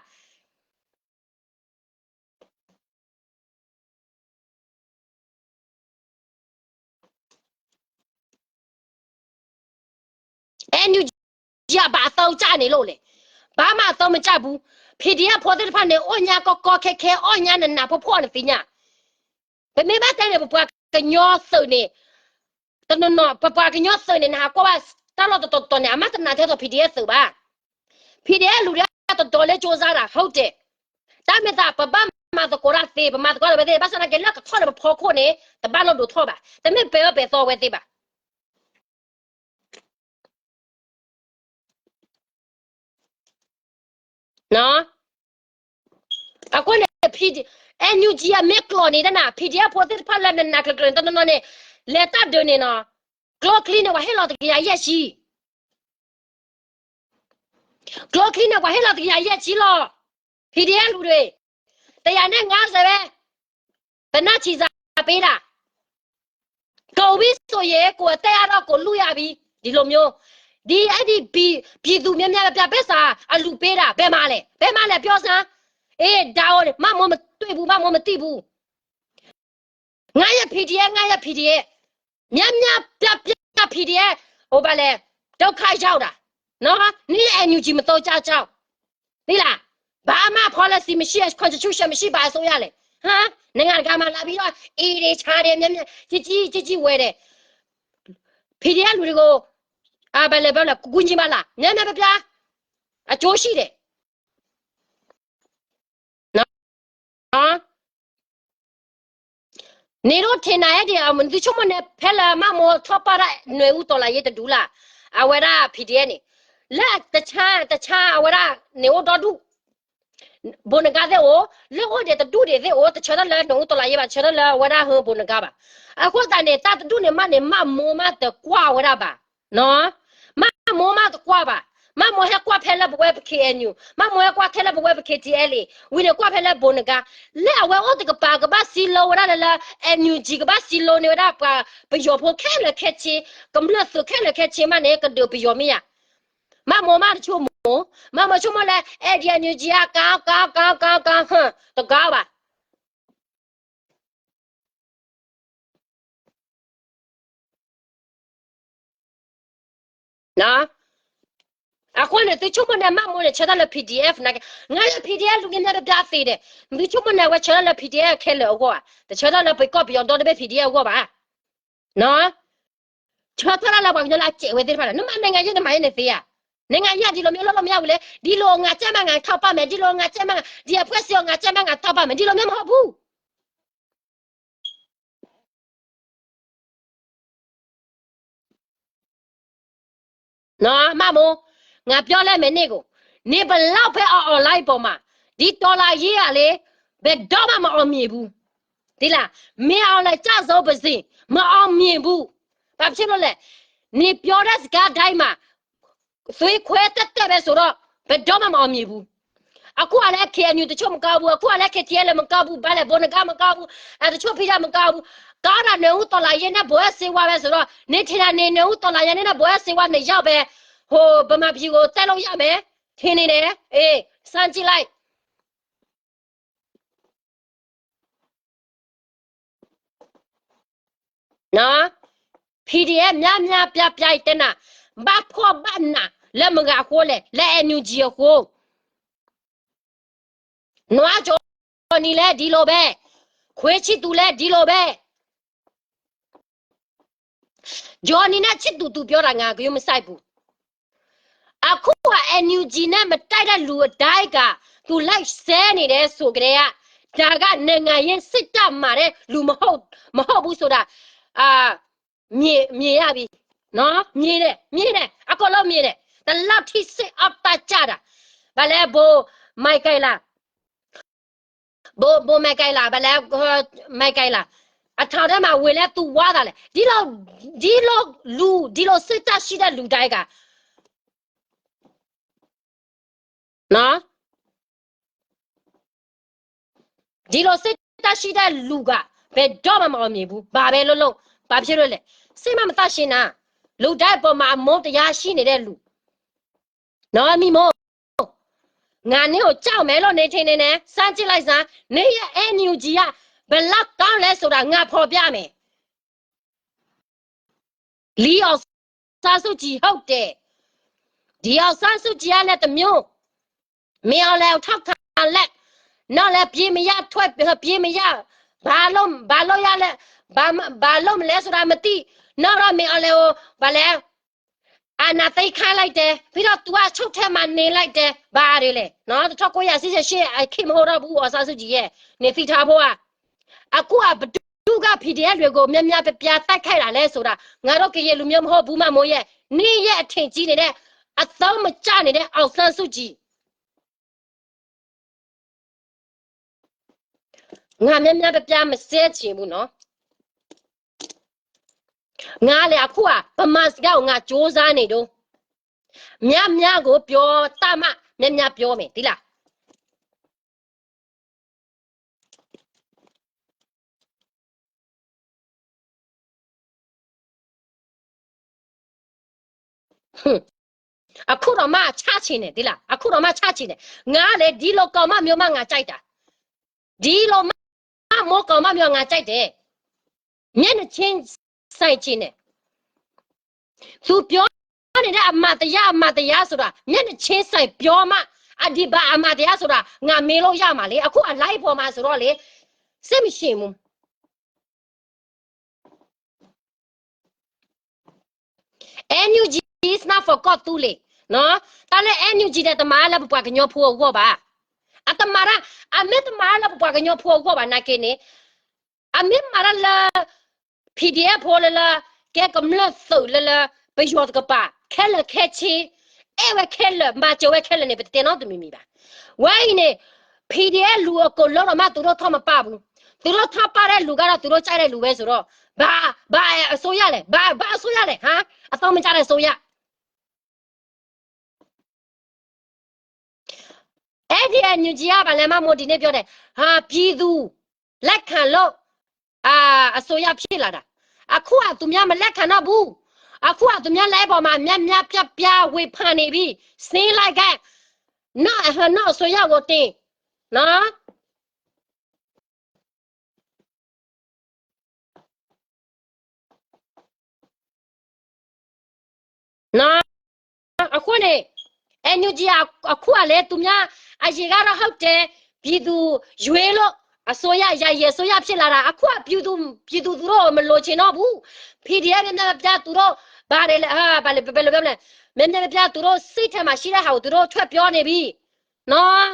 NUG က ဘာအသုံးကျနေလို့လဲ. ဘာမှအသုံးမကျဘူး. PDF ဖိသ့ၣ်တဖၣ်န့ၣ် အိၣ်ညါကီကီခဲခဲ အီၣ်ညါနးနးဖှီၣ်ဖှီၣ်န့ၣ်သ့ၣ်ညါ. ပမ့ၢ်ဘၣ်တဲန့ၣ် ပပှၤကညီသုးန့ၣ်, တနီၤနီၤ ပပှၤကညီသုးန့ၣ် နဟးကွၢ်ဘၣ် တၢ်လီၢ်တတီၤတီၤန့ၣ် အမ့ၢ်တနာ်ထဲသိး PDF သုးဘၣ်. PDF လူၤဒီးတတီၤလၢကၠိစါဒၣ် ဟုတ်တယ်. တၢ်မ့ၢ်သး ပဘၣ်မၤသကိးတၢ်သ့, ပမၤသကိးတၢ်ဝဲသ့ၣ်, ဘၣ်ဆၣ်သနာ်က့ လၢကထီၣ်ဒီးပဖီခိၣ်န့ၣ် တဘၣ်လိၣ်ဒိးထီၣ်ဘၣ်, တမ့ၢ်ပဲအၢပဲသီဝဲသ့ၣ်ဘၣ်. အဃိန့ၣ် NUG အမ့ၢ်ကျိာ်န့ၣ်တနၤ PDF ဖိသ့ၣ်တဖၣ်လၢနနၤကျၢၤကျၢၤန့ၣ် တနီၤနီၤန့ၣ် လဲၤတၢ်ဒုးန့ၣ်နီၤ, ကျိချံန့ၣ် ပှၤဟ့ၣ်လီၤတကယၤယဲၢ်ဆံ. ကျိချံန့ၣ် ပှၤဟ့ၣ်လီၤတကယၤယဲၢ်ဆံလီၤ. PDF လူၤဒ့ၣ်, တယၤန့ၣ်ငါးဆယ်ပဲ, သေနတ်ကျည်စပေးတာ. ကုန်ပြီဆိုရင် ကိုယ်အသက်ရတော့ ကိုယ်လွတ်ရပြီ, ဒီလိုမျိုး. ဒီ အဲ့ဒီ ပြည်သူများများ ပြပေးစာ အလူပေးတာ ဘယ်မှာလဲ, ဘယ်မှာလဲ ပြောစမ်း. အေး ဒါကို မမိုးမတွေ့ဘူး, မမိုးမသိဘူး. ငါရဲ့ PDF, ငါရဲ့ PDF, များများပြပြ PDF ဟိုဘာလဲ, ဒုက္ခရောက်တာနော်, နည်း NUG မသုံးကြကြောင်း, သိလား. ဘာမှ policy မရှိ, constitution မရှိ ဘာအစိုးရလဲ. ဟမ်, နိုင်ငံတကာမှာလာပြီးတော့ အေးတယ် ချားတယ် များများ ကြီးကြီးကြီးကြီး ဝယ်တယ်. PDF လူတွေကို အာ ဘာလဲ ဘာလဲ ကူညီပါလား, များများပြပြ အကျိုးရှိတယ်. န့ၣ်ဒိးထံၣ်နၤအဲဒံး သုဆိကမိၣ်န့ၣ် ဖဲလၢမးမိၢ်ထီၣ်ပာ်ဒၣ်နွဲၣ်အူတီၤလးယ့တဒူလၢ်, အဝဲဒၣ် P D F န့ၣ်, လၢတဆါ တဆါအဝဲဒၣ်န့ၣ်အိၣ်ဒီဒူၣ်, ဘိနဂါသ့ၣ်အိၣ်, လၢအိၣ်ဒံးတဒူၣ်ဒံးသ့ၣ်အိၣ်, တဆၢထၢၣ်လၢနွဲၣ်အူတီၤလးယ့ဘၣ်, တဆၢထၢၣ်လၢအဝဲဒၣ်ဟၢဘိနဂါဘၣ်. အဃိသတးန့ၣ် တၢ်တဒူၣ်န့ၣ်မးန့ၣ် မးမိၢ်မးတကွၢ်ဝဲဒၣ်ဘၣ်. မးမိၢ်မးတကွၢ်ဘၣ်. မးမိၢ်ဟဲကွၢ်ဖဲလၢပဝဲပ K N U, မးမိၢ်ဟဲကွၢ်ထဲလၢပဝဲပ K T L A, ဝံၤန့ၣ်ကွၢ်ဖဲလၢဘိနဂါ, လၢအဝဲအိၣ်တကပၤကဘၣ်စံးလိဝဲဒၣ်လၢ N U G ကဘၣ်စံးလိန့ၢ်ဝဲဒၣ်ပှၤပယီၤဖိခဲလၢာ်ခဲဆ့, ကမျၢၢ်သုးခဲလၢာ်ခဲဆ့မးန့ၣ် ကဒုးပယီၤမ့ၢ်ဧါ. မးမိၢ်မးတဆိကမိၣ်, မးမိၢ်ဆိကမိၣ်လၢ N U G အကါကါကါကါကါ, တကါဘၣ်. အဃိန့ၣ် သုဆိကမိၣ်န့ၣ် မးမိၢ်န့ၣ် ဆၢထၢၣ်လၢ P D F နၤ, ငါလၢ P D F လူၤက့ၤမ့ၢ်တဘျါသ့ဒီး, သုဆိကမိၣ်န့ၣ် အဝဲဆၢထၢၣ်လၢ P D F ခဲလၢာ်အဂီၢ်ဧါ, တဆၢထၢၣ်လၢပကီၢ်ပယီၤဒီတဘ့ၣ် P D F အဂီၢ်ဘၣ်. ဆၢထၢၣ်လၢပှၤကညီလၢအစဲးဝဲသ့ၣ်တဖၣ်ဒီး နမၤနံၣ်ဂၤယဲၢ်နမၤယဲၢ်န့ၣ်သ့ဧါ. နံၣ်ဂၤယဲၢ်ဒ်လိာ်မ့ၢ်လိၣ်လိာ်မ့ၢ်အဝံၤလဲၣ်, ဒ်လိာ်ငါစဲးမးငါ ထောက်ပံ့မယ်, ဒ်လိာ်ငါစဲးမးငါ ဒီအဖွဲ့အစည်းအီၤ ငါစဲးမးငါ ထောက်ပံ့မယ်, ဒ်လိာ်မ့ၢ်မ့ၢ်ဟီၣ်ပူၤ မးမိၢ်, ငါပြောလဲမဲာ်န့ၢ်ကိး, န့ၣ်ပလီၢ်ဖဲအ online ပေါ်မှာ, ဒီတော်လှန်ရေးကလေ, ဘယ်တော့မှမအောင်မြင်ဘူး. သိလား, မင်းအောင်လှိုင်ကျဆုံးပါစေ, မအောင်မြင်ဘူး. ဘာဖြစ်လို့လဲ, နပြောတဲ့စကားတိုင်းမှာ, သွေးခွဲတက်တက်ပဲဆိုတော့, ဘယ်တော့မှမအောင်မြင်ဘူး. အခုကလည်း K N U တချို့မကောင်းဘူး, အခုကလည်း K T L မကောင်းဘူး, ဘာလဲ ဘိုနဂါမကောင်းဘူး, အဲ တချို့ဖိမကောင်းဘူး, ကောင်းတာနွေဦးတော်လှန်ရေးနဲ့ ဘိုးအဲဆေးဝါပဲဆိုတော့, နင်ထင်တာနင်နွေဦးတော်လှန်ရေးနဲ့ ဘိုးအဲဆေးဝါနှစ်ယောက်ပဲ, ဟို ဗမာပြည်ကို တက်လို့ရမယ်, ထင်နေတယ်, အေး, စမ်းကြည့်လိုက်. PDF များများပြားပြားတဲနၤ, ဘၣ်ဖှီၣ်ဘၣ်နးလၢမဂၤအဃိလဲၣ်, လၢ NUG အဃိ. နွားကျော်နံၤလဲၣ်ဒ်လိာ်ဘဲ, ခွေးချစ်သူလဲၣ်ဒ်လိာ်ဘဲ. ကျော်နံၤန့ၣ်ချစ်သူသူပြောတာ ငါကယုမစိုက်ဘူး. အခုက NUG နဲ့ မတိုက်တဲ့လူအတိုင်းက သူလိုက်စဲနေတယ်ဆိုကတည်းက ဒါကနိုင်ငံရေးစစ်တပ်မှာတဲ့လူ မဟုတ် မဟုတ်ဘူးဆိုတာ အာ မြင် မြင်ရပြီနော်, မြင်တယ် မြင်တယ်, အကုန်လုံးမြင်တယ်, ဒီလောက်ထိစိတ်အားတက်ကြတာ. ဘာလဲ ဘို မိုက်ကယ်လ် ဘို ဘို မိုက်ကယ်လ် ဘာလဲ မိုက်ကယ်လ် အထောင်ထဲမှာဝင်လဲသူဝါတာလဲ, ဒီလို ဒီလိုလူ ဒီလိုစိတ်ဓာတ်ရှိတဲ့လူတိုင်းက နော်, ဒီလိုစိတ်ဓာတ်ရှိတဲ့လူက ဘယ်တော့မှမအောင်မြင်ဘူး, ဘာပဲလုပ်လုပ်, ဘာဖြစ်လို့လဲ, စိတ်မသန့်ရှင်းတာ, လူတိုင်းအပေါ်မှာ အမုန်းတရားရှိနေတဲ့လူ. နော်, မီမို, ငါနင့်ကိုကြောက်မယ်လို့ နေထင်နေတယ်, စမ်းကြည့်လိုက်စမ်း, နင့်ရဲ့ NUG က ဘယ်လောက်ကောင်းလဲဆိုတာ ငါဖော်ပြမယ်. လီအောင်ဆန်းစုကြည် ဟုတ်တယ်, ဒီအောင်ဆန်းစုကြည်ကလည်းတစ်မျိုး, မင်းအောင်လှိုင်ကိုထောက်ခံလဲ, နောက်လည်း ပြေးမရ ထွက် ပြေးမရ, ဘာလုပ် ဘာလုပ်ရလဲ, ဘာ ဘာလုပ်မလဲဆိုတာမသိ, နောက်တော့ မင်းအောင်လှိုင်ကို ဘာလဲ အာဏာသိမ်းခိုင်းလိုက်တယ်, ပြီးတော့ သူက အချုပ်ထဲမှာ နေလိုက်တယ်, ဘာတွေလဲ, နော်, တစ်ထောင့်ကိုးရာရှစ်ဆယ့်ရှစ် အခေတ်မဟုတ်တော့ဘူး, အောင်ဆန်းစုကြည်ရဲ့ နေသည့်ထားဖို့က အခုက ဘယ်သူက PDF တွေကို များများပြားပြား တိုက်ခိုက်တာလဲဆိုတာ ငါတို့ ကရင်လူမျိုး မဟုတ်ဘူး, မမိုးရဲ့, နင့်ရဲ့အထင်ကြီးနေတဲ့ အသုံးမကျနေတဲ့ အောင်ဆန်းစုကြည်. ငါများများပြားပြား မစဲချင်ဘူးနော်, ငါလည်း အခုက ဗမာစကားကို ငါကြိုးစားနေတုန်း, များများကို ပြောတတ်မှ များများပြောမယ်, သိလား. အခုတောင်မှ ချချင်တယ်, သိလား, အခုတောင်မှ ချချင်တယ်. ငါလည်း ဒီလိုကောင်မမျိုးမှ ငါကြိုက်တာ, ဒီလိုမမိုးကောင်မမျိုး ငါကြိုက်တယ်, မျက်နှာချင်းဆိုင်ချင်တယ်. သူပြောနေတဲ့ အမှန်တရား အမှန်တရားဆိုတာ မျက်နှာချင်းဆိုင်ပြောမှ အဒီပါ အမှန်တရားဆိုတာ ငါမေးလို့ရမှာလေ, အခုအ live ပေါ်မှာဆိုတော့လေ, စိတ်မရှင်ဘူး. NUG is not for ကီၢ်သူလ့ၤ, နော်, တၢ်လၢ NUG န့ၣ် တမၤလၢပပှၤကညီဖိအဂီၢ်ဘၣ်, အတမၤရ အမ့ၢ်တမၤလၢပပှၤကညီဖိအဂီၢ်ဘၣ် နာ်က့န့ၣ် အမ့ၢ်မၤတၢ်လၢ PDF ဖိလၢလၢ ကဲကမျၢၢ်သုးလၢလၢ ပယီၤတကပၤ ခဲလၢာ်ခဲဆ့ အဲၣ်ဝဲခဲလၢာ် မၤစၢၤဝဲခဲလၢာ်န့ၣ် ပတတဲနီတမံၤမံၤဘၣ်. ဝဲအံၤန့ၣ် PDF လူၤအကိာ်လၢဒီးမး သုးရိၣ်ထီၣ်မပၢ်ပူၤ, သုးရိၣ်ထီၣ်ပၢ်ဒဲလူၤကဒီး သုးရိၣ်ကၠဲၣ်ဒဲလူၤဝဲစိဒီး ဘၣ် ဘၣ်အစိုးရလဲၣ်, ဘၣ် ဘၣ်အစိုးရလဲၣ်, ဟါ, အသီမ့ၢ်ကၠၢ်ဒဲအစိုးရ အဲဒ် NUG အပာ်လဲၤမၤမိၢ်ဒ်န့ၣ်ပြောတယ်, ပြည်သူ လက်ခံလို့ အစိုးရဖြစ်လာတာ, အခုကသူများမလက်ခံတော့ဘူး, အခုကသူများလမ်းပေါ်မှာ များများပြားပြားဝေဖန်နေပြီ, စင်းလိုက်ကဲ, နောက်အစိုးရကိုတင်, နော် အဃိန့ၣ် NUG အခုကလဲၤသူများ အရင်ကတော့ဟုတ်တယ်, ပြည်သူရွေးလို့ အစိုးရ ယာယီအစိုးရဖြစ်လာတာ, အခုက ပြည်သူ ပြည်သူသူတို့မလိုချင်တော့ဘူး, PDF များများပြားသူတို့ ဘာတွေလဲ ဘာလဲ ဘယ်လိုပြောမလဲ, များများပြားသူတို့စိတ်ထဲမှာရှိတဲ့ဟာကို သူတို့ထွက်ပြောနေပြီ, နော်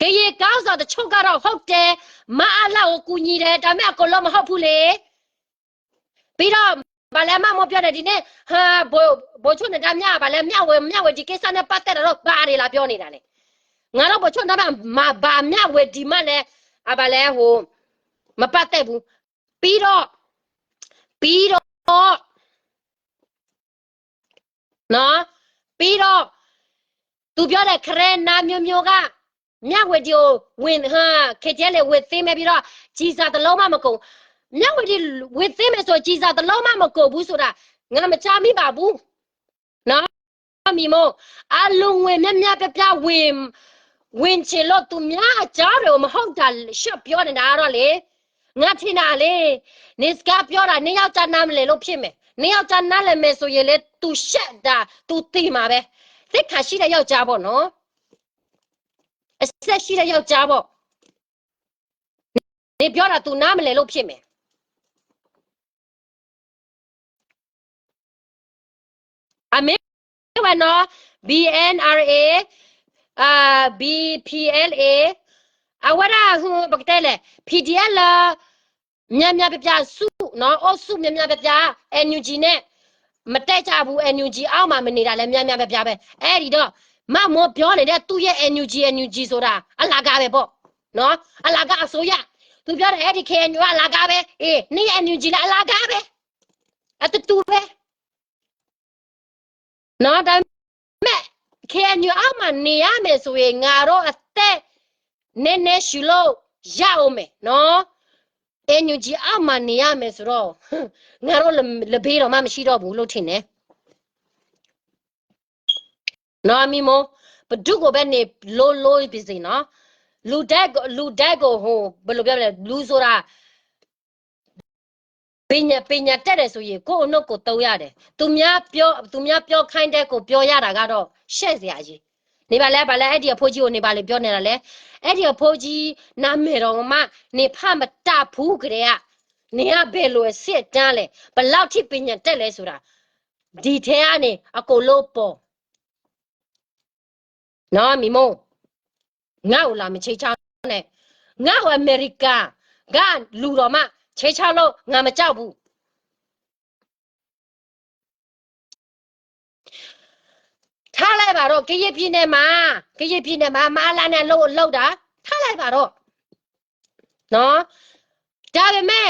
ကရင်ခေါင်းဆောင်တချို့ကတော့ ဟုတ်တယ်, မအလကိုကူညီတယ်, ဒါပေမဲ့အကုန်လုံးမဟုတ်ဘူးလေ. ပြီးတော့ ဘာလဲ မမောပြောတယ်, ဒီနေ့ ဟာ ဗိုလ်ချုပ်နတမ်းမြ ဘာလဲ မျှဝေ မျှဝေ ဒီကိစ္စနဲ့ပတ်သက်တာတော့ ဘာတွေလာပြောနေတာလဲ. ငါတို့ ဗိုလ်ချုပ်နတမ်းမြ ဘာမျှဝေဒီမှလဲ အ ဘာလဲ ဟို မပတ်သက်ဘူး. ပြီးတော့ ပြီးတော့ နော်, ပြီးတော့ သူပြောတဲ့ ခရဲနါမျိုးမျိုးက မျှဝေဒီကို ဝင် ဟာ KTLA ဝင်သိမ်းမယ်ပြီးတော့ ကျည်ဆံတစ်လုံးမှမကုန်, မျှဝေဒီဝင်သိမ်းမယ်ဆို ကျည်ဆံတစ်လုံးမှမကုန်ဘူးဆိုတာ ငါမကြားမိပါဘူး, နော်. မီမို, အလူငွေများများပြားပြား ဝင် ဝင်ချင်လို့ သူများအကြောင်းတွေကို မဟုတ်တာ ရှော့ပြောနေတာတော့လေ, ငါထင်တာလေ, နင်စကားပြောတာ နှစ်ယောက်ကြားနားမလည်လို့ဖြစ်မယ်, နှစ်ယောက်ကြားနားလည်မယ်ဆိုရင်လေ သူရှက်တာ သူသေမှာပဲ, သိက္ခာရှိတဲ့ယောက်ျားပေါ့နော်, အစက်ရှိတဲ့ယောက်ျားပေါ့, နင်ပြောတာ သူနားမလည်လို့ဖြစ်မယ်. အမ့ၢ်ဝဲနီၤ, BNRA, BPLA, အဝဲဒၣ် ပကတဲလဲၣ် PDF လၢ များများပြားပြားစုနော်, အုပ်စုများများပြားပြား NUG နဲ့ မတည့်ကြဘူး, NUG အောက်မှာမနေတာလဲ များများပြားပြားပဲ. အဲ့ဒီတော့ မမောပြောနေတဲ့ သူ့ရဲ့ NUG NUG ဆိုတာ အလကားပဲပေါ့နော်, အလကားအစိုးရ, သူပြောတဲ့ အဲ့ဒီ KNU ကအလကားပဲ, အေး နင့်ရဲ့ NUG လည်းအလကားပဲ, အတူတူပဲနော်. ဒါပေမဲ့ KNU အောက်မှာနေရမယ်ဆိုရင် ငါတို့အသက်နည်းနည်းရှည်လို့ရအောင်မယ်နော်, NUG အောက်မှာနေရမယ်ဆိုတော့ ငါတို့လ လဘ့ဒီးမးမရှိတော့ဘူးလို့ထင်တယ်. နော် မီမို, ဘယ်သူကိုပဲနေလို့လို့ဖြစ်စေနော်, လူတိုင်းကို လူတိုင်းကို ဟို ဘယ်လိုပြောမလဲ, လူဆိုတာ ပညာ ပညာတတ်တယ်ဆိုရင် ကိုယ့်အလုပ်ကိုယ်သုံးရတယ်, သူများပြော သူများပြောခိုင်းတဲ့ကိုပြောရတာကတော့ ရှက်စရာကြီး. နေပါလဲ ဘာလဲ အဲ့ဒီအဖိကြီးကို နေပါလေ ပြောနေတာလဲ, အဲ့ဒီအဖိကြီး နာမည်တော်မှ နေဖတ်မတတ်ဘူးကတည်းက နေကဘယ်လိုအဆင့်အတန်းလဲ, ဘယ်လောက်ထိ ပညာတတ်လဲဆိုတာ ဒီထဲကနေ အကုန်လုံးပေါ် နော် မီမို, ငါ့ကို လာမချိတ်ချောက်နဲ့, ငါ့ကို အမေရိကန်က လူတော်မှ ချိတ်ချောက်လို့ ငါမကြောက်ဘူး. ထားလိုက်ပါတော့, ကရင်ပြည်နယ်မှာ, ကရင်ပြည်နယ်မှာ မအလနဲ့ လုပ် လုပ်တာ, ထားလိုက်ပါတော့. နော်, ဒါပေမဲ့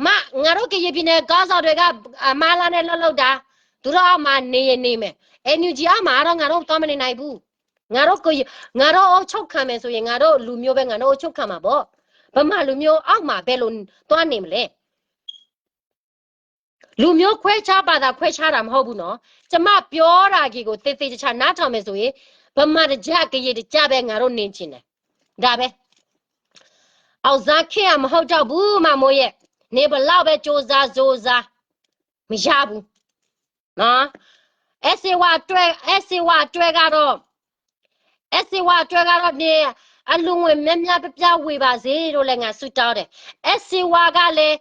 မ ငါတို့ ကရင်ပြည်နယ် ခေါင်းဆောင်တွေက အ မအလနဲ့ လုပ် လုပ်တာ, သူတို့အောက်မှာ နေရင်နေမယ်, NUG အောက်မှာတော့ ငါတို့ သွားမနေနိုင်ဘူး. ငါတို့ကို ငါတို့ အုပ်ချုပ်ခံမယ်ဆိုရင် ငါတို့လူမျိုးပဲ ငါတို့ အုပ်ချုပ်ခံမှာပေါ့. ဗမာလူမျိုးအောက်မှာ ဘယ်လို သွားနေမလဲ. လူမျိုးခွဲခြား ဘာသာခွဲခြားတာ မဟုတ်ဘူးနော်. ကျမပြောတာကြီးကို သေသေချာချာ နားထောင်မယ်ဆိုရင် ဗမာတစ်ကျား ကရင်တစ်ကျားပဲ ငါတို့ နေချင်တယ်. ဒါပဲ. အောင်စားခင်က မဟုတ်တော့ဘူး မမိုးရဲ့, နေဘယ်လောက်ပဲ ကြိုးစား ကြိုးစား မရဘူးနော်. အဲစေဝါအတွက်, အဲစေဝါအတွက်ကတော့, အဲစေဝါအတွက်ကတော့ နေ အလူငွေများများပြားပြား ဝေပါစေလို့လည်း ငါဆုတောင်းတယ်. အဲစေဝါကလည်း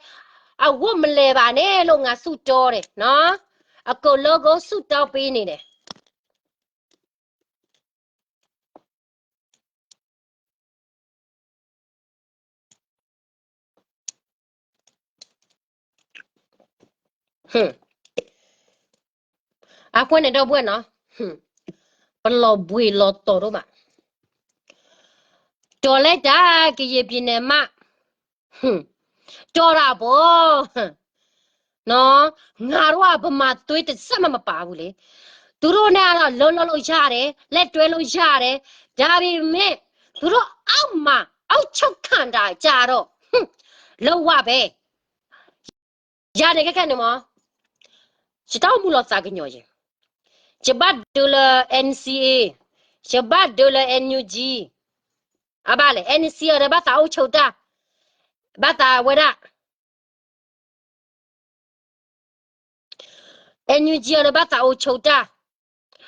အဝတ်မလဲပါနဲ့လို့ ငါဆုတောတယ်နော်. အကုန်လုံးကို ဆုတောင်းပေးနေတယ်. အဃိန့ၣ်ဒီပုၢ်ဝဲၢ်နီၤ, ပလီၤဘှံးလီၤတီၤဒိၣ်မး, တီၤလၢတၢ်ကယံာ်ပံၤန့ၣ်မး, တီၤတၢ်ဘီ, ငါတို့က ဗမာသွေး တစက်မှမပါဘူးလေ, သူတို့နဲ့တော့ လုံးလုံးလို့ရတယ်, လက်တွဲလို့ရတယ်, ဒါပေမဲ့ သူတို့အောက်မှာ အုပ်ချုပ်ခံတာကြတော့ လုပ်ဝပဲ ယၤန့ၣ်ခဲခဲန့ၣ်မး, ယတၢ်အိၣ်မူလီၤသးကညီၤယဲ, ယဘၣ်ဒုးလၢ N C A, ယဘၣ်ဒုးလၢ N U G, အဘၣ်လဲၣ် N C A အီၤဒီးဘၣ်သးအိၣ်ဆိးတၢ်, ဘၣ်သးဝဲဒၣ် N U G အီၤဒီးဘၣ်သးအိၣ်ဆိးတၢ်,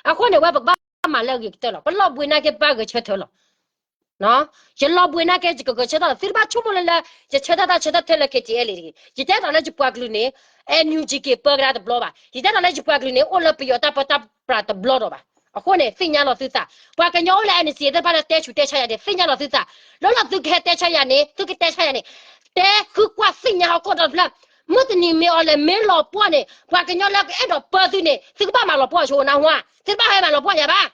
အဃိန့ၣ်ဝဲ ပကဘၣ်မၤလၢအဂ့ၤကတၢၢ်လီၤ. ပလီၤဘှံးနာ်က့ ပဘၣ်ဂဲၤဆၢထၢၣ်လီၤ. ယလီၤဘှံးနာ်က့ ယကဂဲၤဆၢထၢၣ်လီၤ. သုတဘၣ်ဆိကမိၣ်လၢလၢ ယဆၢထၢၣ်တၢ်ဆၢထၢၣ်ထဲလၢ K T L တဂ့ၤ. ယတဲဒီးလၢယပှၤကလုာ်န့ၣ် N U G က့ၤပၢကဒါတဘျီဘၣ်. ယတဲဒီးလၢယပှၤကလုာ်န့ၣ် အိၣ်လၢပယီၤတၢ်ပၢတၢ်ပြးတဘျီဒီးဘၣ်. အဃိန့ၣ် သ့ၣ်ညါလီၤသုသး. ပှၤကညီအိၣ်လၢ N C A သ့ၣ်တဖၣ်လၢတဲဆူးတဲဆါယၤန့ၣ် သ့ၣ်ညါလီၤသုသး. လၢလီၤသုကဟဲတဲဆါယၤန့ၣ် သုကတဲဆါယၤန့ၣ် တဲဃုကွၢ်သ့ၣ်ညါဟီၣ်ခိၣ်ဒီတဖျၢၣ်, မုၢ်တနံၤမ့ၢ်အီၤလဲၤမ့ၢ်လီၤပှီၢ်န့ၣ် ပှၤကညီလၢကအဲၣ်ဒိးပၢသုန့ၣ် သုကဘၣ်မၤလီၤပှီၢ်ဆိနါဝါ, သုတဘၣ်ဟဲမၤလီၤပှီၢ်ယၤဘၣ်.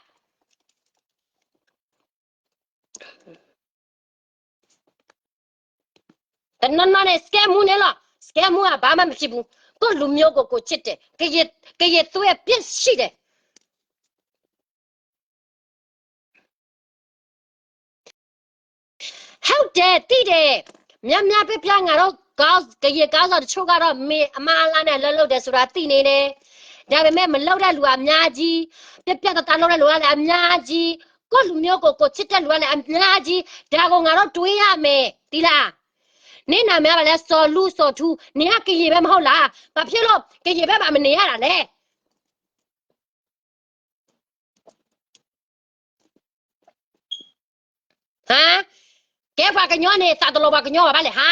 တနီၤနီၤန့ၣ် စကဲမူန့ၣ်လီၤ, စကဲမူအဘၣ်မးမ့ၢ်ဖံးပူၤ, ကလူမျိုးကို ကိုယ်ချစ်တယ်, ကရင်သွေးအပြစ်ရှိတယ်. ဟုတ်တယ်, သိတယ်. များများပြောပြငါတို့ ကရင်ခေါင်းဆောင်တချို့ကတော့ မင်းအမအလနဲ့ အလုပ်လုပ်တယ်ဆိုတာ သိနေတယ်. ဒါပေမဲ့ မလုပ်တဲ့လူအများကြီး, ပြတ်ပြတ်သားသားလုပ်တဲ့လူကလည်း အများကြီး, ကိုယ့်လူမျိုးကို ကိုယ်ချစ်တဲ့လူကလည်း အများကြီး, ဒါကို ငါတို့ တွေးရမယ်, သိလား? နင့်နာမည်က ဘာလဲ? စော်လူစော်ထူ, နင်က ကရင်ပဲ မဟုတ်လား? ဘာဖြစ်လို့ ကရင်ဘက်မှာ မနေရတာလဲ? ဟါ, ကဲပှၤကညီန့ၣ် သးတလီၤပှၤကညီဘၣ်လဲၣ်ဟါ,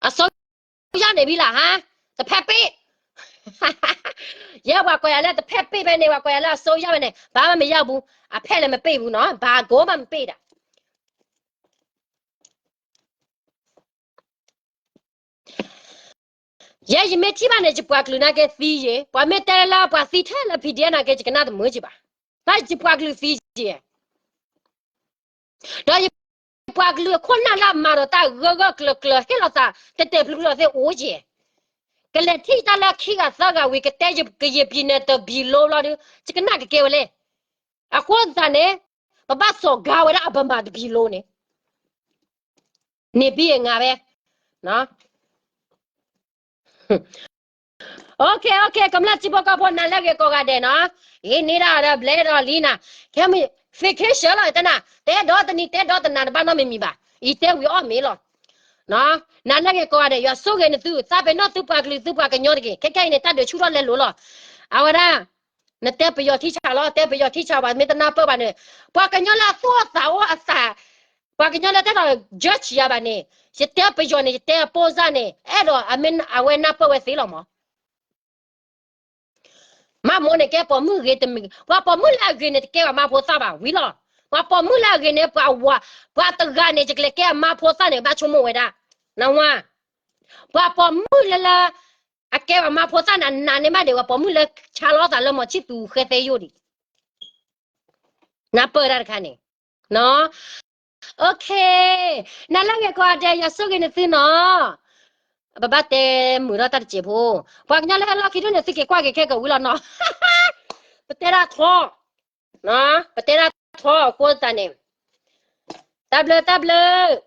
အစိုးရနေပြီလားဟါ, တဖက်ပ့ၣ်, ယဲပှၤကိးယၤလၢ တဖက်ပ့ၣ်ဖဲန့ၣ် ပှၤကိးယၤလၢ အစိုးရဖဲန့ၣ် ဘာမှမရဘူး, အဖက်လည်းမပ့ၣ်ဘူးနော်, ဘာကိုမှမပ့ၣ်တာ. ယဲယမ့ၢ်ထံၣ်ဘၣ်န့ၣ် ယပှၤကလုာ်နာ်က့သံယဲ, ပှၤမ့ၢ်တဲလၢပှၤသံထဲလၢ P D F နာ်က့ ယကနၣ်တမုာ်က့ဘၣ်, ဘၣ်ယပှၤကလုာ်သံယဲ, ဒီးယပှၤကလုာ်အခိၣ်နၢ်လၢအမၤဒီးတၢ်ဂၢၢ်ဂၢၢ်ကျၢၤကျၢၤ ဟ့ၣ်လီၤသးတဲာ်တဲာ်ဖျုးဖျုးလီၤသ့ၣ်အိၣ်ယဲ, ကလဲၤထံၣ်တၢ်လၢခံဂၤသၢဂၤဝံၤ ကတဲကယဲၢ်ပံၤန့ၣ်တဘံၤလိဘျီဒီး ယကနၣ်ကကဲဝဲလဲၣ်, အဃိသတးန့ၣ် ပဘၣ်စိာ်ကါဝဲဒၣ်အဗမာတဘံၤလိန့ၣ် န့ၣ်ဘံၣ်ငါဝဲ, OK OK ကမျၢၢ်ထံဖိကီၢ်ဖိ နၤလၢအဂ့ၤကိးဂၤဒဲးနီၤ, အံၤန့ၣ်ဒၣ်ဒီးဘျဲဒီးလံနၤ, ခဲမုၢ် vacation လီၤ တနၤ တဲဒီးတနံၤ တဲဒီးတနၤ တဘၣ်နီတမံၤမံၤဘၣ်, အံၤတဲဝံၤအီၣ်မ့ၤလီၤ, နၤလၢအဂ့ၤကိးဂၤဒဲး ယွၤဆိၣ်ဂ့ၤနသု သးပ့ၤနီၣ်သုပှၤကလုာ်သုပှၤကညီတဂ့ၤ, ခဲခဲအံၤန့ၣ် တၢ်ဒုးဆူၣ်ထီၣ်လဲလိာ်လီၤ, အဝဲဒၣ် နတဲပယီၤထံဆးလီၤ, တဲပယီၤထံဆး ပှၤမ့ၢ်တနၢ်ပၢၢ်ဘၣ်န့ၣ်, ပှၤကညီလၢအသူၣ်အိၣ်သးအိၣ်အသး, ပှၤကညီလၢတၢ်ဒီး judge ယၤဘၣ်န့ၣ်, ယတဲပယီၤန့ၣ် ယတဲအပိၢ်စၢ်န့ၣ် အဲၣ်ဒိးအမ့ၢ်အဝဲနၢ်ပၢၢ်ဝဲသ့လီၤမး, မၤမိၢ်န့ၣ်ကဲပိာ်မုၣ်ဂ့ၤတမံၤ, ပှၤပိာ်မုၣ်လၢအဂ့ၤန့ၣ် တကဲပှၤမါဖိသၣ်ဘၣ်ဝံၤလီၤ, ပှၤပိာ်မုၣ်လၢအဂ့ၤန့ၣ် ပှၤဝၤ, ပှၤတဂၤန့ၣ် ယကလဲၤကဲအမါဖိသၣ်န့ၣ် ဘၣ်ဆိကမိၣ်ဝဲဒၣ်, နဝါ ပှၤပိာ်မုၣ်လၢလၢ အကဲပှၤမါဖိသၣ်န့ၣ် အနးန့ၢ်မးဒံး ပှၤပိာ်မုၣ်လၢဆါလီၤသးလၢ မီၤဆံၣ်သူၤဃဲသဲယိၣ်ဒံး, နၢ်ပၢၢ်တၢ်တခါန့ၣ်, န OK, နၤလၢအဂ့ၤကိးဂၤဒဲး ယွၤဆိၣ်ဂ့ၤနသုနီၤ, ပဘၣ်တဲမုာ်ထီၣ်တၢ်တစဲးဖိ, ပှၤကညီလၢဟဲလီၢ်ခံဒိၣ်န့ၣ် သုက့ၤကွၢ်က့ၤခဲကဝံၤလီၤနီၤ, ပတဲဒၣ်ထီ, ပတဲဒၣ်ထီအဃိသတးန့ၣ်, တၢ်ဘျုးတၢ်ဘျုး